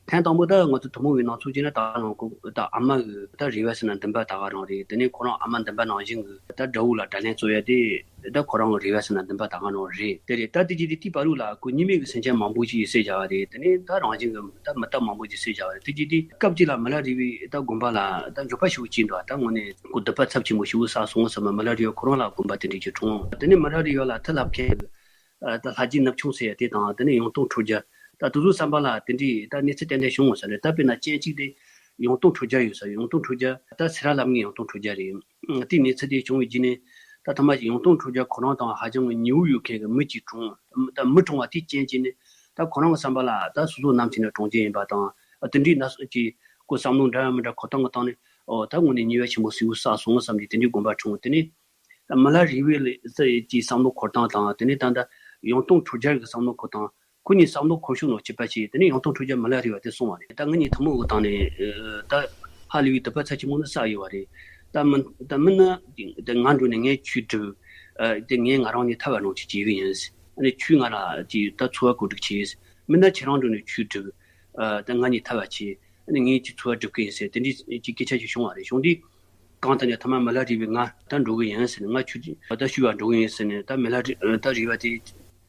ཐེངས་དང་པོ་ད་ང་ཚོ་ཐུན་མོང་གི་ནང་ཚུགས་ཀྱི་ན་ད་རང་ཁོ་ད་ཨ་མ་གི་ད་རས་པ་ཟེར་ན་འདུན་པ་ད་ག་རང་རེད། དེ་ནས་ཁོ་རང་ཨ་མ་འདུན་པ་ནང་བཞིན་གི་ད་དགྲ་བོ་ལ་དགྲ་ལན་རྩོད་ཡ་དེ། ད་ཁོ་རང་གི་རས་པ་ཟེར་ན་འདུན་པ་ད་ག་ནང་རེད། དེ་རེད། ད་དེ་རྗེས་དེ་དེའི་བར་དུ་ལ་ཁོ་གཉིས་མེད་ཀྱི་སེམས་ཅན་མང་པོ་ཞིག་བསད་བཞག་པ་རེད། དེ་ནས་ད་རང་བཞིན་གྱི་ད་མི་དག་མང་པོ་ཞིག་བསད་བཞག་པ་རེད། དེ་རྗེས་དེ་སྐབས་གཅིག་ལ་མི་ལ་རས་པའི་ད་དགོན་པ་ལ་ད་འགྱོད་པ་ཞེ་པོ་སྐྱེས་འདུག་ད་དངོས་གནས་ཁོ་སྡིག་པ་ཚབས་ཆེན་པོ་ཞེ་པོ་བསགས་སོང་བསམ་པ་མི་ལ་རས་པ་ཁོ་རང་ལ་དགོངས་པ་དེ་འདྲ་ཅིག་འཁྲུངས། དེ་ནས་མི་ལ་རས་པ་ལ་མཐུ་བསླབ་མཁན་གྱི་ད་ལྷ་རྗེ་ནུབ་ཆུང་ཟེར་ཡ་དེ་དང་། དེ་ནས་ཡང་སྟོང་ཁྲོ་རྒྱལ། ད་དེ་ཚོའི་བསམ་པ་ལ་དེ་འདྲའི་ད་གནས་ཚུལ་ཏན་ཏན་བྱུང་ཡོད་ས་རེད། ད་དཔེར་ན་རྐྱེན་གཅིག་དེ་ཡང་སྟོང་ཁྲོ་རྒྱལ་ཡོད་ས། ཡང་སྟོང་ཁྲོ་རྒྱལ་ད་སེ་ར་བླ་མའི་ཡང་སྟོང་ཁྲོ་རྒྱལ་རེད། དེའི་གནས་ཚུལ་དེ་བྱུང་བའི་རྗེས་ནས་ད་ཐ་མ་ཅིག་ཡང་སྟོང་ཁྲོ་རྒྱལ་ཁོ་རང་དང་ཧ་ཅང་གི་ཉེ་བོ་ཡོད་མཁན་གྱི་མི་གཅིག་གྲོངས། ད་མི་གྲོངས་པ་དེའི་རྐྱེན་གྱིས་ནི་ད་ཁོ་རང་གི་བསམ་པ་ལ་ད་སོ་སོ་ནམ་ཞིག་ནས་གྲོངས་རྒྱུ་ཡིན་པ་དང་། ཨ་དེ་འདྲའི་ན་ཚོད་ཀྱི་ཁོ་བསམ་བློ་འདྲ་མི་འདྲ་འཁོར་སྟངས་ཀྱི་སྟེང་ནས། ཨོ་ད་དངོས་གནས་ཉེས་པ་ཆེན་པོ་ཞེ་པོ་བསགས་སོང་བསམ་གྱི་དེ་འདྲའི་དགོངས་པ་འཁྲུངས། དེ་ནས་ད་མི་ལ་རས་པའི་ལ་ཀྱི་བསམ་བློ་འཁོར་སྟངས་དང་། དེ་ནས་ད་ལྟ་ཡང་སྟོང་ཁྲོ་རྒྱལ་གྱི་བསམ་བློ་འཁོར་སྟངས། ཁོ་གཉིས་བསམ་བློ་འཁོར་ཕྱོགས་ནང་གཅིག་པ་བྱས། དེ་ནས་ཡང་སྟོང་ཁྲོ་རྒྱལ་མི་ལ་རས་པ་དེ་གསུངས་པ་རེད། ད་ངེད་གཉིས་ཐུན་མོང་གི་སྟེང་ནས་ཨ་ད་ཧ་ལས་པའི་སྡིག་པ་ཚབས་ཆེན་པོ་ནི་བསགས་ཡོད་པ་རེད། ད་མི་ད་མིན་ན་དེ་ང་འགྲོ་ནས་ངས་ཁྱོད་སྒྲུབ། ཨ་དེ་ངས་ང་རང་ཉིད་ཐར་བ་ནང་ཅིག་བྱེད་གི་ཡིན། ཨ་ནི་ཁྱོད་ང་ལ་ཅིག་ད་འཚོ་བ་གོ་སྒྲིག་བྱས། མིན་ན་ཁྱེད་རང་འགྲོ་ནས་ཁྱོད་སྒྲུབ། ཨ་ད་ང་ཉིད་ཐར་བ་བྱེད། ཨ་ནི་ངས་ཅིག་འཚོ་བ་སྒྲུབ་གི་ཡིན་ཟེར་དེ་འདྲའི་ཅིག་སྐད་ཆ་ཞིག་བྱུང་བ་རེད། བྱུང་དུས་གང་ལྟར་ནས་ཐ་མ་མི་ལ་རས་པས་ང་ད་འགྲོ་གི་ཡིན་ཟེར་ནས། ང་ཁྱོད་ད་ཞུ་བར་འགྲོ་གི་ཡིན་ཟེར་ནས། ད་མི་ལ་རས་ད་རས་པ་དེ་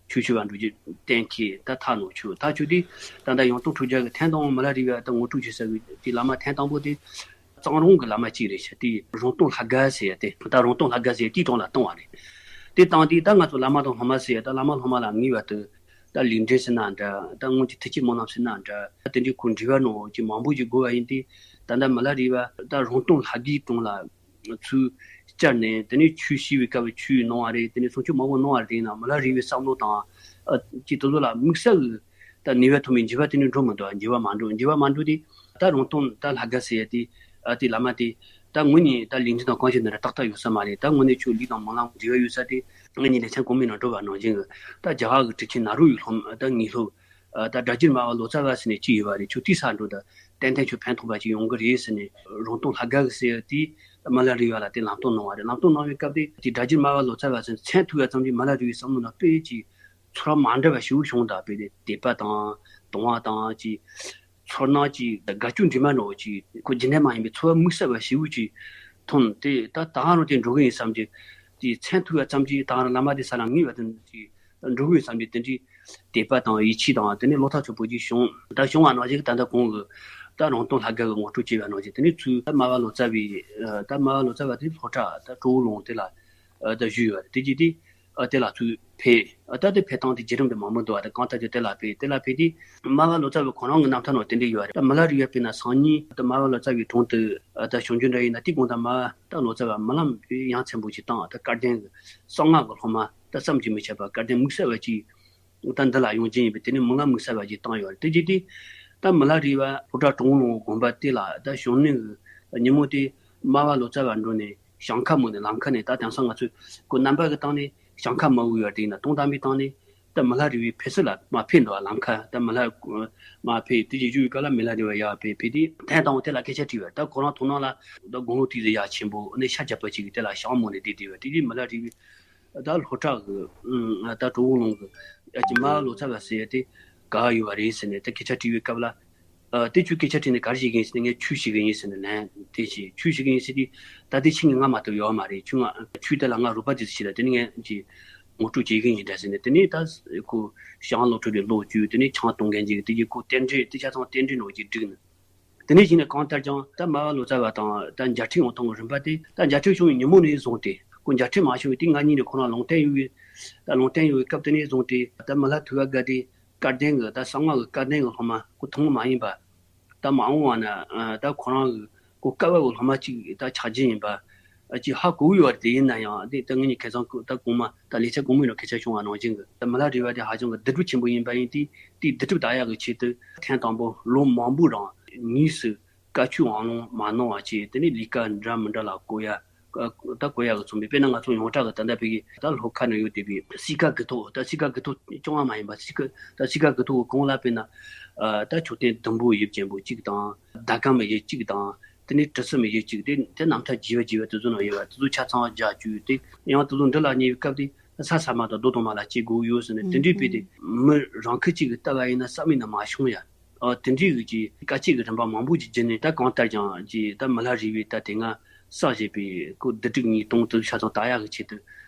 ཁྱོད་ཞུ་བར་འགྲོ་རྒྱུ་གཏན་འཁེལ། ད་ཐར་ནོ་ཁྱོད་ཐག་ཆོད་དེ། ད་ད་ཡང་སྟོང་ཁྲོ་རྒྱལ་གྱི་ཐེངས་དང་པོ་མི་ལ་རས་པ་ད་ངོ་སྤྲོད་བྱེད་ས་གི་དེ་བླ་མ་ཐེངས་དང་པོ་དེ་གཙང་རོང་གི་བླ་མ་གཅིག་རེད་ཤག་དེ་རོང་སྟོང་ལྷ་དགའ་ཟེར་ཡ་དེ། ད་རོང་སྟོང་ལྷ་དགའ་ཟེར་ཡ་དེའི་དྲུང་ལ་བཏང་བ་རེད། དེ་བཏང་དུས་ད་ང་ཚོ་བླ་མ་དང་སློབ་མ་ཟེར་ཡ། ད་བླ་མ་སློབ་མ་ལ་ངེས་པར་དུ་ད་ལུས་འབྲེལ་ཟེར་ན་འདྲ། ད་སྔོན་གྱི་མཐུ་བསྐྱེད་སྨོན་ལམ་ཟེར་ན་འདྲ། ད་དེ་འདྲའི་ཁོ་འབྲེལ་བ་ནང་ཅིག་མང་པོ་ཞིག་དགོས་པ་ཡིན་ཏེ། ད་ལྟ་མི་ལ་རས་པ་ད་རོང་སྟོང་ལྷ་དགའི་དྲུང་ལ་ཚུར་བཅར་ནས། དེ་ནས་ཆོས་ཞུས་པའི་སྐབས་ཆོས་གནང་བ་རེད། དེ་ནས་གསུང་ཆོས་མང་པོ་གནང་བ་རེད། དེ་ཡིན་ན་མི་ལ་རས་པའི་བསམ་བློ་དང་ཨ་ཅིག་དེ་ཚོ་ལ་དམིགས་བསལ་གྱི་ད་ནུས་པ་ཐོན་པའི་འགྱུར་བ་དེ་ནི་འགྲོ་མི་འདུག་འགྱུར་བ་མ་འགྲོ། འགྱུར་བ་མ་འགྲོ་དེ་ད་རོང་སྟོང་ད་ལྷ་དགའ་ཟེར་ཡ་དེ། ཨ་དེ་བླ་མ་དེ་ད་ངོས་ནས་ད་ལུས་འབྲེལ་དང་གང་ཞིག་འདི་འདྲ་ཏག་ཏག་ཡོད་ས་མ་རེད། ད་དངོས་གནས་ཁྱོད་ལུས་དང་སྨོན་ལམ་འབྲེལ་བ་ཡོད་ས་དེ། ངེད་གཉིས་ལེ་ཚན་གོང་མའི་ནང་འགྲོ་བ་ནང་བཞིན་གྱི་ད་རྒྱ་གར་གྱི་གྲུབ་ཆེན་ནཱ་རོ་ཡི་སློབ་མ་ད་ངའི་སློབ། ཨ་ད་སྒྲ་སྒྱུར་སྨྲ་བ་ལོ་ཙཱ་བ་ཟེར་ནས་གཅིག་ཡོད་པ་རེད། ཁྱོད་དེའི་སར་འགྲོ་ད་ཏན་ཏན་ཁྱོད་ཕན་ཐོགས་པ་ཅིག་ཡོང་གི་རེད་ཟེར་ནས། རོང་སྟོང་ལྷ་དགའ་གི་ཟེར་ཡ་དེས་མི་ལ་རས་པ་ལ་དེ་ལམ་སྟོན་གནང་བ་རེད། ལམ་སྟོན་གནང་བའི་སྐབས་དེ་དེ་སྒྲ་སྒྱུར་སྨྲ་བ་ལོ་ཙཱ་བ་ཟེར་ནས་མཚན་ཐོས་པ་ཙམ་གྱིས་མི་ལ་རས་པའི་བསམ་བློ་ནང་དཔེ་ཅིག་ཚོར་བ་མ་འདྲ་བ་ཞེ་པོ་བྱུང་། ད་དཔེ་དེ་དད་པ་དང་དུང་བ་དང་ཅིག་ཚོར་སྣང་ཅིག་དགའ་སྐྱོ་འདྲེས་མ་འདྲ་བོ་ཅིག་ཁོ་རྒྱུན་ལྡན་མ་ཡིན་པའི་ཚོར་བ་དམིགས་བསལ་བ་ཞེ་པོ་ཅིག་ཐོན། དེ་ད་ད་ག་རང་དེ་འགྲོ་གི་ཡིན་བསམ་གྱི་དེ་མཚན་ཐོས་པ་ཙམ་གྱིས་ད་ག་རང་བླ་མ་དེ་ས་ལ་ངེས་པ་དེ་ཅིག་འགྲོ་གི་ཡོད་བསམ་གྱི་དེ་འདྲའི་དད་པ་དང་ཡིད་ཆེས་དང་། དེ་ནས་བློ་ཐག་ཆོད་པོ་ཅིག་བྱུང་། ད་བྱུང་བ་ནང་བཞིན་ད་ལྟ་གོང་གི་ད་རོང་སྟོང་ལྷ་དགའ་གི་ངོ་སྤྲོད་བྱས་པ་ནང་བཞིན། དེ་ནས་ཚུར་ད་སྨྲ་བ་ལོ་ཙཱ་བའི་ད་སྨྲ་བ་ལོ་ཙཱ་བ་དེ་སློབ་གྲྭ་ད་གྲོགས་པོ་ལུང་དེ་ལ་ད་བཞུགས་ཡོད་པ་རེད། དེ་རྗེས་དེ་ཨ་དེ་ལ་ཚུར་ཕེབས། ཨ་ད་དེ་ཕེབས་སྟངས་དེ་བརྒྱུད་རིམ་དེ་མང་པོ་འདུག་པ་དེ། གང་ལྟར་དེ་དེ་ལ་ཕེབས། དེ་ལ་ཕེབས་དུས་སྨྲ་བ་ལོ་ཙཱ་བའི་ཁོ་རང་གི་རྣམ་ཐར་ནང་དེ་འདྲ་ཡོད་པ་རེད། ད་མི་ལ་རས་པ་དཔེར་ན་སང་ཉིན་ད་སྨྲ་བ་ལོ་ཙཱ་བའི་དྲུང་དུ་ཨ་ད་བྱོན་རྒྱུ་འདྲ་ཡིན་ན། དེ་དགོང་དག་སྨྲ་བ་ད་ལོ་ཙཱ་བ་སྨོན་ལམ་དཔེ་ཡ་མཚན་པོ་ཅིག་བཏང་། ད་སྐལ་ལྡན་གྱི་གསང་སྔགས་ཀྱི་སློབ་མ་ད་བསམ་གྱིས་མི་ཁྱབ་པ་སྐལ་ལྡན་དམིགས་བསལ་བ་ཅིག་ད་འདི་ལ་ཡོང་རྒྱུ་ཡིན་པས། དེ་ནས་སྨོན་ལམ་དམིགས་བསལ་བ་ཅིག་བཏང་ཡོད་རེད། དེ་རྗེས་དེ་ད་མི་ལ་རས་པ་སློབ་གྲྭ་གྲོང་ལུང་དགོན་པ་དེ་ལ་ད་བྱོན་ནས་གི་ཉིན་མོ་དེ་སྨྲ་བ་ལོ་ཙཱ་བ་འགྲོ་ནས་ཞིང་ཁ་མོ་ནས་ལམ་ཁ་ནས། ད་དེང་སང་ང་ཚོས་ཁོ་རྣམ་པ་གི་སྟེང་ནས་ཞིང་ཁ་མ་བུ་ཡོད་དེ་ཡིན་ན་སྟོང་དམ་པའི་སྟེང་ནས་ད་མི་ལ་རས་པའི་ཕེབས་ས་ལ་མར་ཕེབས་འདུག་པ། ལམ་ཁ་ད་མི་ལ་མར་ཕེབས། དེ་རྗེས་བཞུགས་པའི་སྐབས་ལ་མི་ལ་རས་པ་ཡར་ཕེབས། ཕེབས་དུས་ཐེངས་དང་པོ་དེ་ལ་སྐད་ཆ་དྲིས་པ། ད་ཁོ་རང་དོ་སྣང་ལ་ད་དགུང་ལོ་དེ་ཙམ་ཡར་ཆེན་པོ་ནས་ཤ་རྒྱགས་པ་ཅིག་གིས་དེ་ལ་ཞྭ་མོ་ནས་བསྡད་བསྡད་པ། དེ་དུས་མི་ལ་རས་པས་ད་སློབ་གྲྭ་གི་ད་གྲོགས་པོ་ལུང་གི་ཡ་ཅིག་སྨྲ་བ་ལོ་ཙཱ་བ་ཟེར་ཡ་དེ་ག་པར་ཡོད་པ་རེད་ཟེར་ནས་ད་སྐད་ཆ་དྲིས་པའི་སྐབས་ལ། ཨ་དེ་ཁྱོད་སྐད་ཆ་དྲིས་ནས་ག་རེ་བྱེད་ཀྱི་ཡིན་ཟེར་ནས། ངས་ཆོས་བྱེད་ཀྱི་ཡིན་ཟེར་ནས་ལན་དེ་བྱས། ཆོས་བྱེད་ཀྱི་ཡིན་ཟེར་དུས་ད་དེ་ཕྱི་ངས་ང་མ་གཏོགས་ཡོད་མ་རེད། ཁྱོད་ང་ཆོས་དེ་ལ་ང་རོགས་པ་དེ་ཚོ་བྱེད་ལ་དེ་ནས་ངས་ཅིག་ངོ་སྤྲོད་བྱེད་ཀྱི་ཡིན་འདྲ་ཟེར་ནས། དེ་ནས་ད་ཁོ་ཞང་སློབ་ཕྲུག་དེ་ལོག་བཅུག་དེ་ནས་ཆང་འཐུང་མཁན་ཅིག་དེ་གྱིས་ཁོ་རྟེན་འབྲེལ་དེ་ཆ་ཚང་རྟེན་འབྲེལ་ནང་ཅིག་བསྒྲིགས་ནས། དེ་ནས་གཞི་ནས་གང་ལྟར་ཀྱང་ད་སྨྲ་བ་ལོ་ཙཱ་བ་དང་ད་མཇལ་འཕྲད་ཡོང་སྟངས་ཀྱི་རིམ་པ་དེ། ད་མཇལ་འཕྲད་བྱུང་བའི་ཉིན་མོ་ནས་བཟུང་སྟེ། ཁོ་མཇལ་འཕྲད་མ་བྱུང་བའི་དེ་སྔ་ཉིན་ནས་ཁོ་རང་ལུང་བསྟན་ཡོད་པའི་ད་ལུང་བསྟན་ཡོད་པའི་སྐབས་དེ་ནས་བཟུང་སྟེ། ད་མི་ལ་ཐུ་བ་དགའ་དེ་སྐལ་ལྡན་གྱི་ད་གསང་སྔགས་ཀྱི་སྐལ་ལྡན་གྱི་སློབ་མ་ཁོ་ཐུན་མོང་མ་ཡིན་པ། ད་མ་འོངས་པ་ན་ཨ་ད་ཁོ་རང་གི་ཁོ་སྐལ་བ་གི་སློབ་མ་གཅིག་ད་ཆགས་རྒྱུ་ཡིན་པ་ཨ་ཅིག་ཧ་གོ་གི་ཡོད་རེད། དེ་ཡིན་ན་ཡང་དེ་ད་ངེད་གཉིས་ཁ་སང་ད་གོང་མ་ད་ལེ་ཚན་གོང་མའི་ནང་སྐད་ཆ་བྱུང་བ་ནང་བཞིན་གྱི་ད་མི་ལ་རས་པ་དེ་ཧ་ཅང་གི་སྡིག་སྒྲིབ་ཆེན་པོ་ཡིན་པ་ཡིན་དུས། དེའི་སྡིག་སྒྲིབ་དག་ཡག་གི་ཆེད་དུ་ཐེངས་དང་པོ་ལོ་མང་པོའི་རིང་དངོས་སུ་བཀའ་ཆོས་དབང་ལུང་མ་གནང་བ་བྱས། དེ་ནས་ལས་ཀ་འདྲ་མི་འདྲ་ལ་བསྐོ་ཡ། ད་གོ་ཡག་གི་མཚོན་པའི། དཔེར་ན་ང་ཚོ་ཡོངས་གྲགས་ཀྱི་ད་ལྟ་བོད་ཀྱི་ད་ལྷོ་ཁ་ནས་ཡོད་བསྡད་པའི་སིལ་ཀ་དགུ་ཐོག་ད་སིལ་ཀ་དགུ་ཐོག་རྐྱང་བ་མ་ཡིན་པ། སིལ་ཀ་ད་སིལ་ཀ་དགུ་ཐོག་གི་གོང་ལ་དཔེར་ན་ད་མཆོད་རྟེན་བདུན་པོ་དབྱིབས་ཅན་པོ་གཅིག་དང་། ཟླ་གམ་དབྱིབས་གཅིག་དང་། དེ་ནས་གྲུ་གསུམ་དབྱིབས་གཅིག་དེ་དེ་རྣམ་ཐར་རྒྱས་པ་རྒྱས་པ་དེ་ཚོ་ནང་ཡོད་པ་དེ་ཚོ་ཆ་ཚང་རྒྱག་བཅུག་སྟེ། ཡང་དེ་ཚོ་འདི་ལ་ཉེ་བའི་སྐབས་དེ་ས་ས་མ་དང་རྡོ་དང་མ་ལ་སྐྱེ་དགོས་ཡོད་ཟེར་ནས། དེ་འདྲའི་དཔེ་དེ་མི་རང་ཁུལ་གཅིག་གི་ལྟ་བ་ཡིན་ན་བསམ་མེད་ན་མ་བྱུང་ཡ། ཨ་དེ་འདྲའི་གི་ཀྱི་དཀའ་སྤྱད་ཀྱི་རིམ་པ་མང་པོ་ཅིག་བརྒྱུད་ནས། ད་གང་ལྟར་ཀྱང་ཀྱི་ད་མི་ལ་རས་པས་ད་དེ་སྔ་བསགས་བཞག་པའི་ཁོ་བདུད་དྲུག་ཉེས་ལྟུང་དེ་ཆ་ཚང་དག་ཡག་གི་ཆེད་དུ་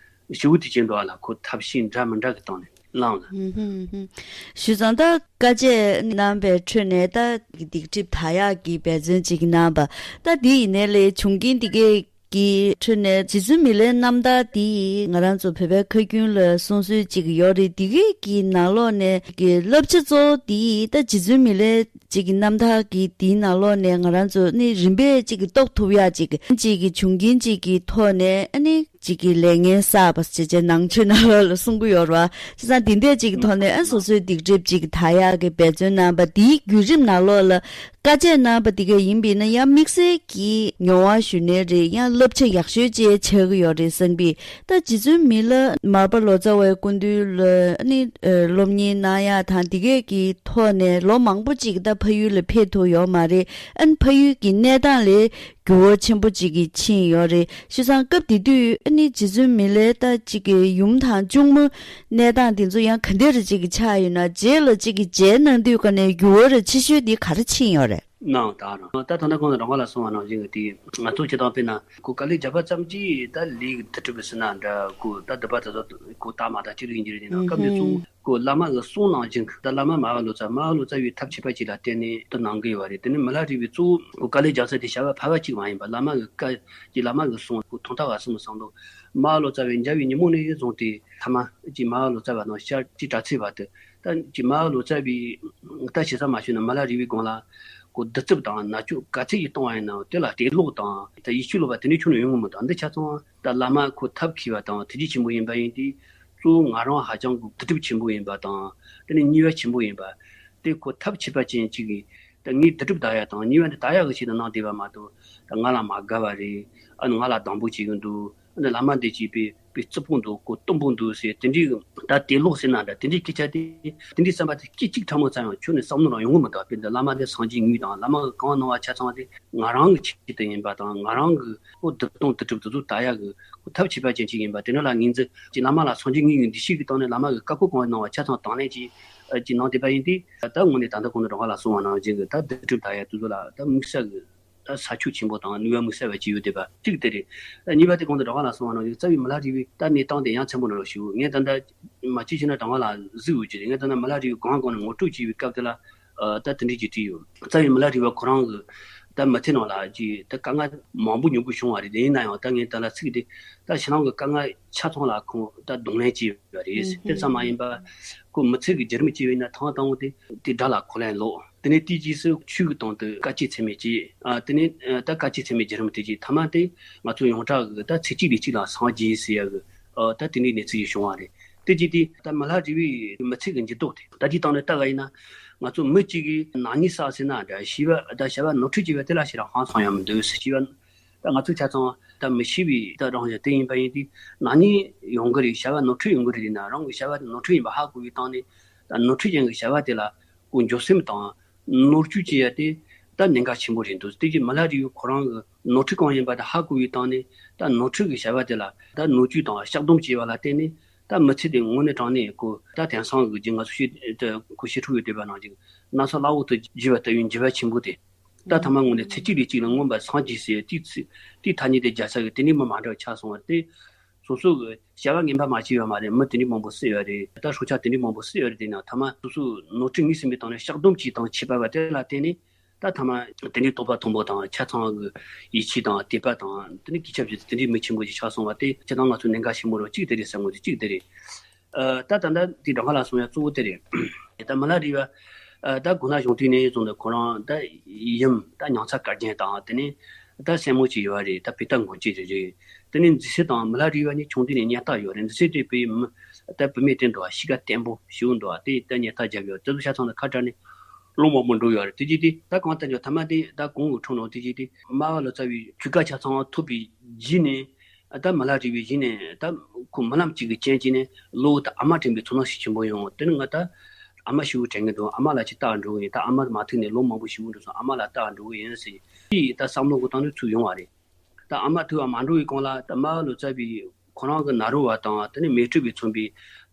ཞེ་པོ་དེ་བྱས་འདུག་ཨ་ལ། ཁོ་ཐབས་ཤེས་འདྲ་མི་འདྲ་གི་སྟེང་ནས་བླངས་ལ། ཞུ་ཙང་ད་དཀའ་སྤྱད་གནང་པའི་ཁྲོད་ནས་ད་སྡིག་སྒྲིབ་དག་ཡག་གི་འབད་བརྩོན་ཅིག་གནང་པ། ད་དེ་ཡིན་ནའི་ལས་བྱུང་རྐྱེན་དེ་གས་ཀྱི་ཁྲོད་ནས་རྗེ་བཙུན་མི་ལའི་རྣམ་ཐར་འདི་ང་རང་ཚོ་བོད་པའི་ཁ་རྒྱུན་ལ་གསུང་སྲོལ་ཅིག་ཡོད་རེད། འདི་གའི་གི་ནང་ལོགས་ནས་གི་བསླབ་བྱ་གཙོ་བོ་འདི་ད་རྗེ་བཙུན་མི་ལའི་ཅིག་གི་རྣམ་ཐར་གི་འདིའི་ནང་ལོགས་ནས་ང་རང་ཚོ་ནི་རིམ་པས་ཅིག་གི་རྟོགས་ཐུབ་ཡག་ཅིག་ཅིག་གི་བྱུང་རྐྱེན་ཅིག་གི་ཐོག་ནས་ཨ་ནི་ཅིག་གི་ལས་ངན་བསགས་པ་ཞེས་བྱས་ནང་ཆོས་ནང་ལོགས་ལ་གསུང་གི་ཡོད་རེད་བ། བྱས་ཙང་འདི་འདྲས་ཅིག་གི་ཐོག་ནས་ཨ་སོ་སོའི་སྡིག་སྒྲིབ་ཅིག་གི་དག་ཡག་གི་འབད་བརྩོན་གནང་པ་འདིའི་བརྒྱུད་རིམ་ནང་ལོགས་ལ། དཀའ་སྤྱད་གནང་པ་དེ་ག་ཡིན་པས་ན། ཡང་དམིགས་བསལ་གྱི་མྱོང་བ་ཞུ་ནའི་རེད། ཡང་བསླབ་བྱ་ཡག་ཤོས་ཅིག་ཆགས་ཀྱི་ཡོད་རེད་བསམ་པས། ད་རྗེ་བཙུན་མི་ལ་མར་པ་ལོ་ཙཱ་བའི་སྐུ་མདུན་ལ་ནི་སློབ་གཉེར་གནང་ཡག་དང་། དེ་གས་ཀྱི་ཐོག་ནས་ལོ་མང་པོ་ཅིག་ད་ཕ་ཡུལ་ལ་ཕེབས་ཐུབ་ཡོད་མ་རེད། ཨ་ནི་ཕ་ཡུལ་གྱི་གནས་སྟངས་ལས་འགྱུར་བ་ཆེན་པོ་ཅིག་གི་ཕྱིན་ཡོད་རེད། བྱས་ཙང་སྐབས་དེ་དུས་ཨ་ནི་རྗེ་བཙུན་མི་ལའི་ད་ཅིག་གི་ཡུམ་དང་གཅུང་མོ་གནས་སྟངས་དེ་ཚོ་ཡང་ག་འདྲ་རེ་ཅིག་གི་ཆགས་ཡོད་ན། རྗེས་ལ་ཅིག་གི་མཇལ་གནང་དུས་ཀ་ནས་འགྱུར་བ་རེ་ཆེ་ཤོས་དེ་ག་རེ་ཕྱིན་ཡོད་རེད། གནང་དང་རང་། ད་ད་ལྟ་གོང་དུ་རང་ག་ལ་གསུངས་པ་ནང་བཞིན་གྱི་དེ་ང་ཚོ་སྤྱིར་བཏང་དཔེར་ན་ཁོ་དཀའ་ལས་བརྒྱབ་པ་ཙམ་གྱིས་ད་ལས་ཀྱི་དུས་གྲུབ་ཟེར་ན་འདྲ། ཁོ་ད་སྡིག་པ་དེ་ཚོ་ཁོ་དག་མ་དག་ཅི་རིགས་ཡིན་གྱི་རེད། དེ་ན་སྐབས་དེ་ཚོ་ཁོ་བླ་མ་གི་གསུང་ནང་བཞིན། ད་བླ་མ་མར་པ་ལོ་ཙཱ། མར་པ་ལོ་ཙཱ་བའི་ཐབས་ཁྱད་པར་ཅན་ལ་བརྟེན་ནས་དེ་གནང་གི་ཡོད་རེད། དེ་ནི་མི་ལ་རས་པས་གཙོ་བོ་ཁོ་དཀའ་ལས་བརྒྱབ་ས་དེ་བྱ་བ་ཕལ་པ་གཅིག་མ་ཡིན་པ། བླ་མ་གི་བཀའ་ཀྱི་བླ་མ་གི་གསུང་ཁོ་ཐོག་མཐའ་བར་གསུམ་བསམ་བློ། མར་པ་ལོ་ཙཱ་བའི་མཇལ་བའི་ཉིན་མོ་ནས་བཟུང་སྟེ་མཐའ་མ་ཀྱི་མར་པ་ལོ་ཙཱ་བ་དང་ཤར་གྱི་དྲག་ཚིག་བར་དུ། ད་ཀྱི་མར་པ་ལོ་ཙཱ་བའི་ད་ཞེ་ས་མ་ཞུས་ན་མི་ལ་རས་པའི་སྒང་ལ་ཁོ་གདུག་རྩུབ་དང་མནར་གཅོད་ག་ཚད་ཀྱིས་གཏོང་བ་ཡིན་ནའང་དེ་ལ་དད་ལོག་དང་ད་ཡིད་ཆེས་ལོག་པ་དེ་འདྲའི་ཁྱོན་ནས་ཡོང་གི་མི་འདུག་འདི་ཆ་ཚང་ད་བླ་མ་ཁོ་ཐབས་མཁས་པ་དང་ཐུགས་རྗེ་ཆེན་པོ་ཡིན་པ་ཡིན་དུས། གཙོ་བོ་ང་རང་ཧ་ཅང་གི་དུས་གྲུབ་ཆེན་པོ་ཡིན་པ་དང་། དེ་ནས་ཉེས་པ་ཆེན་པོ་ཡིན་པ། དེ་ཁོ་ཐབས་ཁྱད་པར་ཅན་གཅིག་གིས་ད་ངའི་དུས་གྲུབ་དག་ཡ་དང་ཉེས་པ་འདི་དག་ཡ་གི་ཆེད་དུ་གནང་བསྡད་པ་མ་གཏོགས། ད་ང་ལ་མ་དགའ་བ་རེད། ཨ་ནི་ང་ལ་སྡང་པོ་བྱེད་ཀྱི་འདུག་ཨ་ནི་བླ་མ་འདི་བྱས་པས་པའི་རྩུབ་པོ་འདུག་ཁོ་གཏུམ་པོ་འདུག་ཟེར། དེ་འདྲའི་ད་དད་ལོག་ཟེར་ན་འདྲ། དེ་འདྲའི་སྐད་ཆ་དེ་དེ་འདྲའི་བསམ་པ་དེ་སྐད་ཅིག་ཕྲ་མོ་ཙམ་ཡང་ཁྱོན་ནས་བསམ་བློ་ལ་ཡོང་གི་མི་འདུག་དཔེར་ན་བླ་མ་དེ་སངས་རྒྱས་དངོས་དང་། བླ་མ་གིས་གང་གནང་བ་ཆ་ཚང་དེ་ང་རང་གི་ཆེད་དུ་ཡིན་པ་དང་། ང་རང་གི་ཁོ་སྡིག་ལྟུང་དུས་གྲུབ་དེ་ཚོ་དག་ཡ་གི་ཁོ་ཐབས་ཁྱད་པར་ཅན་ཅིག་ཡིན་པ། དེ་འདྲ་ལ་ངོས་འཛིན་གྱིས་བླ་མ་ལ་སངས་རྒྱས་དངོས་ཀྱི་འདུ་ཤེས་ཀྱི་སྟེང་ནས་བླ་མ་གིས་བཀའ་བཀོད་གང་གནང་བ་ཆ་ཚང་དང་ལེན་གྱིས་ཀྱི་གནང་བསྡད་པ་ཡིན་དུས། ད་དངོས་གནས་ད་ལྟ་གོང་དུ་རང་ག་ལ་གསུངས་པ་ནང་བཞིན་གྱི་ད་དུས་གྲུབ་དག་ཡ་དེ་ཚོ་ལ་ད་དམིགས་བསལ་གྱི་ད་ས་ཆོག་ཆེན་པོ་དང་ནུས་པ་དམིགས་བསལ་བ་ཅིག་ཡོད་བསྡད་པ་གཅིག་དེ་རེད། ད་གཉིས་པ་དེ་གོང་དུ་རང་ག་ལ་གསུངས་པ་ནང་བཞིན་རྩ་བའི་མི་ལ་རས་པའི་ད་གནས་སྟངས་དེ་ཡ་མཚན་པོ་འདྲ་བོ་ཞིག་ངས་ད་ལྟ་མ་གཅིག་བྱས་ན་རང་ག་ལ་གཟིགས་ཡོད་ཀྱི་རེད། ངས་ད་ལྟ་མི་ལ་རས་པའི་གང་གང་ནས་ངོ་སྤྲོད་བྱས་པའི་སྐབས་དེ་ལ་ད་དེ་འདྲའི་ཅིག་བྲིས་ཡོད། རྩ་བའི་མི་ལ་རས་པ་ཁོ་རང་གི་ད་མི་ཚེ་ནང་ལ་ཅིག་ད་དཀའ་ངལ་མང་པོ་མྱོང་དགོས་བྱུང་བ་རེད། དེ་ཡིན་ན་ཡང་ད་ངས་ད་ལ་ཚིག་དེ་ད་ཕྱི་ནང་གི་དཀའ་ངལ་ཆ་ཚང་ལ་ཁོང་ད་གདོང་ལེན་བྱས་པ་རེད། དེ་ཙམ་མ་ཡིན་པ་ཁོ་མི་ཚེ་གི་བརྒྱུད་རིམ་བྱས་པ་ཡིན་ན་ཐེངས་དང་པོ་དེ་དེ་དགྲ་ལ་ཁོ་ལན་སློག་དེ་ནས་དེའི་རྗེས་སུ་ཆོས་ཀྱི་དོན་དུ་དཀའ་སྤྱད་ཚད་མེད་བྱས། ཨ་དེ་ནས་ཨ་ད་དཀའ་སྤྱད་ཚད་མེད་བརྒྱུད་རིམ་དེ་རྗེས་མཐའ་མ་དེ་ང་ཚོ་ཡོངས་གྲགས་ཀྱི་ད་ཚེ་གཅིག་ལུས་གཅིག་ལ་སངས་རྒྱས་ཟེར་ཡ་གི་ཨ་ད་དེ་འདྲའི་གནས་ཚུལ་ཞིག་བྱུང་བ་རེད། དེ་རྗེས་དེ་ད་མི་ལ་རས་པའི་མི་ཚེ་གི་འགྱུར་ལྡོག་དེ་ད་དེའི་སྟེང་ནས་ལྟ་བ་ཡིན་ན། ང་ཚོ་མི་གཅིག་གིས་ནག་ཉེས་བསགས་ཟེར་ན་འདྲ། ཤེས་པ་ད་བྱ་བ་ནོར་འཁྲུལ་བྱས་པ་དེ་ལ་ཞེ་དྲག་ཧང་སང་ཡ་མི་འདུག་ཟེར། ཤེས་པ་ད་ང་ཚོ་ཆ་ཚང་ད་མི་ཤེས་པའི་ད་རང་བཞིན་དེ་ཡིན་པ་ཡིན་དུས། ནག་ཉེས་ཡོང་གི་རེད། བྱ་བ་ནོར་འཁྲུལ་ཡོང་གི་རེད་ཟེར་ན། རང་གི་བྱ་བ་དེ་ནོར་འཁྲུལ་ཡིན་པ་ཧ་གོ་བའི་སྟེང་ནས། ད་ནོར་འཁྲུལ་ཅན་གྱི་བྱ་བ་དེ་ལ་ཁོ་འགྱོད་སེམས་དང་ནོར་འཁྲུལ་བྱེད་ཡ་དེ་ད་གནད་འགག་ཆེན་པོ་རེད་འདུག་དེ་གིས་མི་ལ་རས་པས་ཁོ་རང་གི་ནོར་འཁྲུལ་གང་ཡིན་པ་དེ་ཧ་གོ་བའི་སྟེང་ནས། ད་ནོར་འཁྲུལ་གྱི་བྱ་བ་དེ་ལ་ད་བསྣོལ་བཅོས་དང་བཤགས་སྡོམ་བྱས་པ་ལ་བརྟེན་ནས། ད་མི་ཚེ་དེ་དངོས་གནས་དྲང་གནས་ཁོ་ད་དེང་སང་གི་རྒྱུ་ང་ཚོ་ཤེས་ད་ཁོ་ཤེས་ཚོད་ཡོད་བསྡད་པ་ནང་བཞིན་ན་ཚ་སླ་བོ་དུ་འགྱུར་བ་ལྟ་བུའི་འགྱུར་བ་ཆེན་པོ་དེ། ད་ཐ་མ་དངོས་གནས་ཚེ་གཅིག་ལུས་གཅིག་ལ་མངོན་པར་སངས་རྒྱས་ཟེར་དེའི་ཚེ་དེའི་ཐ་སྙད་དེ་རྒྱག་ས་གི་དེ་འདྲའི་མི་མ་འདྲ་བ་ཆགས་སོང་བ་དེ། སོ་སོ་གི་བྱ་བ་ངན་པ་མ་བྱས་པ་མ་རེད། མི་དེ་འདྲའི་མང་པོ་བསད་ཡོད་རེད། ད་སྲོག་ཆགས་དེ་འདྲའི་མང་པོ་བསད་ཡོད་རེད། དེ་ན་ཐ་མ་སོ་སོའི་ནོར་འཁྲུལ་ངོས་ཟིན་པའི་སྟེང་ནས་བཤགས་སྡོམ་བྱས་དང་བྱས་པ་བ་དེ་ལ་བརྟེན་ནས། ད་ཐ་མ་དེ་འདྲའི་དོགས་པ་མཐོན་པོ་དང་ཆ་ཚང་གི་ཡིད་ཆེས་དང་དད་པ་དང་དེ་འདྲའི་གུས་ཞབས་བྱེད་དེ་དེ་འདྲའི་མི་ཆེན་པོ་ཞིག་ཆགས་སོང་བ་དེ་སྤྱིར་བཏང་ང་ཚོ་གནད་འགག་ཆེན་པོ་རང་གཅིག་དེ་རེད་བསམ་གྱི་འདུག་གཅིག་དེ་རེད། ཨ་ད་ད་ལྟ་དེ་རང་ག་ལ་གསུང་ཡ་གཙོ་བོ་དེ་རེད། ད་མི་ལ་རས་པ་ཨ་ད་གོ་ན་གཞུང་དུས་ནས་བཟུང་ནས་ཁོ་རང་ད་ཡུམ་ད་མྱང་ཚ་དཀར་རྒྱན་དང་དེ་ནས་ད་སྲས་མོ་གཅིག་ཡོད་རེད། ད་བུ་སྟག་མགོན་སྐྱིད་རེད་རེད། དེ་ནས་མཛེས་སེར་དང་མི་ལ་རས་པ་གཉིས་ཆུང་དུས་ནས་གཉེན་རྟགས་ཡོད་རེད། མཛེས་སེར་དེ་བུའི་མི་ད་བུད་མེད་དེ་འདྲ་བ་གཤིས་ཀ་བརྟན་པོ་ཞེ་པོ་འདུག་བ། དེ་ད་གཉེན་རྟགས་བརྒྱབ་ཡོད། དེ་ཚོ་ཆ་ཚང་ལ་ཁ་བྲལ་ནས་ལོ་མང་པོ་འགྲོ་ཡོད་རེད། དེ་རྗེས་དེ་ད་གང་ལྟར་ཀྱང་ཐ་མ་དེ་ད་གོང་གི་འཁྲུངས་ནོ་དེ་རྗེས་དེ་མར་པ་ལོ་ཙཱ་བའི་ཆོས་བཀའ་ཆ་ཚང་ཐོབ་པའི་རྗེས་ནས། ཨ་ད་མི་ལ་རས་པའི་གཞི་ནས་ད་ཁོ་རྨི་ལམ་གཅིག་གི་རྐྱེན་གྱིས་ནས་ལོ་ད་ཨ་མ་དྲན་པའི་ཚོར་སྣང་ཞིག་ཆེན་པོ་ཡོང་། དེ་ནི་ང་ད་ཨ་མ་ཤི་བོ་དྲན་གི་འདུག་ཨ་མ་ལ་ཅིག་ལྟ་འགྲོ་གི་ཡིན། ད་ཨ་མ་མ་ཐུག་ནས་ལོ་མང་པོ་ཞིག་འགྲོ་སོང་། ཨ་མ་ལ་ལྟ་འགྲོ་གི་ཡིན་ཟེར། དེ་ད་བསམ་བློ་གི་སྟེང་ནས་ཚུར་ཡོང་བ་རེད། ད་ཨ་མ་ཐུག་བ་མ་འགྲོ་བའི་གོང་ལ་ད་རྨ་བ་ལོ་ཙཱ་བའི་ཁོ་རང་གི་ནཱ་རོ་པ་དང་དེ་ནས་མཻ་ཏྲི་པས་མཚོན་པའི་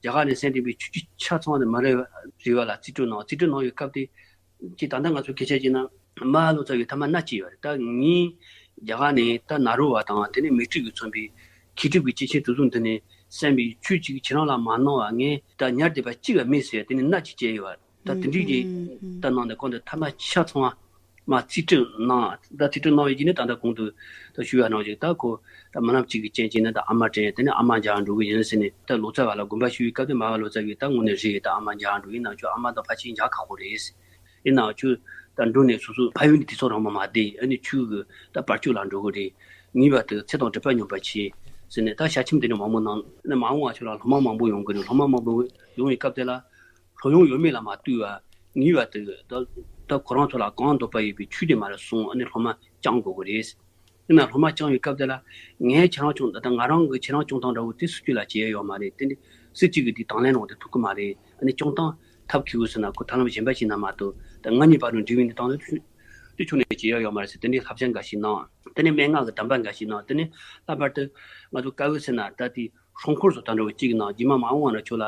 རྒྱ་གར་ནས་གསན་བསྡད་པའི་ཆོས་བརྒྱུད་ཆ་ཚང་དེ་མི་ལ་རས་པ་ལ་རྩིས་སྤྲོད་གནང་། རྩིས་སྤྲོད་གནང་བའི་སྐབས་དེ། ཅིག་ད་ལྟ་ང་ཚོ་སྐད་ཆ་བཤད་ན་རྨ་བ་ལོ་ཙཱ་བས་ཐ་མ་མནའ་སྐྱེལ་ཡོད་རེད། ད་ངས་རྒྱ་གར་ནས་ད་ནཱ་རོ་པ་དང་དེ་ནས་མཻ་ཏྲི་གིས་མཚོན་པའི་མཁས་གྲུབ་ཀྱི་སྐྱེས་ཆེན་དེ་ཚོ་འདི་ནས་གསན་པའི་ཆོས་གཅིག་ཁྱེད་རང་ལ་མ་གནང་བ་ངས་ད་ཉར་བསྡད་པ་གཅིག་ལ་མེད་ཟེར། དེ་ནས་མནའ་གཅིག་སྐྱེལ་ཡོད་རེད། ད་དེ་འདྲའི་གི་ད་གནང་ནས་ཁོང་དེ་ཐ་མ་ཆ་ཚང་བ་མ་རྩིས་སྤྲོད་གནང་། ད་རྩིས་སྤྲོད་གནང་བའི་རྗེས་ནས་ད་ལྟ་གོང་དུ་ད་ཞུས་པ་ནང་བཞིན་ད་ཁོ་ད་རྨི་ལམ་གཅིག་གི་རྐྱེན་གྱིས་ནི་ད་ཨ་མ་དྲན། དེ་ནས་ཨ་མ་མཇལ་འགྲོ་གི་ཡིན་ཟེར་ནས་ད་ལོ་ཙཱ་བ་ལ་དགོངས་པ་ཞུ་བའི་སྐབས་དེ་རྨ་བ་ལོ་ཙཱ་བས་ད་དངོས་གནས་རེད། ད་ཨ་མ་མཇལ་འགྲོ། ཡིན་ནའང་ཁྱོད་ཨ་མ་དང་ཕལ་ཆེར་མཇལ་ཁག་པོ་རེད། ཡིན་ནའང་ཁྱོད་ད་འགྲོ་ནས་སོ་སོ་ཕ་ཡུལ་ནས་དུས་ཚོད་རིང་པོ་མ་བསྡད། ཨ་ནི་ཆོས་གི་ད་བར་གཅོད་ལ་འགྲོ་གི་རེད། ངེས་པར་དུ་ཚེ་དང་སྒྲིབ་པ་སྙོམས་པར་བྱེད་ཟེར་ནས་ད་ཞལ་ཆེམས་དེ་འདྲ་མང་པོ་གནང་། ཨ་ནི་མ་འོངས་པ་ཁྱོད་ལ་སློབ་མ་མང་པོ་ཡོང་གི་རེད། སློབ་མ་མང་པོ་ཡོང་བའི་སྐབས་དེ་ལ་སློབ་ཡོན་ཡོད་མེད་ལ་མ་ལྟོས་པར་ངེས་པར་དུ་ད་ད་ཁོ་རང་ཚོ་ལ་གང་འདོད་པ་ཡོད་པའི་ཆོས་དེ་མར་གསུངས། ཨ་ནི་སློབ་མ་སྦྱང་དགོས་ཀྱི་རེད། ཡིན་ན་སློབ་མ་སྦྱང་བའི་སྐབས་དེ་ལ་ངས་ཁྱེད་རང་སྐྱོང་ད་ལྟ་ང་རང་གིས་ཁྱེད་རང་སྐྱོང་སྟངས་འདྲ་བོ་དེ་སུ་གཅིག་ལ་བྱེད་ཡ་ཡོད་མ་རེད། དེ་འདི་སུ་གཅིག་གིས་དེ་དང་ལེན་རོགས་དེ་ཐུབ་ཀྱི་མ་རེད། ཨ་ནི་སྐྱོང་སྟངས་ཐབས་སྐྱོ་བོ་ཟེར་ན་ཁོ་ཐབས་ལམ་གཞན་པ་ཞིག་ན་མ་གཏོགས་ད་ང་གཉིས་བར་དུ་འབྲེལ་བའི་གནས་སྟངས་དེ་དེ་ཕྱོགས་ནས་བྱེད་ཡ་ཡོད་མ་རེད་ཟེར། དེ་འདྲའི་བསླབ་བྱ་འགའ་ཞིག་གནང་། དེ་ནས་སྨྲེ་སྔགས་ཀྱི་གདམས་པ་འགའ་ཞིག་གནང་། དེ་ནས་ལྷག་པར་དུ་ང་ཚོ་དཀར་ཡོལ་ཟེར་ན་ད་དེ་སྲུང་འཁོར་སོགས་དང་འདྲ་བོ་གཅིག་གནང་། རྗེས་མ་མ་འོངས་པ་ན་ཁྱོད་ལ་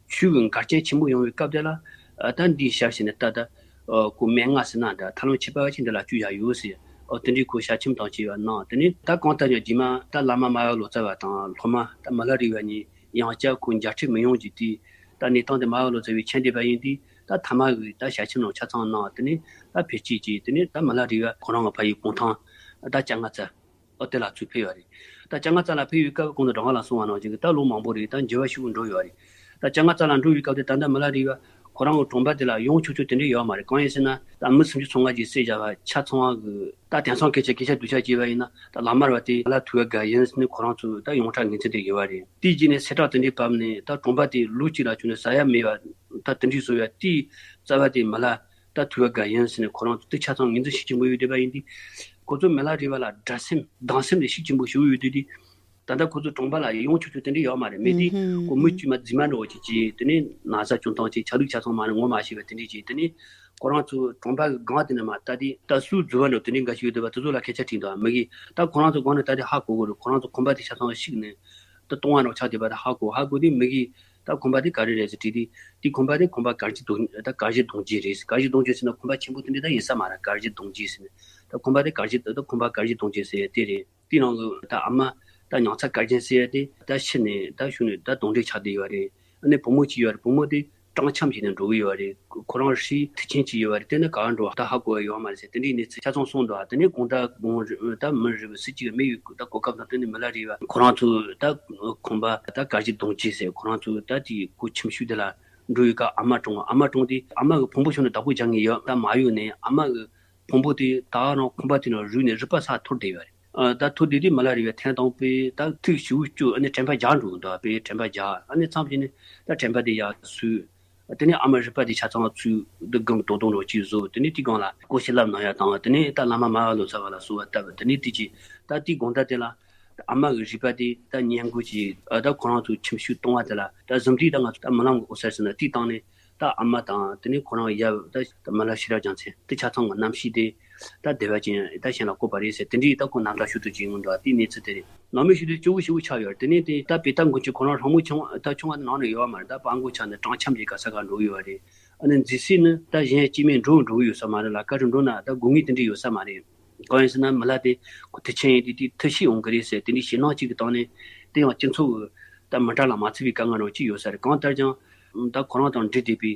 ཆོས་ཀྱི་འགལ་རྐྱེན་ཆེན་པོ་ཡོང་བའི་སྐབས་དེ་ལ་ཨ་ད་འདིའི་ཞར་ཞིག་ནས་ད་ད་ཨ་ཁོ་སྨྲེ་སྔགས་ཟེར་ན་འདྲ་ཐབས་ལམ་ཁྱད་པར་ཅན་འདི་ལ་བཅོས་བཞག་ཡོད་ཟེར། ཨོ་དེ་འདྲའི་ཁོ་ཞལ་ཆེམས་དང་བཅས་པ་གནང་། དེ་ནས་ད་གང་ལྟར་ཡང་རྗེས་མ་ད་བླ་མ་རྨ་བ་ལོ་ཙཱ་བ་དང་སློབ་མ་ད་མི་ལ་རས་པ་གཉིས་ཡང་བསྐྱར་ཁོ་མཇལ་འཕྲད་མི་ཡོང་རྒྱུ་དེ་ད་གནས་སྟངས་དེ་རྨ་བ་ལོ་ཙཱ་བས་མཁྱེན་བསྡད་པ་ཡིན་དུས། ད་ཐ་མ་གི་ད་ཞལ་ཆེམས་ནང་ཆ་ཚང་གནང་། དེ་ནས་ད་ཕེབས་སྐྱེལ་གྱིས་དེ་ནས་ད་མི་ལ་རས་པ་ཁོ་རང་གི་ཕ་ཡུལ་གུང་ཐང་ད་ལྕང་རྔ་རྩེ། ཨོ་དེ་ལ་ཚུར་ཕེབས་པ་རེད། ད་ལྕང་རྔ་རྩེ་ལ་ཕེབས་ཡོད་སྐབས་གོང་དུ་སྒྲོལ་དཀར་ལགས་གསུངས་པ་ནང་བཞིན་གྱི་ད་ལོ་མང་པོ་རེད། ད་འགྱུར་བ་ཞིག་འགྲོ་ཡོད་རེད། ད་ལྕང་རྔ་རྩེ་ལ་འགྲོ་ཡོད་སྐབས་དེ་ད་ལྟ་མི་ལ་རས་པ་ཁོ་རང་གི་གྲོང་པ་དེ་ལ་ཡོང་ཆོག་ཆོག་དེ་འདྲ་ཡོད་མ་རེད། གང་ཡིན་ཟེར་ན་ད་མི་སུམ་ཅུ་སོ་ལྔ་ཅིག་བསད་བཞག་པ་ཆ་ཚང་བ་གི་ད་དེང་སང་སྐད་ཆ་སྐད་ཆ་སྡུག་ཆ་བྱས་པ་ཡིན་ན་ད་ལམ་དམར་བ་དེ་ལ་ཐུག་པ་འགའ་ཡིན་ཟེར་ནས་ཁོ་རང་ཚོ་ད་ཡོངས་གྲགས་ངོས་འཛིན་དེ་ཡོད་པ་རེད། དེའི་རྗེས་ནས་གསལ་བསྒྲགས་དེ་འདྲའི་བབས་ནས་ད་གྲོང་པ་དེ་ལོ་གཅིག་ལ་བྱུང་ནས་ཟ་ཡ་མེད་པ་ད་དེ་འདྲའི་བཟོ་བའི་དེའི་རྩ་བ་དེ་མི་ལ། ད་ཐུག་པ་འགའ་ཡིན་ཟེར་ནས་ཁོ་རང་ཚོ་དེ་ཆ་ཚང་ངོས་འཛིན་ཤུགས་ཆེན་པོ་ཡོད་བསྡད་པ་ཡིན་དུས། ཁོ་ཚོ་མི་ལ་རས་པ་ལ་དགྲ་སེམས་སྡང་སེམས་དེ་ཤུགས་ཆེན་པོ་ཞིག་ཡོད་བསྡད་དུས། ད་ལྟ་ཁོ་ཚོ་གྲོང་པ་ལ་ཡོང་ཆོག་ཆོག་དེ་འདྲ་ཡོད་མ་རེད། མི་དེ་ཁོ་མི་དཀྱུས་མ་རྫུན་མ་འདྲ་བོ་ཅིག་བྱས། དེ་ནས་ན་ཚ་བྱུང་སྟངས་ཅིག་ཆ་ལུགས་ཆ་ཚང་མ་ངོ་མ་ཤེས་པ་དེ་འདྲ་བྱས། དེ་ནས་ཁོ་རང་ཚོ་གྲོང་པ་གི་སྒང་དེ་ནས་མར་ལྟ་དུས་ད་སུའི་རྫུན་པ་འདྲ་བོ་དེ་འདྲ་འགའ་ཞིག་ཡོད་བསྡད་པ་དེ་ཚོ་ལ་སྐད་ཆ་དྲིས་འདུག་མི་གིས་ད་ཁོ་རང་ཚོ་སྒང་ནས་ལྟ་དུས་ཧ་གོ་གི་རེད། ཁོ་རང་ཚོ་གོམ་པ་དེ་ཆ་ཚང་བ་ཤིག་ནས་ད་སྟོང་བ་འདྲ་བོ་ཆགས་བསྡད་པ་དེ་ཧ་གོ། ཧ་གོ་དུས་མི་གིས། ད་གོམ་པ་དེ་ག་རེ་རེད་ཟེར་དྲིས་དུས། དེ་གོམ་པ་དེ་གོམ་པ་དཀར་གྱི་རྡོ་ད་དཀར་གྱི་རྡོ་རྗེ་རེད། དཀར་གྱི་རྡོ་རྗེ་ཟེར་ན་གོམ་པ་ཆེན་པོ་དེ་འདྲ་ད་ཡིན་ས་མ་རེད། དཀར་གྱི་རྡོ་རྗེ་ཟེར་ན་ད་གོམ་པ་དེ་དཀར་གྱི་ད་གོམ་པ་དཀར་གྱི་རྡོ་རྗེ་ཟེར་ཡ་དེ་རེད། དེའི་ནང་གི་ད་ཨ་མ་ད་མྱང་ཚ་དཀར་རྒྱན་ཟེར་ཡ་དེ་ད་ཤི་ནས་ད་གཞུག་ནས་ད་གདོན་འདྲེ་ཆགས་བསྡད་ཡོད་རེད། ཨ་ནི་བུ་མོ་གཅིག་ཡོད་རེད། བུ་མོ་དེ་སྤྲང་འཁྱམ་བྱས་ནས་འགྲོ་གི་ཡོད་རེད། ཁོ་རང་ཧྲིལ་མཐུ་ཆེན་གཅིག་ཡོད་རེད། དེ་ནི་ག་བ་འགྲོ་ད་ཧ་གོ་ཡ་ཡོད་མ་རེད་ཟེར་དེ་འདྲའི་གནས་ཚུལ་ཆ་ཚང་གསུངས་འདུག་དེ་ནས་དགོང་དག་དགོང་ད་མི་རེ་བ་སུ་གཅིག་མི་ཡོད་ད་གོ་སྐབས་དང་བསྟུན་ནས་མི་ལ་རས་པ་ཁོ་རང་ཚོ་ད་གོམ་པ་ད་དཀར་གྱི་གདོན་རྗེ་ཟེར་ཁོ་རང་ཚོ་ད་དེ་ཁོ་ཁྱིམ་ཤུལ་དེ་ལ་འགྲོ་ཡོད་ཀ་ཨ་མ་གྲོངས། ཨ་མ་གྲོངས་དུས་ཨ་མ་གི་ཕུང་པོ་ཤོར་ནས་བདག་པོ་རྒྱག་མཁན་ཡོད་ད་མ་ཡོང་ནས་ཨ་མ་གི་ཕུང་པོ་དེ་ད་རང་ཁང་པ་དེ་ནང་རུལ་ནས་རུས་པ་ས་འཐོར་བསྡད་ཡོད་རེད། ཨ་ད་འཐོར་བསྡད་དུས་མི་ལ་རས་པས་ཐེངས་དང་པོའི་ད་ཐུགས་ཞེ་པོ་སྐྱོ། ཨ་ནི་དྲན་པ་བརྒྱལ་འགྲོ་གི་འདུག་དཔེ་དྲན་པ་བརྒྱལ། ཨ་ནི་མཚམས་ཅིག་ནས་ད་དྲན་པ་དེ་ཡར་སོས། དེ་ནས་ཨ་མའི་རུས་པ་དེ་ཆ་ཚང་ཚུར་འདི་སྒང་རྡོག་རྡོག་འདྲ་བོ་ཅིག་བཟོས། དེ་ནས་དེའི་སྒང་ལ་སྐོར་བྱེད་ལབ་གནང་ཡ་དང་། དེ་ནས་ད་བླ་མ་རྨ་བྱ་ལོ་ཙཱ་བ་ལ་གསོལ་བ་བཏབ། དེ་ནས་དེ་རྗེས་ད་དེའི་དགོང་དག་དེ་ལ་ཨ་མ་གི་རུས་པ་དེ་ད་བསྙེན་བཀུར་གྱིས་ད་ཁོ་རང་ཚོ་ཁྱིམ་ཤུལ་གཏོང་བ་དེ་ལ་ད་གཟིམ་དུས་ད་ང་ཚོ་ད་རྨི་ལམ་གྱི་འོད་གསལ་ཟེར་ན་དེའི་སྟེང་ནས། ད་ཨ་མ་དང་དེ་ནས་ཁོ་རང་ཡབ་ད་ད་མི་ལ་ཤེས་རབ་རྒྱལ་མཚན་དེ་ཆ་ཚང་གི་རྣམ་ཤེས་དེ་ད་བདེ་བ་ཅན་ད་གཞན་ལ་བཀོད་པ་རེད་ཟེར། དེ་འདྲའི་ད་ཁོ་རྣམ་ཐར་ཞུ་དུས་ཅིག་ཡོང་འདུག་དེའི་གནས་ཚུལ་དེ་རེད། ནང་མི་ཞུ་དུས་སྐྱོ་བོ་ཞེ་པོ་ཆགས་ཡོད་རེད། དེ་ནས་དེ་ད་དཔེ་ད་མགོན་ཆེན་ཁོ་རང་ལྷ་མོ་ཆུང་ད་ཆུང་བ་དེ་ནང་ནས་ཡོད་པ་མ་རེད། ད་སྤྲང་པོ་ཆགས་ནས་སྤྲང་འཁྱམ་གྱི་ག་ས་ག་འགྲོ་གི་ཡོད་རེད། ཨ་ནི་མཛེས་སེ་ནི་ད་གཞན་སྐྱེ་དམན་འགྲོ་འགྲོ་གི་ཡོད་ས་མ་རེད་ལ། ག་རེ་འགྲོ་ན་ད་སྒོ་ངའི་དེ་འདྲ་ཡོད་ས་མ་རེད། གང་ཡིན་ཟེར་ན་མི་ལ་དེ་ཁོ་མཐུ་ཆེན་ཡིན་དུས་དེ་མཐུ་ཤེས་ཡོང་གི་རེད་ཟེར་དེ་འདྲའི་ཞེད་སྣང་གཅིག་གི་སྟེང་ནས་དེ་ཡང་སྤྱི་ཚོགས་ཀྱི་ད་མི་གྲལ་ལ་མ་ཚུད་པའི་དཀའ་ངལ་རང་གཅིག་ཡོད་ས་རེད། གང་ལྟར་ཀྱང་ད་ཁོ་རང་དང་འབྲེལ་བསྡད་པའི་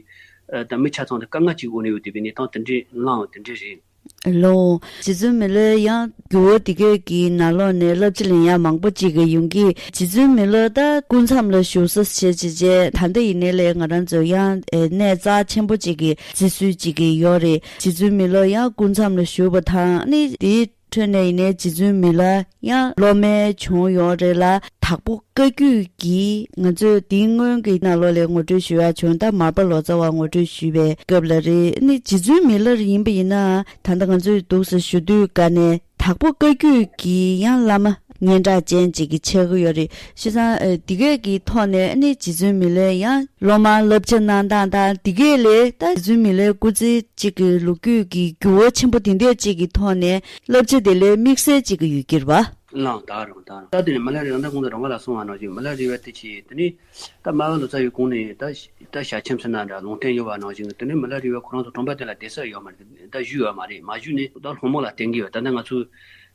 ད་མི་ཆ་ཚང་དེ་དཀའ་ངལ་གཅིག་འོག་ནས་ཡོད་བསྡད་པའི་གནས་སྟངས་དེ་འདྲའི་བླངས་པ་དེ་འདྲ་རེད། ལོ། རྗེ་བཙུན་མི་ལའི་ཡང་འགྱུར་བ་དེ་གས་ཀྱི་ནང་ལོགས་ནས་བསླབ་བྱ་ལེན་ཡ་མང་པོ་ཅིག་གི་ཡོང་གི། རྗེ་བཙུན་མི་ལ་ད་སྐུ་མཚམས་ལ་བཞུགས་ས་བྱས་བྱས་བྱས་ད་ལྟ་ཡིན་ནའི་ལས་ང་རང་ཚོ་ཡང་གནས་རྩ་ཆེན་པོ་ཅིག་གི་བརྩི་སྲོལ་ཅིག་གི་ཡོད་རེད། རྗེ་བཙུན་མི་ལ་ཡང་སྐུ་མཚམས་ལ་བཞུགས་པ་དང་ནི་དེའི་ཁྲོད་ནས་ཡིན་ནའི་རྗེ་བཙུན་མི་ལ་ཡང་སློབ་མ་བྱུང་ཡོད་རེད་ལ། དྭགས་པོ་བཀའ་བརྒྱུད་ཀྱི་ང་ཚོས་དེའི་སྔོན་གྱི་ནང་ལོགས་ལ་ངོ་སྤྲོད་ཞུ་ཡ་བྱུང་། ད་མར་པ་ལོ་ཙཱ་བ་ངོ་སྤྲོད་ཞུས་པའི་སྐབས་ལ་རེད། ནི་རྗེ་བཙུན་མི་ལ་ཡིན་པ་ཡིན་ན་ད་ལྟ་ང་ཚོས་འདུག་སེ་ཞུ་དུས་ག་ནས་དྭགས་པོ་བཀའ་བརྒྱུད་ཀྱི་ཡང་བླ་མ་ སྙན་གྲགས་ཅན་ཅིག་གི་ཆགས་ཀྱི་ཡོད་རེད། བྱས་ཙང་ཨ་འདི་གས་ཀྱི་ཐོག་ནས་ཨ་ནི་རྗེ་བཙུན་མི་ལའི་ཡང་སློབ་མ་བསླབ་བྱ་གནང་སྟངས་དང་འདི་གས་ལས་ད་རྗེ་བཙུན་མི་ལའི་སྐུ་ཚེ་གཅིག་གི་ལོ་རྒྱུས་ཀྱི་འགྱུར་བ་ཆེན་པོ་དེ་འདྲས་ཅིག་གི་ཐོག་ནས་བསླབ་བྱ་དེ་ལས་དམིགས་བསལ་ཅིག་གི་ཡོད་ཀྱི་རེད་པ། ལགས་ད་རང་ད་རང་ད་དེ་ནས་མི་ལ་རི་ད་ལྟ་གོང་དུ་རང་ག་ལ་གསུངས་པ་ནང་བཞིན་མི་ལ་རི་བ་དེ་ཆེ་དེ་ནས་ད་མ་བ་ལོ་ཙཱ་བའི་གོང་ནས་ད་ད་ཞལ་ཆེམས་ཟེར་ན་འདྲ་ལུང་བསྟན་ཡོད་པ་ནང་བཞིན་དེ་ནས་མི་ལ་རི་བ་ཁོ་རང་ཚོ་གྲོང་པ་དེ་ལ་བསྡད་ས་ཡོད་མ་རེད། ད་བཞུགས་ཡོད་མ་རེད། མ་བཞུགས་ནས་ད་སློང་མོ་ལ་བརྟེན་གྱི་ཡོད། ད་ལྟ་ང་ཚོ་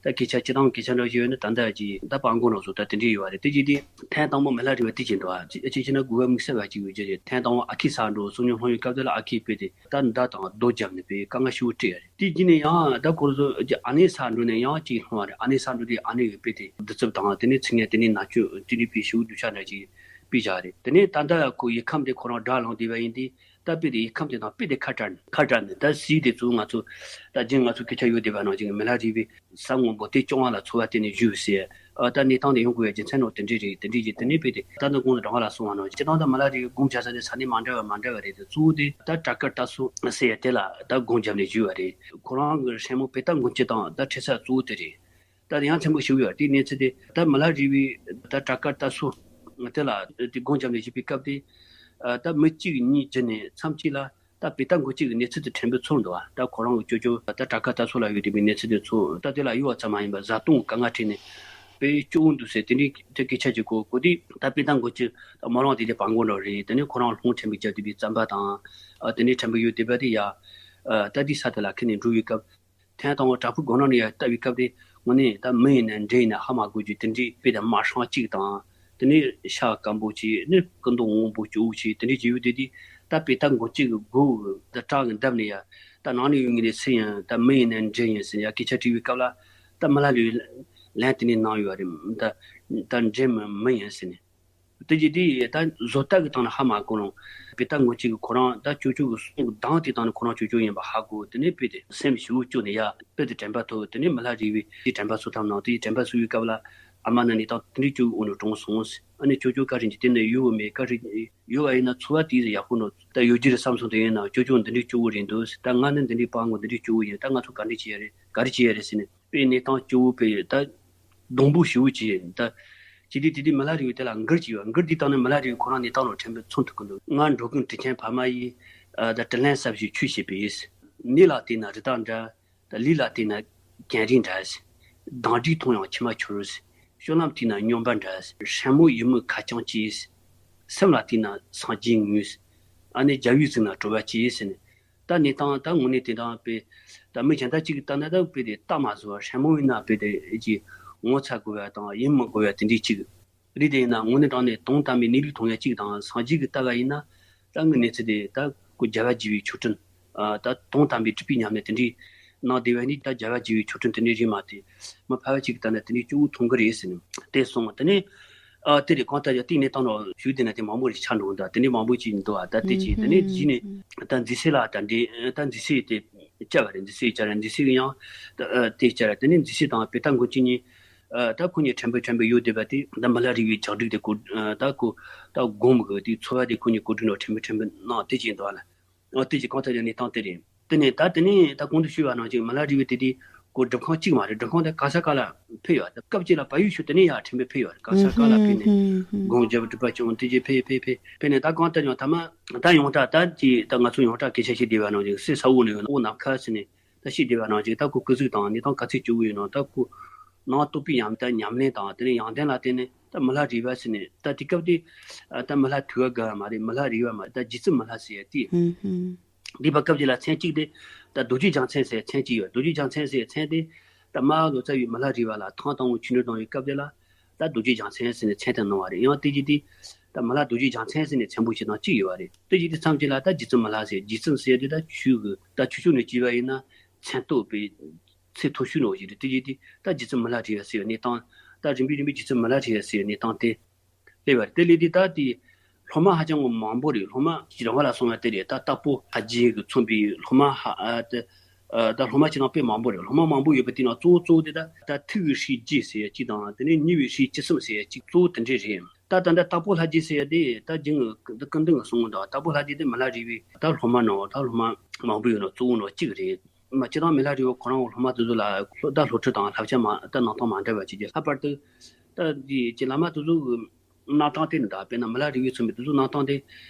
ད་སྐད་ཆ་སྤྱི་བཏང་སྐད་ཆ་འདྲ་ཞིག་ཡོད་ན་ད་ལྟ་ཅི་ད་སྤང་གོང་ནང་བཟོ་ད་དེ་འདྲས་ཡོད་པ་རེད། དེ་ཅི་དེ་ཐེངས་དང་པོ་མི་ལ་རི་བ་དེ་ཅི་འདྲ་བ་ཅི་ཅི་ཅི་ན་དགོས་པ་དམིགས་བསལ་བ་ཅིག་ཡོད་ཅི་རེད། ཐེངས་དང་པོ་ཨ་ཁུའི་ས་འགྲོ་སོ་ཉུང་ལྷོང་ཡོད་སྐབས་དེ་ལ་ཨ་ཁུའི་དཔེ་དེ་ད་མདའ་དང་རྡོ་བརྒྱབ་ནས་དཔེ་དཀའ་ངལ་ཞེ་པོ་སྤྲད་ཡ་རེད། དེ་རྗེས་ནས་ཡང་ད་ཁོ་ཚོ་ཨ་ནེའི་ས་འགྲོ་ནས་ཡང་ཅིག་ལྷུང་བ་རེད། ཨ་ནེའི་ས་འགྲོ་དེ་ཨ་ནེ་གི་དཔེ་དེ་བདུད་རྩི་དང་དེ་ནས་ཚིག་ངན་དེ་ནས་ན་ཆུ་དེ་ནས་དཔེ་ཞེ་པོ་སྡུག་ཅག་འདྲ་ཅིག་དཔེ་བཞག་རེད། དེ་ནས་ད་ལྟ་ཁོ་ཡུལ་ཁམས་དེ་ཁོ་རང་དགྲ་ལངས་བསྡད་པ་ཡིན་དུས་ད་དཔེ་དེ་ཡུལ་ཁམས་དེ་དང་དཔེ་དེ་ཁ་བྲལ་ནས་ཁ་བྲལ་ནས་ད་སྲིད་དེ་གཙོ་བོ་ང་ཚོ་ད་རྒྱུན་ང་ཚོ་སྐད་ཆ་ཡོད་བསྡད་པ་ནང་བཞིན་མི་ལ་རི་བའི་ས་སྔོན་པོ་དེ་སྐྱོང་བ་ལ་འཚོ་བ་བརྟེན་ནས་བཞུགས་ཟེར། ཨ་ད་གནས་སྟངས་དེ་ཡོང་དགོས་པའི་རྒྱུ་མཚན་ནོ་དེ་འདྲས་རེད། དེ་འདྲས་ཀྱི་དེ་ནས་དཔེ་དེ་ད་ནི་གོང་དུ་དྲང་བ་ལ་སོང་བ་ནང་བཞིན་སྤྱིར་བཏང་ད་མི་ལ་རི་བའི་སྒོམ་བྱ་ས་དེ་ས་གནས་མ་འདྲ་བ་མ་འདྲ་བ་རེད་དེ་གཙོ་བོ་དེ་ད་ཏྲ་ཀ་ཏ་སོ་ཟེར་ཡ་དེ་ལ་ད་སྒོམ་བརྒྱབ་ནས་བཞུགས་པ་རེད། ཁོ་རང་གི་སྲས་མོ་པེ་ཏ་མགོན་སྐྱིད་དང་ད་འཕྲད་ས་གཙོ་བོ་དེ་རེད། ད་དེ་ཡང་ཕྲན་བུ་ཞིག་ཡོད་དེའི་གནས་ཚུལ་དེ་ད་མི་ལ་རི་བའི་ད་ཏྲ་ཀ་ཏ་སོ་དེ་ལ་དེ་སྒོམ་བརྒྱབ་ནས་བཞུགས་པའི་སྐབས་དེ་ད་མི་གཅིག་གཉིས་བརྒྱུད་ནས་མཚམས་གཅིག་ལ། ད་པེ་ཏ་མགོན་སྐྱིད་ཀྱི་གནས་ཚུལ་དེ་ཕྲན་བུ་ཚོར་འདུག་བ། ད་ཁོ་རང་གི་ཅོ་ཅོ་ད་ཏྲ་ཀ་ཏ་སོ་ལ་ཡོད་བསྡད་པའི་གནས་ཚུལ་དེ་ཚོ་ད་དེ་ལ་ཡོད་པ་ཙམ་མ་ཡིན་པར་བཟའ་བཏུང་གི་དཀའ་ངལ་འཕྲད་ནས་དཔེ་སྐྱོ་བོ་འདུག་ཟེར་དེ་འདྲའི་དེ་སྐད་ཆ་ཅིག་གོ་གོ་དུས་ད་པེ་ཏ་མགོན་སྐྱིད་མོ་རང་དེ་དེ་སྤང་གོང་འགྲོ་རེད། དེ་ནས་ཁོ་རང་ལྷུང་ཕྲན་བུ་བརྒྱབ་བསྡད་པའི་རྩམ་པ་དང་དེ་ནས་ཕྲན་བུ་ཡོད་བསྡད་པ་དེ་ཡ་ད་དེའི་ས་དེ་ལ་ཁྱེར་ནས་འགྲོ་བའི་སྐབས། ཐེངས་དང་པོ་བྲག་ཕུག་སྒོ་ནང་ནས་ཡར་བལྟ་བའི་སྐབས་དེ་དངོས་གནས་ད་མི་ཡིན་ན་འདྲེ་ཡིན་ན་ཧ་མ་གོ་རྒྱུ་དེ་འདྲའི་དཔེ་དང་དམར་ཧྲང་གཅིག་དང་དེ་ནས་ཤ་སྐམ་པོ་གཅིག་ནི་སྐུ་མདོག་སྔོན་པོ་སྐྱོ་བོ་གཅིག་དེ་འདྲའི་བྱས་ཡོད་དེ་དུས་ད་དཔེ་ད་མགོ་གཅིག་གི་མགོ་ད་བྲག་གི་འདབས་ནས་ཡར་ད་ནང་ནས་ཡོང་ངེས་རེད་ཟེར་ཡང་ད་མི་ཡིན་ན་འདྲེ་ཡིན་ཟེར་ཡར་སྐད་ཆ་དྲིས་པའི་སྐབས་ལ་ད་མི་ལ་ལུས་ལན་དེ་ནས་གནང་ཡོད་རེད། ད་ད་འདྲེ་མི་མི་ཡིན་ཟེར་ནས། དེ་རྗེས་དེ་ད་བཟོ་ལྟ་གི་སྟེང་ནས་ཧ་མ་གོ་རུང་། དཔེ་ད་ངོ་གཅིག་གི་ཁོ་རང་ད་ཅོ་ཅོ་གི་གསུང་གི་གདངས་དེ་སྟེང་ནས་ཁོ་རང་ཅོ་ཅོ་ཡིན་པ་ཧ་གོ། དེ་ནས་དཔེ་དེ་སེམས་ཞེ་པོ་སྐྱོ་ནས་ཡ་དཔེ་དེ་དྲན་པ་ཐོབ། དེ་ནས་མི་ལ་རས་པའི་དེ་དྲན་པ་གསོ་ཐབས་གནང་། དེ་དྲན་པ་གསོ་བའི་སྐབས་ལ་ཨ་མ་ན་ནི་ད་དེ་འདྲའི་ཅོ་གི་འོ་ནས་གྲོངས་སོང་། ཨ་ནི་ཅོ་ཅོ་བཀའ་དྲིན་གྱིས་དེ་ནས་ཡོད་མེད་བཀའ་དྲིན་ཡོད་པ་ཡིན་ན་འཚོ་བ་དེ་ཡག་པོ་འགྲོ་ད་ཡོད་རྒྱུ་རེད་བསམ་སོང་། དེ་ཡིན་ན་ཅོ་ཅོ་འདི་འདྲའི་སྐྱོ་བོ་རེད་འདུག་ད་ང་ནི་འདི་འདྲའི་སྤྲང་པོ་འདི་འདྲའི་སྐྱོ་བོ་ཡིན། ད་ང་ཚོ་ག་འདྲ་བྱེད་ཡ་རེད། ག་རེ་བྱེད་ཡ་རེད་ཟེར་ནས། དཔེ་གནས་སྟངས་སྐྱོ་བོ་དཔེ་ད་གདུང་འབོད་ཞེ་པོ་བྱས། ད་ཅི་སྟེ་དེ་དུས་མི་ལ་རས་པས་དེ་ལ་འགུར་གྱིས་པ། འགུར་དེའི་སྟེང་ནས་མི་ལ་རས་པས་ཁོ་རང་གནས་སྟངས་ལ་ཕྲན་བུ་ཚོར་ཐུབ་ཀྱི་འདུག་ང་འགྲོ་ཀུན་དྲིན་ཆེན་ཕ་མ་ཡིས། ཨ་ད་དྲིན་ལན་གསབ་ཞུས་ཆོས་བྱས་པས། གནས་ལ་བལྟས་ན་རི་དྭགས་འདྲ། ད་ལུས་ལ་བལྟས་ན་གངས་རི་འདྲ། གདངས་དྲེག་མཐོང་ཡང་མཆི་མ་འཆོར། སྤྱོད་ལམ་བལྟས་ན་སྨྱོན་པ་འདྲ། སྲས་མོ་ཡིད་མོས་ཁ་རྐྱང་གཅིག་སེམས་ལ་བལྟས་ན་སངས་རྒྱས་ངུས། ཨ་ནི་རྒྱལ་བའི་གཟུགས་ན་གྲོལ་བ་གཅིག་ཟེར་ནས། ད་གནས་སྟངས་ད་དངོས་གནས་དེ་དང་དཔེ། ད་མི་གཞན་དག་ཅིག་གིས་བལྟས་ན་ད་དཔེ་དེ་རྟགས་མ་བཟོ་བར་སྲས་མོ་ཡིན་ན་དཔེ་དེ་ཀྱི་ངོ་ཚ་དགོས་པ་དང་ཡིད་མི་དགོས་པ་དེ་འདྲའི་ཅིག་རེད། དེ་ཡིན་ན་དངོས་གནས་དྲང་གནས་དོན་དམ་པའི་གནས་ལུགས་མཐོང་ཡ་ཅིག་དང་སངས་རྒྱས་ཀྱིས་བལྟ་བ་ཡིན་ན་ད་ངའི་གནས་ཚུལ་དེ་ད་ཁོ་རྒྱལ་བ་དགྱེས་པའི་མཆོད་སྤྲིན། ད་དོན་དམ་པའི་སྲིད་པའི་ཉམས་ལེན་དེ་འདྲའི་གནང་བསྡད་པ་ནི་ད་རྒྱལ་བ་དགྱེས་པའི་མཆོད་སྤྲིན་དེ་འདྲའི་རེད་མ་གཏོགས་མི་ཕལ་བ་ཅིག་གིས་བལྟས་ན་དེ་འདྲའི་སྐྱོ་བོ་མཐོང་གི་རེད་ཟེར་ནས་དེ་གསུངས། དེ་ནས། ཨ་དེ་རེད། གང་ལྟར་ཡང་དེའི་གནས་སྟངས་ནང་བཞུགས་བསྡད་ན་དེ་མང་པོ་རེ་ཆགས་འགྲོ་འདུག་དེ་འདྲའི་མང་པོ་ཅིག་འདུག་ད་དེ་ཅིག་དེ་ནས་གཞི་ནས་ད་མཛེས་སེ་ལ་ད་འདྲའི་ད་མཛེས་སེ་དེ་བཅར་བ་རེད། མཛེས་སེ་བཅར་ར་མཛེས་སེ་ཡང་དེ་བཅར་ར། དེ་ནས་མཛེས་སེ་དང་པེ་ཏ་མགོན་སྐྱིད་གཉིས་ད་ཁོ་གཉིས་ཕྲན་བུ་ཕྲན་བུ་ཡོད་བསྡད་པ་དེ་ད་མི་ལ་རས་པའི་ལྗགས་འགྲིག་དེ་གོ་ད་གོ་ད་སྒོམ་གི་དེ་འཚོ་བ་དེ་ཁོ་གཉིས་གོ་སྒྲིག་ནང་ཕྲན་བུ་ཕྲན་བུ་གནང་དེ་ཅིག་འདུག་ལ། ཨོ་དེ་ཅི་གང་ལྟར་ཡང་གནས་སྟངས་དེ་རེད། དེ་ནས་ད་དེ་ནས་ད་གོང་དུ་ཞུས་པ་ནང་བཞིན་མི་ལ་རས་པས་དེ་དུས་ཁོ་སྒྲུབ་ཁང་གཅིག་མ་རེད། སྒྲུབ་ཁང་དེ་ག་ས་ག་ལ་ཕེབས་ཡོད། ད་སྐབས་གཅིག་ལ་བལ་ཡུལ་ཕྱོགས་དེ་ནས་ཡར་ཕྲན་བུ་ཕེབས་ཡོད་རེད། ག་ས་ག་ལ་ཕེབས་ནས་སྒོམ་རྒྱབ་སྒྲུབ་པ་སྐྱོང་དེ་ཅི་ཕེབས་ཕེབས་ཕེབས་ཕེབས་ནས་ད་གང་ལྟར་ཡང་ཐ་མ་ད་ཡོངས་གྲགས་ད་ཅི་ད་ང་ཚོ་ཡོངས་གྲགས་སྐད་ཆ་བཤད་བསྡད་པ་ནང་བཞིན་སྲས་ས་འོག་ནས་ཡོང་ན་འོག་ནམ་མཁའ་ཟེར་ནས་ད་བཤད་བསྡད་པ་ནང་བཞིན་ད་ཁོ་སྐུ་གཟུགས་དང་གནས་སྟངས་ག་ཚོད་སྐྱོ་བོ་ཡོད་ན་ད་ཁོ་ནང་རྟོགས་པའི་ཉམས་ད་ཉམས་ལེན་དང་དེ་ནས་ཡོན་ཏན་ལ་བརྟེན་ནས། ད་མི་ལ་རས་པ་ཟེར་ནས་ད་དེ་སྐབས་དེ་ད་མི་ལ་དུ་བ་དགའ་བ་མ་རེད། མི་ལ་རས་པ་མ་རེད། ད་རྗེ་བཙུན་མི་ལ་ཟེར་ཡ་དེ། ཧུམ་ཧུམ། འདི་བ་སྐབས་ཀྱི་ལ་མཚན་གཅིག་དེ་ད་རྡོ་རྗེ་རྒྱལ་མཚན་ཟེར་མཚན་གཅིག་ཡོད། རྡོ་རྗེ་རྒྱལ་མཚན་ཟེར་མཚན་དེ་ད་རྨ་ལོ་ཙཱ་བས་མི་ལ་རས་པ་ལ་ཐང་དང་པོ་ཆོས་འབྲེལ་གནང་བའི་སྐབས་དེ་ལ་ད་རྡོ་རྗེ་རྒྱལ་མཚན་ཟེར་ནས་མཚན་དེ་གནང་བ་རེད། ཡང་དེ་རྗེས་དེ་ད་མི་ལ་རྡོ་རྗེ་རྒྱལ་མཚན་ཟེར་ནས་མཚན་པོ་ཞིག་དང་གཅིག་ཡོད་པ་རེད། དེ་རྗེས་དེ་མཚམས་ཀྱི་ལ་ད་རྗེ་བཙུན་མི་ལ་ཟེར། རྗེ་བཙུན་ཟེར་དེ་ད་ཆོས་གི་ད་ཆོས་ཕྱོགས་ནས་བྱས་པ་ཡིན་ན་མཚན་རྟོགས་པའི། ཚད་མཐོ་ཤོས་ནོ་ཞིག་རེད། དེ་ཡིན་དུས་ད་རྗེ་བཙུན་མི་ལ་རས་པ་ཟེར་བའི་གནས་སྟངས་ད་རིམ་པས་རིམ་པས་རྗེ་བཙུན་མི་ལ་རས་པ་ཟེར་བའི་གནས་སྟངས་དེ་སླེབས་པ་རེད། དེ་སླེབས་དུས་ད་དེ་སློབ་མ་ཧ་ཅང་གི་མང་པོ་རེད། སློབ་མ་ཅི་རང་བ་ལ་སོང་བ་དེ་རེད། ད་སྟག་པོ་ལྷ་རྗེ་གི་མཚོན་པའི་སློབ་མ་ཧ་ཨ་དེ་ཨ་ད་སློབ་མ་ཅི་རང་དཔེ་མང་པོ་རེད། སློབ་མ་མང་པོ་ཡོད་པ་དེ་ནང་གཙོ་བོ་གཙོ་བོ་དེ་ད་ད་ཐུགས་ཀྱི་སྲས་བརྒྱད་ཟེར་ཡ་གཅིག་དང་དེ་ནས་ཉེ་བའི་སྲས་བཅུ་གསུམ་ཟེར་ཡ་གཅིག་གཙོ་བོ་དེ་འདྲས་རེད། ད་ད་ལྟ་སྟག་པོ་ལྷ་རྗེ་ཟེར་ཡ་དེ་ད་རྒྱུན་གི་ད་ཀུན་ལྡན་གི་གསུང་ངོ་ད་སྟག་པོ་ལྷ་རྗེ་དེ་མི་ལ་རས་པའི་ད་སློབ་མ་ནང་ད་སློབ་མ་མང་པོ་ཡོད་ནོ་གཙོ་བོ་ནོ་གཅིག་རེད། མ་སྤྱིར་བཏང་མི་ལ་རས་པ་ཁོ་རང་གི་སློབ་མ་དེ་ཚོ་ལ་སློབ་ད་སློབ་ཁྲིད་དང་བསླབ་བྱ་མ་ད་གནང་སྟངས་མ་འདྲ་བ་བྱེད་ཀྱི། ལྷག་པར་དུ་ད་འདི་ཀྱི་བླ་མ་དེ་ཚོ་གི་གནང་སྟངས་དེ་ནི་ད་དཔེར་ན་མི་ལ་རས་པས་མཚོན་པའི་དེ་ཚོ་གནང་སྟངས་དེ་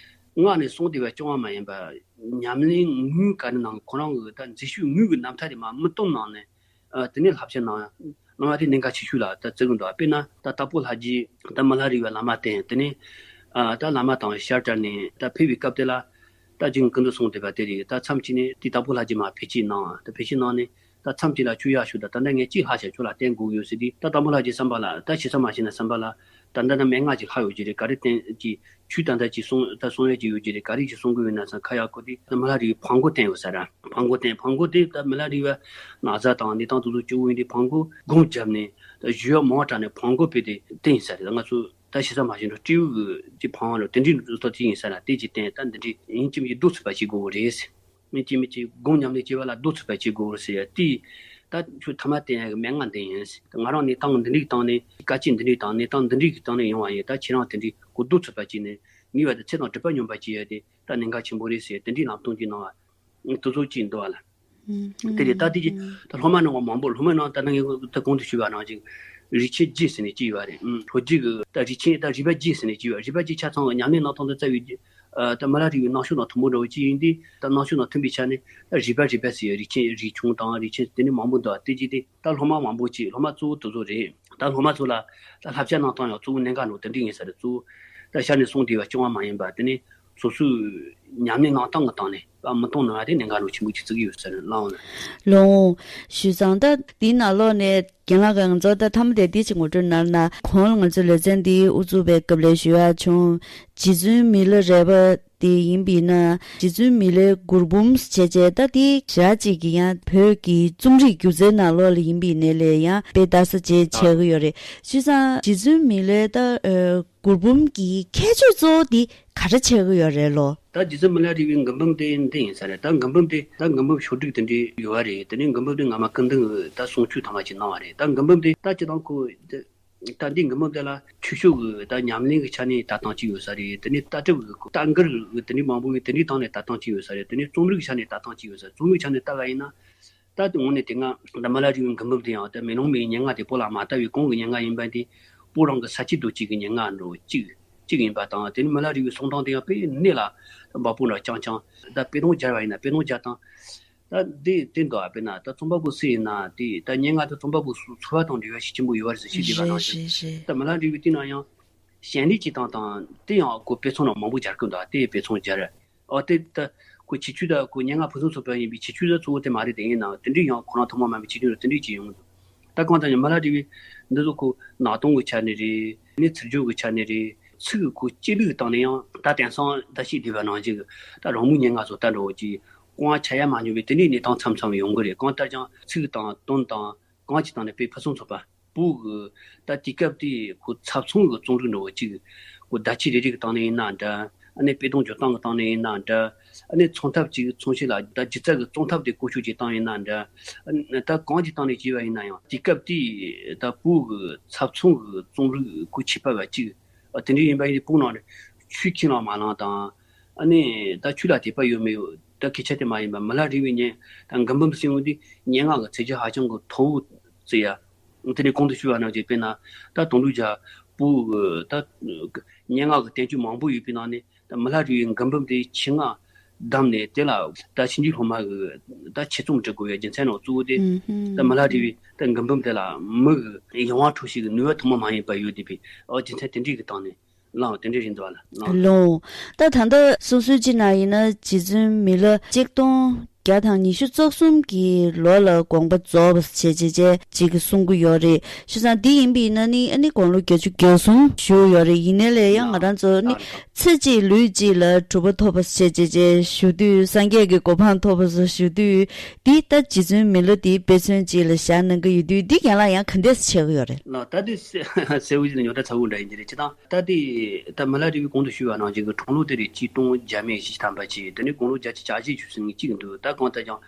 སྔ་ནས་གསུངས་བསྡད་པ་རྐྱང་བ་མ་ཡིན་པ། ཉམས་ལེན་དངོས་ག་རེ་གནང་ཁོ་རང་གི་ད་མཛད་ཤུལ་དངོས་ཀྱི་རྣམ་ཐར་དེ་མར་མི་སྟོན་གནང་ནས། ཨ། དེ་ནས་བསླབ་བྱ་གནང་ཡ། གནང་བ་དེ་གནད་འགག་ཆེ་ཤོས་ལ་ད་བརྩི་གི་འདུག་དཔེར་ན་ད་དྭགས་པོ་ལྷ་རྗེ་ད་མི་ལ་རས་པའི་བླ་མ་བསྟེན། དེ་ནས་ཨ་ད་བླ་མ་དང་ཞལ་བཅར་ནས་ད་ཕེབས་པའི་སྐབས་དེ་ལ་ད་རྗེ་སྐུ་མདོག་གསུངས་བསྡད་པ་དེ་རེད། ད་མཚམས་གཅིག་ནས་དེ་དྭགས་པོ་ལྷ་རྗེ་མར་ཕེབས་སྐྱེལ་གནང་། ད་ཕེབས་སྐྱེལ་གནང་ནས་ད་མཚམས་གཅིག་ལ་ཁྱོད་ཡར་ཞུ། ད་ད་ལྟ་ངས་གཅིག་ལྷག་བྱས་ཁྱོད་ལ་བསྟན་དགོས་ཡོད་ཟེར་དུས། ད་དྭགས་པོ་ལྷ་རྗེ་བསམ་པ་ལ། ད་ཞེ་ས་མ་ཞེ་ན་བསམ་པ་ལ། ད་ལྟ་ན་མན་ངག་ཅིག་ལྷག་ཡོད་ཀྱི་རེད། ག་རེ་བསྟན་གྱི། ཆོས་ད་ལྟ་ཅིག་གསུང་ད་གསུང་ཡས་ཅིག་ཡོད་ཀྱི་རེད། ག་རེ་ཅིག་གསུང་གི་ཡོད་ན་བསམ། ཁ་ཡར་བསྐོར་དུས་ད་མི་ལ་རས་པས་བམ་གོས་བསྟན་ཡོད་ས་རེད། བམ་གོས་བསྟན། བམ་གོས་དེ་ད་མི་ལ་རས་པའི་ན་ཚ་དང་གནས་སྟངས་དེ་ཚོ་སྐྱོ་བོ་ཡིན་དུས་བམ་གོས་སྒོམ་བརྒྱབ་ནས་ད་ཞུ་ཡག་མང་དྲགས་ནས་བམ་གོས་ཕུད་དེ་བསྟན་ཡིན་ས་རེད། ང་ཚོ་ད་ཞེ་ས་མ་ཞེ་ན་སྤྲེའུ་གི་ཅིག་བམ་ལ་དེ་འདྲའི་ཚོ་དེ་ཡིན་ས་རེད། དེ་ཅིག་བསྟན། ད་འདི་འདྲའི་ཡིན་གཅིག་མིན་གཅིག་ལྡོག་ཚུད་པ་ཅིག་དགོས་རེད། མིན་གཅིག་མིན་གཅིག་སྒོམ་ཉམས་ལེན་བྱེད་པ་ལ་ལྡོག་ཚུད་པ་བྱེད་དགོས་ཟེར་ཡ་དེ། ད་ཁྱོད་ཐ་མ་བསྟན་ཡ་གི་མན་ངག་འདི་ཡིན། ང་རང་གནས་སྟངས་འདི་འདྲའི་སྟེང་ནས། དཀའ་སྤྱད་འདི་འདྲའི་སྟེང་། གནས་སྟངས་འདི་འདྲའི་གི་སྟེང་ནས་ཡོང་བ་ཡིན། ད་ཁྱེད་རང་དེ་འདྲའི་གོ་ལྡོག་ཚུད་པ་བྱས་ནས་ནུས་པ་དང་ཚད་དང་གྲུབ་པ་སྙོམས་པར་བྱེད་ཡ་དེ་ད་གནད་འགག་ཆེན་པོ་རེད་ཟེར། དེ་འདྲའི་ལམ་སྟོན་ཅིག་གནང་བ་དེ་ཚོ་ཅིག་འདུག་བ་ལ། དེ་རེད། ད་དེ་གི་ད་སློབ་མ་ནང་མང་པོ། སློབ་མའི་ནང་ད་ནང་ངས་ད་གོང་དུ་ཞུས་པ་ནང་བཞིན་རིགས་ཆེན་བརྒྱད་ཟེར་ནས་ཅིག་ཡོད་རེད། ཨུམ། ལྷོ་རྒྱུད་ཀྱི་ད་རིགས་ཆེན། ད་རིགས་པ་བརྒྱད་ཟེར་ནས་ཅིག་ཡོད། རིགས་པ་བརྒྱད་ཆ་ཚང་བའི་ཉམས་ལེན་གནང་སྟངས་དང་རྩ་བའི། ཨ། ད་མི་ལ་རས་པའི་རྣམ་གཞག་ནང་མཐུན་པོ་འདྲ་བོ་ཅིག་ཡིན་དུས། ད་རྣམ་གཞག་ནང་མཐུན་པའི་ཆ་ནས་ད་རིགས་པ་རིགས་པ་ཟེར་ཡ། རིགས་ཆེན། རིགས་ཆུང་དང་རིགས་ཆེན་དེ་ནས་མང་པོ་འདུག་དེ་ཅིག་དེ་ད་སློབ་མ་མང་པོ་ཅིག་སློབ་མ་གཙོ་བོ་དེ་ཚོ་རེད། ད་སློབ་མ་ཚོ་ལ་ད་བསླབ་བྱ་གནང་སྟངས་ཡང་གཙོ་བོ་གནད་འགག་ནོ་དེ་འདྲ་ཡིན་ས་རེད། གཙོ་བོ་ད་ཤར་ནས་གསུངས་བསྡད་པ་རྐྱང་བ་མ་ཡིན་པ། དེ་ནས་སོ་སོའི་ཉམས་ལེན་གནང་སྟངས་ཀྱི་སྟེང་ནས་ཨ། མི་གཏོང་ནུས་པ་དེ་གནད་འགག་ནོ་ཆེན་པོ་ཅིག་བརྩི་གི་ཡོད་ས་རེད། ལགས་འོང་། ལགས་འོང་། ཞུས་ཙང་ད་འདིའི་ནང་ལོགས་ནས་རྒན་ལགས་ཀྱིས་ང་ཚོ་ད་མཐའ་མ་དེ་འདི་ཅིག་ངོ་སྤྲོད་གནང་ན། གོང་ལ་ང་ཚོས་ལེ་ཚན་འདི་དབུ་འཛུགས་པའི་སྐབས་ལ་ཞུ་ཡག་བྱུང་། རྗེ་བཙུན་མི་ལ་རས་པ་དེ་ཡིན་པས་ན། རྗེ་བཙུན་མི་ལའི་མགུར་འབུམ་བྱས་བྱས་ད་དེ་ཞག་ཅིག་གི་ཡང་བོད་ཀྱི་རྩོམ་རིག་སྒྱུ་རྩལ་ནང་ལོགས་ལ་ཡིན་པའི་ནས་ལས་ཡང་དཔེ་ལྟ་ས་བྱས་བྱས་ཀྱི་ཡོད་རེད། བྱས་ཙང་རྗེ་བཙུན་མི་ལའི་ད་ཨ། མགུར་འབུམ་གྱི་ཁྱད་ཆོས་གཙོ་བོ་འདི་ག་རེ་ཆགས་ཀྱི་ཡོད་རེད་ལོ། ད་རྗེ་བཙུན་མི་ལ་རས་པའི་མགུར་འབུམ་དེ་འདི་ཡིན་ས་རེད། ད་མགུར་འབུམ་དེ་ད་མགུར་འབུམ་ཕྱོགས་བསྒྲིགས་དེ་འདྲ་ཡོད་རེད། དེ་ནས་མགུར་འབུམ་དེ་སྔ་མ་སྐུ་མདུན་གྱིས་ད་གསུང་ཆོས་ཐོག་མ་ཅིག་གནང་བ་རེད། ད་མགུར་འབུམ་དེ་ད་སྤྱིར་བཏང་ཁོ་ད་འདི་མགུར་འབུམ་དེ་ལ་ཆོས་ཕྱོགས་ཀྱི་ད་ཉམས་ལེན་གྱི་ཆ་ནས་ལྟ་སྟངས་ཅིག་ཡོད་ས་རེད། དེ་ནས་ལྟ་གྲུབ་ཀྱི་ལྟ་མགུར་གྱི་དེ་འདྲ་མང་པོ་ཡོད། དེ་འདྲའི་སྟེང་ནས་ལྟ་སྟངས་ཅིག་ཡོད་ས་རེད། དེ་ནས་རྩོམ་རིག་ཆ་ནས་ལྟ་སྟངས་ཅིག་ཡོད་ས་རེད། རྩོམ་རིག་ཆ་ནས་ལྟ་བ་ཡིན་ན། ད་དེ་དངོས་གནས་དེ་སྔ་ད་མི་ལ་རས་པའི་མགུར་འབུམ་དེ་ཡང་ད་མེ་ལོང་མའི་སྙན་ངག་དེ་བོད་ལ་མ་དར་བའི་གོང་གི་སྙན་ངག་ཡིན་པ་དེ། བོད་རང་གི་ས་སྐྱེས་རྡོ་སྐྱེས་ཀྱི་སྙན་ངག་འདྲ་བོ་གཅིག་གཅིག་ཡིན་པ་དང་། དེ་ནི་མི་ལ་རས་པའི་གསུང་སྟངས་དེ་ཡང་དཔེ་གནད་ལ་འབབ་པོ་འདྲ་རྐྱང་རྐྱང་། ད་དཔེ་སྟོང་སྦྱར་བ་ཡིན་ན་དཔེ་སྟོང་སྦྱར་སྟངས། ད་དེ་དེ་འདྲ་བ། དཔེར་ན་ད་རྩོམ་པ་པོ་སུ་ཡིན་ན་དེ་ད་སྙན་ངག་དེ་རྩོམ་པ་པོ་སུ་ཚོར་བ་དང་འབྲེལ་བ་ཤུགས་ཆེན་པོ་ཡོད་པ་རེད་ཟེར་ཤེས་བསྡད་པ་ནང་བཞིན། རེད་རེད། ད་མི་ལ་རས་པའི་དེ་ན་ཡང་ཞལ་འདེབས་ཀྱི་སྟངས་དང་དེ་ཡང་ཁོ་དཔེ་མཚོན་ནང་མང་པོ་སྦྱར་གི་འདུག་དེ་དཔེ་མཚོན་སྦྱར། ཨོ་དེ་ད་ཁོ་བྱེད་ཆོས་ད་ཁོ་སྙན་ངག་ཕུན་སུམ་ཚོགས་པ་ཡིན་པའི་བྱེད་ཆོས་ད་གཙོ་བོ་དེ་མ་རེད། དེ་ཡིན་ནའང་དེ་འདྲའི་ཡང་ཁོ་རང་ཐོག་མ་མ་ཡིན་པའི་བྱེད་ཆོས་དེ་འདྲའི་ཅིག་ཡོང་གི་འདུག་ད་གང་ལྟར་ཡང་མི་ལ་རས་པའི་འདི་ཚོ་ཁོ་ནག་སྟོང་གི་ཆ་ནས་རེད། ནས་ཚིག་སྦྱོར་གྱི་ཆ་ནས་རེད། ཚིག་གི་ཁོ་སྐྱེ་ལུགས་སྟེང་ནས་ཡང་ད་དེང་སང་ད་ཤེས་བསྡད་པ་ནང་བཞིན་གྱི་ད་རང་མོས་སྙན་ངག་ཚོ་ལྟ་འདྲ་བོ་ཅིག་རྐང་ཆ་ཡ་མ་ཉོ་བའི་དེ་འདྲའི་གནས་སྟངས་མཚམས་མཚམས་ཡོང་གི་རེད། གང་ལྟར་ཀྱང་ཚིག་དང་དོན་དང་གང་ཅིའི་སྟེང་ནས་དཔེ་ཕུན་སུམ་ཚོགས་པ། བོད་ཀྱི་ད་དུས་སྐབས་དེའི་ཁོ་ཚབ་མཚོན་གྱི་རྩོམ་རིག་འདྲ་བོ་ཅིག་ཁོ་བརྡ་ཆད་རེ་རེ་གི་སྟེང་ནས་ཡིན་ན་འདྲ། ཨ་ནི་དཔེ་སྟོང་སྦྱོར་སྟངས་ཀྱི་སྟེང་ནས་ཡིན་ན་འདྲ། ཨ་ནི་མཚོན་ཐབས་ཅིག་མཚོན་བྱེད་ལ་ད་སྒྱུ་རྩལ་གྱི་རྩོམ་ཐབས་དེ་བཀོལ་སྤྱོད་ཀྱི་སྟངས་ཡིན་ན་འདྲ། ཨ་ནི་ད་གང་ཅིའི་སྟེང་ནས་བྱས་པ་ཡིན་ན་ཡང་དུས་སྐབས་དེའི་ད་བོད་ཀྱི་ཚབ་མཚོན་གྱི་རྩོམ་རིག་ཁོ་ཁྱད་པར་བ་ཅིག་ཨ། དེ་འདྲ་ཡིན་པ་ཡིན་དུས་བོད་ནང་ཆོས་ཁས་བླངས་མ་བླངས་དང་། ཨ་ནི་ད་ཆོས་ལ་དད་པ་ཡོད་མེད་ད་སྐད་ཆ་དེ་མ་ཡིན་པ། མི་ལ་རས་པའི་སྙན་ད་མགུར་འབུམ་ཟེར་བ་འདི་སྙན་ངག་གི་ཚད་གཞི་ཧ་ཅང་གི་མཐོ་བོ་བརྩི་ཡ། དེ་ནས་གོང་དུ་ཞུས་པ་ནང་བཞིན་དཔེར་ན་ད་དུང་སྒྲུབ་བྱ་བོད་ད་སྙན་ངག་གི་བསྟན་བཅོས་མང་པོ་ཡོད་པའི་ནང་ནས་ད་མི་ལ་རས་པའི་མགུར་འབུམ་དེ་ཆེད་མངགས་བདམས་ནས་དེ་ལ་ད་ཕྱིན་ཆད་སློབ་མ་གི་ད་ཆེད་རྩོམ་འབྲི་དགོས་པའི་རྒྱུ་མཚན་ནང་གཙོ་བོ་དེ། ད་མི་ལ་རས་པའི་ད་མགུར་འབུམ་དེ་ལ་མི་གི་ཡང་བ་འཕྲོག་བྱེད་ཀྱི་ནུས་པ་ཐུན་མོང་མ་ཡིན་པ་ཡོད་བསྡད་པའི་ཨོ་རྒྱུ་མཚན་དེ་འདྲའི་གི་སྟེང་ནས། ལགས། དེ་འདྲ་རེད་འདུག་བ་ལགས། ལགས། ད་ད་ལྟ་སོ་སོའི་སྤྱི་ནང་ཡིན་ན་རྗེ་བཙུན་མི་ལ་གཅིག་སྟོང་བརྒྱ་དང་ཉི་ཤུ་རྩ་གསུམ་གྱི་ལོ་ལ་དགོངས་པ་རྫོགས་པ་བྱས་བྱས་བྱས་ཅིག་གསུང་གི་ཡོད་རེད། བྱས་ཙང་འདི་ཡིན་པ་ཡིན་ན་ནི་ཨ་ནི་དགུང་ལོ་བརྒྱད་ཅུ་གྱ་གསུམ་བཞུགས་ཡོད་རེད། ཡིན་ནའི་ལས་ཡང་ང་རང་ཚོ་ནི་ཚེ་གཅིག་ལུས་གཅིག་ལ་གྲུབ་པ་ཐོབ་པ་བྱས་བྱས་བྱས་བཞུགས་དུས། སངས་རྒྱས་ཀྱི་གོ་འཕང་ཐོབ་པ་བཞུགས་དུས། འདི་ད་རྗེ་བཙུན་མི་ལ་འདིའི་དཔེ་མཚོན་ཅིག་ལ་བཞག་གནང་གི་ཡོད་དུས། འདི་རྒན་ལགས་ཡང་ག་འདྲས་བྱེད་ཀྱི་ཡོད་རེད། ལགས། ད་འདི་གསལ་པོ་ཞིག་ནས་ཉོ་ད་ཚ་བོ་འདྲ་ཡིན་གྱི་རེད། བྱས་ཙང་ད་ལྟའི་ད་མི་ལ་རས་པས་གོང་དུ་ཞུས་པ་ནང་བཞིན་གྱི་འཁྲུངས་ལོ་དེ་རེད། གཅིག་སྟོང་བརྒྱ་མེད་བཞི་བཅུ་ཐམ་པ་བྱས། དེ་ནས་དགུང་ལོ་བརྒྱད་ཅུ་གྱ་བཞི་བཞུགས་ཟིན་གཅིག་འདུག་ད་གང་ལྟར་ཀྱང་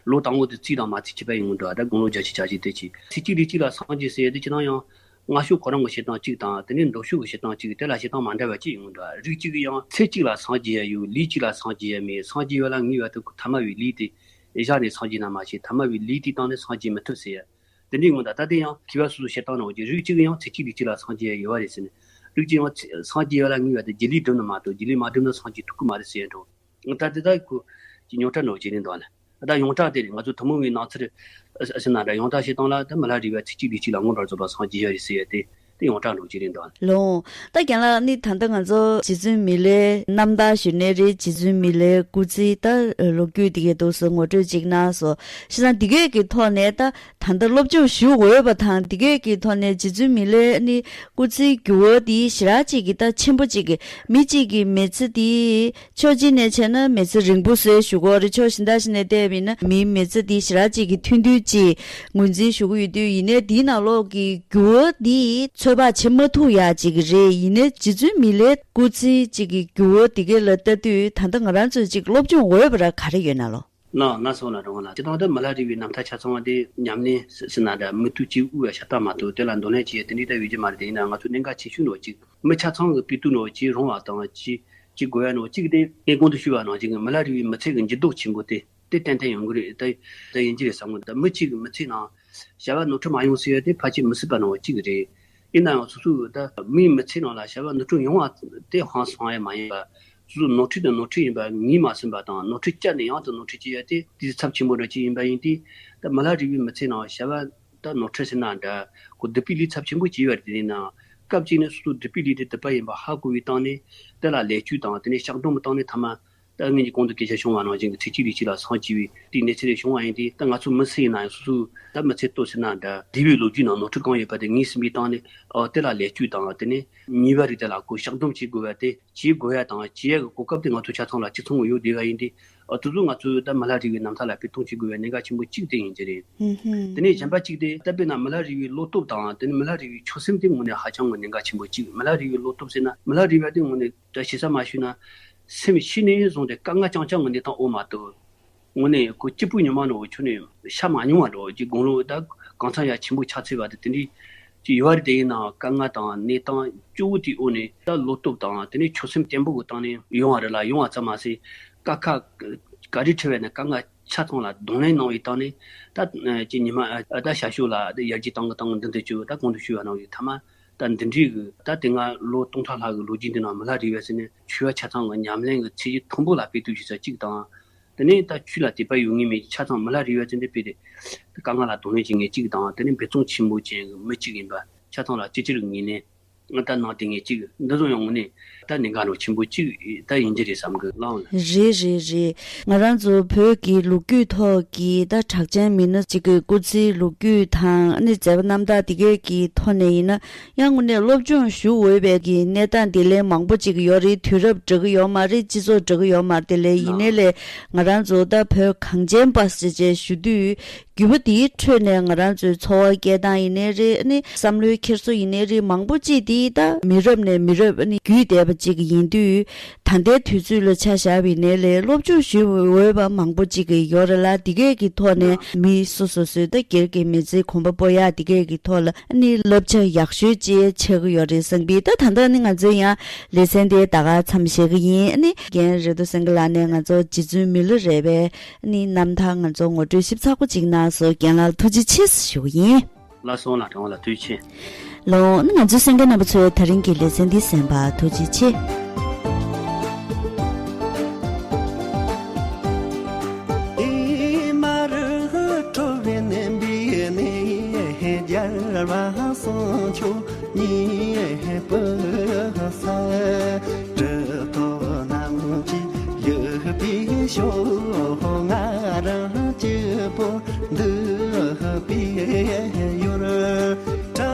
ལོ་དང་པོ་དེ་རྩིས་དང་མ་རྩིས་ཁྱད་པར་ཡོང་གི་འདུག་ད་དགུང་ལོ་བརྒྱད་ཅུ་གྱ་བཞི་དེ་བྱས། ཚེ་གཅིག་ལུས་གཅིག་ལ་སངས་རྒྱས་ཟེར་ཡ་དེ་ཅི་ན་ཡང་སྔ་ཕྱོགས་ཁོ་རང་གི་བྱེད་སྟངས་གཅིག་དང་། དེ་ནས་མདོ་ཕྱོགས་ཀྱི་བྱེད་སྟངས་གཅིག་དེ་ལ་བྱེད་སྟངས་མ་འདྲ་བ་གཅིག་ཡོང་གི་འདུག་རིགས་གཅིག་གིས་ཡང་ཚེ་གཅིག་ལ་སངས་རྒྱས་ཡ་ཡོད། ལུས་གཅིག་ལ་སངས་རྒྱས་ཡ་མེད། སངས་རྒྱས་པ་ལ་ངེས་པར་དུ་ཐ་མལ་པའི་ལུས་དེ། བཞག་ནས་སངས་རྒྱས་ན་མ་ཤེས། ཐ་མལ་པའི་ལས་དེའི་སྟེང་ནས་སངས་རྒྱས་མི་ཐུབ་ཟེར་ཡ། དེ་འདྲའི་ངོ་ད་ལྟ་དེ་ཡང་མཁས་པ་སོ་སོ་བཤད་སྟངས་ནང་བཞིན་རིགས་གཅིག་གི་ཡང་ཚེ་གཅིག་ལུས་གཅིག་ལ་སངས་རྒྱས་ཡ་ཡོད་པ་རེད་ཟེར་ནས། རིགས་གཅིག་ཡང་ཚེ་སངས་རྒྱས་ཡ་ལ་ངེས་པ་དེ་རྒྱུ་ལས་བསྒྲུབས་ན་མ་གཏོགས་རྒྱུ་ལས་མ་བསྒྲུབས་ན་སངས་རྒྱས་ཐུབ་ཀྱི་མ་རེད་ཟེར་ཡ་འགྲོ། ད་དེ་དག་ཁོ་ཀྱི་རྙོག་དྲ་ནང་བཞིན་རེད་འདུག་ལ། ད་ཡོངས་གྲགས་དེ་རེད། ང་ཚོ་ཐུན་མོང་བའི་སྣང་ཚུལ་ཟེར་ན་འདྲ། ཡོངས་གྲགས་བཤད་སྟངས་ལ་ད་མི་ལ་རས་པ་ཚེ་གཅིག་ལུས་གཅིག་ལ་མངོན་པར་རྫོགས་པར་སངས་རྒྱས་ཡོད་རེད་ཟེར་ཡ་དེ་དེ་ཡོངས་གྲགས་ནང་བཞིན་རེད་འདུག་ལ། ལོ། ད་རྒན་ལགས་ནི་ད་ལྟ་ང་ཚོ་རྗེ་བཙུན་མི་ལའི་རྣམ་ཐར་ཞུ་ནའི་རེད། རྗེ་བཙུན་མི་ལའི་སྐུ་ཚེའི་ད་ལོ་རྒྱུས་དེ་གའི་ཐོག་སུ་ངོ་སྤྲོད་ཅིག་གནང་སོང་། བྱས་ཙང་དེ་གའི་གི་ཐོག་ནས་ད་ད་ལྟ་སློབ་སྦྱོང་ཞུ་འོས་པ་དང་། དེ་གའི་གི་ཐོག་ནས་རྗེ་བཙུན་མི་ལའི་ནི་སྐུ་ཚེའི་འགྱུར་བ་དེ་ཞེ་དྲག་ཅིག་གི་ད་ཆེན་པོ་ཅིག་གི། མི་གཅིག་གི་མི་ཚེ་དེ་ཕྱོགས་གཅིག་ནས་བྱས་ན་མི་ཚེ་རིང་པོ་བཟོས་ཞུ་གི་ཡོད་རེད། ཕྱོགས་གཞན་དག་ཞིག་ནས་བལྟས་པ་ཡིན་ན་མིའི་མི་ཚེ་འདི་ཞེ་དྲག་ཅིག་གི་ཐུང་ཐུང་ཅིག་ངོས་འཛིན་ཞུ་གི་ཡོད་དུས། ཡིན་ནའི་འདིའི་ནང་ལོགས་ཀྱི་འགྱུར་བ་འདི་ཚོད་དཔག་བྱེད་མ་ཐུབ་ཡག་ཅིག་རེད། ཡིན་ནའི་རྗེ་བཙུན་མི་ལའི་སྐུ་ཚེ་ཅིག་གི་འགྱུར་བ་འདི་ག་ལ་ལྟ་དུས་ད་ལྟ་ང་རང་ཚོས་ཅིག་སློབ་སྦྱོང་འོས་པ་ར་ག་རེ་ཡོད་ན་ལོ། ལགས་ལགས་སོ་ལགས། རོང་བ་ལགས། སྤྱིར་བཏང་ད་མི་ལ་རས་པའི་རྣམ་ཐར་ཆ་ཚང་བ་དེ་ཉམས་ལེན་ཟེར་ན་འདྲ། མི་ཐུགས་ཀྱིས་དབུལ་བ་ཤ་སྟག་མ་གཏོགས་དེ་ལ་འདོར་ལེན་བྱེད་ཡ་དེ་འདྲའི་ད་ཡོད་ཀྱི་མ་རེད། དེ་ཡིན་ན་ང་ཚོ་གནད་འགག་ཆེ་ཤོས་ནོ་ཅིག་མི་ཆ་ཚང་གི་དཔེ་དེབ་ནང་ཅིག་རོང་བ་དང་ཅིག་ཅིག་དགོས་ཡ་ནོ་ཅིག་དེ། ངས་གོང་དུ་ཞུས་པ་ནང་བཞིན་གྱི་མི་ལ་རས་པའི་མི་ཚེ་གི་འགྱུར་ལྡོག་ཆེན་པོ་དེ་དེ་ཏན་ཏན་ཡོང་གི་རེད། ད་ད་ཡིན་གྱི་རེད་བསམ་གི་འདུག་མི་གཅིག་གི་མི་ཚེ་ནང་བྱ་བ་ནོར་འཁྲུལ་མ་ཡོང་ཟེར་ཡ་དེ་ཕལ་ཆེར་མི་སྲིད་པ་ནང་གཅིག་རེད། ཡིན་ནའང་སོ་སོའི་ད་མིའི་མི་ཚེ་ནང་ལ་བྱ་བ་ནོར་འཁྲུལ་ཡོང་བ་དེ་ཧང་སང་ཡ་མ་ཡིན་པ། སོ་སོ་ནོར་འཁྲུལ་དང་ནོར་འཁྲུལ་ཡིན་པ་ངོས་མ་ཟིན་པ་དང་། ནོར་འཁྲུལ་བསྐྱར་ནས་ཡང་དུ་ནོར་འཁྲུལ་བྱེད་ཡ་དེ་དེའི་ཚབས་ཆེན་པོ་འདྲ་ཅིག་ཡིན་པ་ཡིན་དུས། ད་མི་ལ་རས་པའི་མི་ཚེ་ནང་བྱ་བ་ད་ནོར་འཁྲུལ་ཟེར་ན་འདྲ། ཁོ་སྡིག་པའི་ལས་ཚབས་ཆེན་པོ་བྱས་ཡོད་རེད། དེ་ཡིན་ནའང་སྐབས་གཅིག་ནས་སོ་སོ་སྡིག་པའི་ལས་དེ་སྡིག་པ་ཡིན་པ་ཧ་གོ་བའི་སྟེང་ནས་དེ་ལ་ལེགས་བཅོས་དང་དེ་ནས་བཤགས་སྡོམ་གྱི་སྟེང་ནས་ཐ་མ་ད་སྔོན་གྱི་གོང་དུ་སྐད་ཆ་བྱུང་བ་ནང་བཞིན་གྱི་ཚེ་གཅིག་ལུས་གཅིག་ལ་སངས་རྒྱས་པའི་དེའི་གནས་ཚུལ་རེ་བྱུང་བ་ཡིན་དུས། ད་ང་ཚོ་མི་སུ་ཡིན་ན་ཡང་སོ་སོའི་ད་མི་ཚེ་སྟོད་ཟེར་ན་འདྲ། འདས་པའི་ལོ་རྒྱུས་ནང་ནོར་འཁྲུལ་གང་ཡོད་པ་དེ་ངོས་ཟིན་པའི་སྟེང་ནས། ཨོ། དེ་ལ་ལེགས་བཅོས་དང་དེ་ནས་ཉེས་པ་རིགས་དེ་ལ་ཁོ་བཤགས་སྡོམ་བྱེད་དགོས་པ་དེ་བྱེད་དགོས་ཡ་དང་བྱེད་ཡ་གི་གོ་སྐབས་དེ་ང་ཚོ་ཆ་ཚང་ལ་གཅིག་མཚུངས་ཡོད་བསྡད་པ་ཡིན་དུས། ཨོ། དེ་ཚོ་ང་ཚོའི་ད་མི་ལ་རས་པའི་རྣམ་ཐར་ལ་དཔེ་སྲུང་བྱེད་དགོས་པའི་གནད་འགག་ཆེན་པོ་གཅིག་དེ་ཡིན་གྱི་རེད། ཧུམ་ཧུམ། དེ་ནས་གཞན་པ་གཅིག་དེ་ད་དཔེར་ན་མི་ལ་རས་པའི་བློ་སྟོབས་དང་དེ་ནས་མི་ལ་རས་པའི་ཆོད་སེམས་དེ་དངོས་གནས་ཧ་ཅང་གི་གནད་འགག་ཆེན་པོ་གཅིག་མི་ལ་རས་པའི་བློ་སྟོབས་ཟེར་ན་མི་ལ་རས་པ་དེ་དངོས་གནས་ད་ཞེ་ས་མ་ཞུས་ན་སེམས་ཤི་ནས་བཟུང་སྟེ་དཀའ་ངལ་རྐྱང་རྐྱང་གི་གནས་སྟངས་འོག་མ་གཏོགས། དངོས་གནས་ཁོ་སྐྱིད་པོ་ཉི་མ་ནོར་བུ་ཁྱོན་ནས་ཤར་མ་མྱོང་བ་འདྲ་བོ་ཅིག་དགུང་ལོ་ད་གང་འཚམ་ཡ་ཆེན་པོ་ཆགས་ཚར་བ་དེ་དེ་འདྲའི་ཅིག་ཡོད་རེད། དེ་ཡིན་ནའང་དཀའ་ངལ་དང་གནས་སྟངས་སྐྱོ་བོ་དེའི་འོག་ནས་ད་བློ་སྟོབས་དང་དེ་ནས་ཆོད་སེམས་བརྟན་པོ་གི་སྟེང་ནས་ཡོང་བ་རེད་ལ། ཡོང་བ་ཙམ་མ་ཟད་དཀའ་ཁག་ག་རེ་འཕྲད་པ་ཡིན་ན་དཀའ་ངལ་ཆ་ཚང་ལ་གདོང་ལེན་གནང་བའི་སྟེང་ནས། ད་ཅིག་ཉི་མ་ད་ཤར་ཕྱོགས་ལ་ད་ཡར་རྒྱས་བཏང་གི་བཏང་གི་འདི་འདི་བྱོས། ད་གོང་དུ་ཞུས་པ་ནང་བཞིན་ཐ་མ་ད་འདི་འདྲའི་གི་ད་དེ་སྔ་ལོ་སྟོང་ཕྲག་ལྷག་གི་ལོ་རྒྱུས་འདི་ནང་མི་ལ་རས་པ་ཟེར་ནས་ཆོས་པ་ཆ་ཚང་གི་ཉམས་ལེན་གྱི་ཚད་གཞི་མཐོན་པོ་ལ་སྤེལ་ཐུབ་ཤེས་ས་གཅིག་དང་། དེ་ནས་ད་ཆོས་ལ་དད་པ་ཡོད་ངེས་མེད་ཆ་ཚང་མི་ལ་རས་པ་ཟེར་འདི་དཔེ་དེ་དཀའ་ངལ་ལ་གདོང་ལེན་བྱེད་མཁན་གཅིག་དང་། དེ་ནས་འབད་བརྩོན་ཆེན་པོ་ཅན་གྱི་མི་གཅིག་ཡིན་པ་ཆ་ཚང་ལ་ཅི་ཅིར་ངེས་ལེན་ད་གནང་བསྡད་མཁན་གཅིག་འདི་ཚོ་ཡང་དངོས་གནས་ད་གནད་འགག་ནོ་ཆེན་པོ་གཅིག་ད་ཡིན་གྱི་རེད་བསམ་གི་ལགས། རེད་རེད་རེད། ང་རང་ཚོ་བོད་ཀྱི་ལོ་རྒྱུས་ཐོག་གི་ད་གྲགས་ཅན་མི་སྣ་གཅིག་གི་སྐུ་ཚེའི་ལོ་རྒྱུས་དང་ནི་མཛད་པ་རྣམ་ཐར་དེ་གས་ཀྱི་ཐོག་ནས་ཡིན་ན། ཡང་དངོས་གནས་སློབ་སྦྱོང་ཞུ་འོས་པའི་གི་གནས་སྟངས་དེ་ལས་མང་པོ་ཅིག་ཡོད་རེད། དུས་རབས་འདྲ་གི་ཡོད་མ་རེད། སྤྱི་ཚོགས་འདྲ་གི་ཡོད་མ་རེད། དེ་ལས་ཡིན་ནའི་ལས་ང་རང་ཚོ་ད་བོད་གངས་ཅན་པ་ཟེར་བྱས་ཞུ་དུས། རྒྱུད་པ་དེའི་ཁྲོད་ནས་ང་རང་ཚོའི་འཚོ་བ་སྐྱེལ་སྟངས་ཡིན་ནའི་རེད། ཨ་ནི་བསམ་བློའི་འཁྱེར་སོ་ཡིན་ནའི་རེད། མང་པོ་ཅིག་དེ་ད་མི་རབས་ནས་མི་རབས་ཨ་ནི་བརྒྱུད་བསྡད་པ་ཅིག་ཡིན་དུས། ད་ལྟའི་དུས་ཚོད་ལ་ཆ་བཞག་པ་ཡིན་ནའི་ལས་སློབ་སྦྱོང་ཞུ་འོས་པ་མང་པོ་ཅིག་ཡོད་རེད་ལ། དེ་གས་ཀྱི་ཐོག་ནས་མི་སོ་སོ་སོའི་ད་སྒེར་གྱི་མི་ཚེའི་གོམ་པ་སྤོ་ཡག་དེ་གས་ཀྱི་ཐོག་ལ་ཨ་ནི་བསླབ་བྱ་ཡག་ཤོས་ཅིག་ཆགས་ཀྱི་ཡོད་རེད་བསམ་གི། ད་ད་ལྟ་ནི་ང་ཚོའི་ཡང་ལེ་ཚན་དེ་ད་ག་མཚམས་བཞག་གི་ཡིན། ཨ་ནི་རྒན་རེ་རྡོ་སེང་གེ་ལགས་ནས་ང་ཚོ་རྗེ་བཙུན་མི་ལ་རས་པའི་ཨ་ནི་རྣམ་ཐར་ང་ཚོ་ངོ་སྤྲོད་ཞིབ་ཚགས་པོ་ཅིག་གནང་སོང་། རྒན་ལགས་ཐུགས་རྗེ་ཆེ་ཞུ་གི་ཡིན། ལགས་སོ་ལགས། དྲང་བ་ལ་ཐུགས་རྗེ་ཆེ། ལགས་ནི་ང་ཚོའི་གསན་མཁན་རྣམ་པ་ཚོས་ད་རིང་གི་ལེ་ཚན་འདི་གསན་པར་ཐུགས་རྗེ་ཆེ། ཨེ་མ་རི་ཁྲོ་བའི་ནེམ་བི་ནེ་རྒྱལ་བ་སྲུང་མཆོག་ཉེ་པོ་ས་གྲུ་ཐོག་རྣམས་ཀྱི་ཡོད་པའི་ཤོག་ང་རང་སྐྱིད་པོ་འདུག་པའི་ཡུལ། ཁྲ་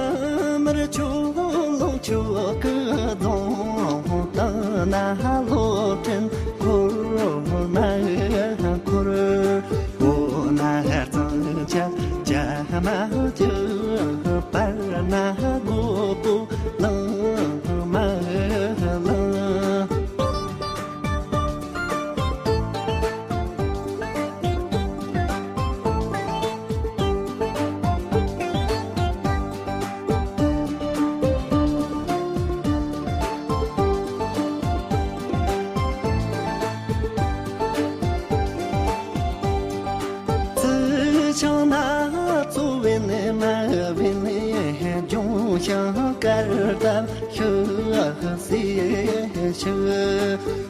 དམར་ཆུ་ཀླུང་ཆུ་ཀུན་རྫོང་དུ་ན་ལོ་དྲན་འཁོར་མ་འཁོར། འོ་ན་གཙང་ཆབ་ཇ་མ་ཇུ་པར་ན་སྒོ་པོ་ལང་མ་ལང་། ཆང་ན་ཚོ་བེ་ནེ་མ་བེ་ནེ་ཇོང་ཤང་ཀར་དར་ཤུ་སི་ཤུ།